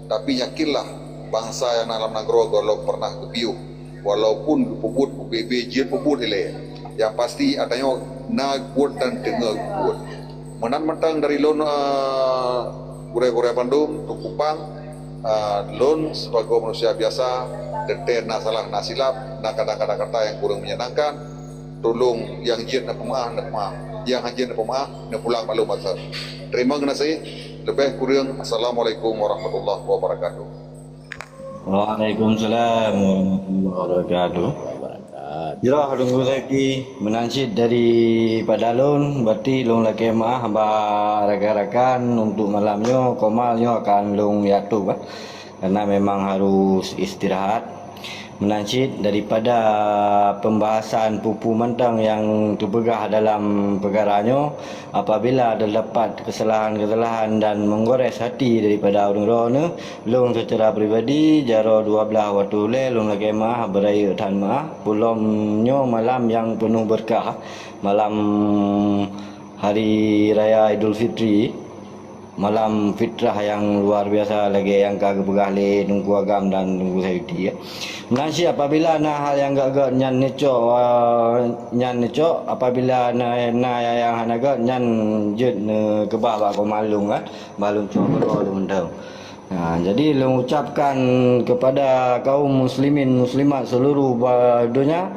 tapi yakinlah bansa nyang na lam nanggroe gohlom pernah geupiôh, walaupun geupeubuet ubé-bé jeuet peubuet ilée. Nyang pasti, ata nyoe na buet dan teungoh geubuet. Meunan mantong dari lôn, eh, gurée-gurée bandum, Teungku Pang, eh, lôn sibagoe manusia biasa, teuntée na salah, na silap, na kadang-kadang kata nyang kureueng meunyenangkan, tulông nyang jeuet neupeumeu'ah, neupeumeu'ah. Nyang hana jeuet neupeumeu'ah, neupulang bak lôn masa. Teurimong geunaséh, leubeh kureueng, Assalamualaikum warahmatullahi wabarakatuh. Waalaikumsalam warahmatullahi wabarakatuh. Jroh Teungku Zaki, meunan cit daripada lôn, berarti lôn lakée meu'ah bak rakan-rakan untuk malam nyoe, komal nyoe akan lôn jak tueb, eh, karena memang harus istirahat. Meunan cit daripada pembahasan peue-peue mantong nyang teupeugah dalam peukara nyoe, apabila teudapat kesalahan-kesalahan dan menggores hati daripada ureuëng droeneuh, lôn secara pribadi, jaroe dua blaih watée ulée lôn lakée meu'ah, beurayeuk that meu'ah. Peulom nyoe malam nyang peunoh beureukat, malam Hari Raya Idul Fitri, malam fitrah nyang luar biasa lagée nyang ka geupeugah lé Teungku Agam dan Teungku Sayuti, ya. Meunan cit apabila na hal nyang gét-gét nyan neucok, eh, nyan neucok, apabila na, na nyang hana gét nyan jeuet neukeubah bak komal lôn, kan, bak lôn cok keudroe lôn dong. Nah, jadi lôn ucapkan kepada kaum muslimin muslimat seluruh ba-, dunia,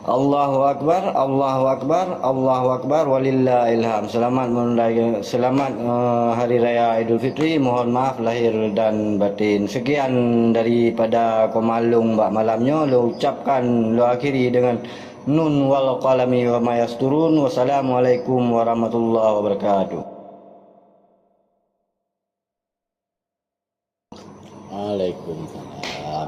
Allahu Akbar, Allahu Akbar, Allahu Akbar, walillahil hamd. Selamat menunaikan, selamat, eh, Hari Raya Idul Fitri. Mohon maaf lahir dan batin. Sekian daripada komal lôn bak malam nyoe. Lôn ucapkan, lôn akhiri dengan nun wal qalami wa ma yasturun. Wassalamualaikum warahmatullahi wabarakatuh. Waalaikumsalam.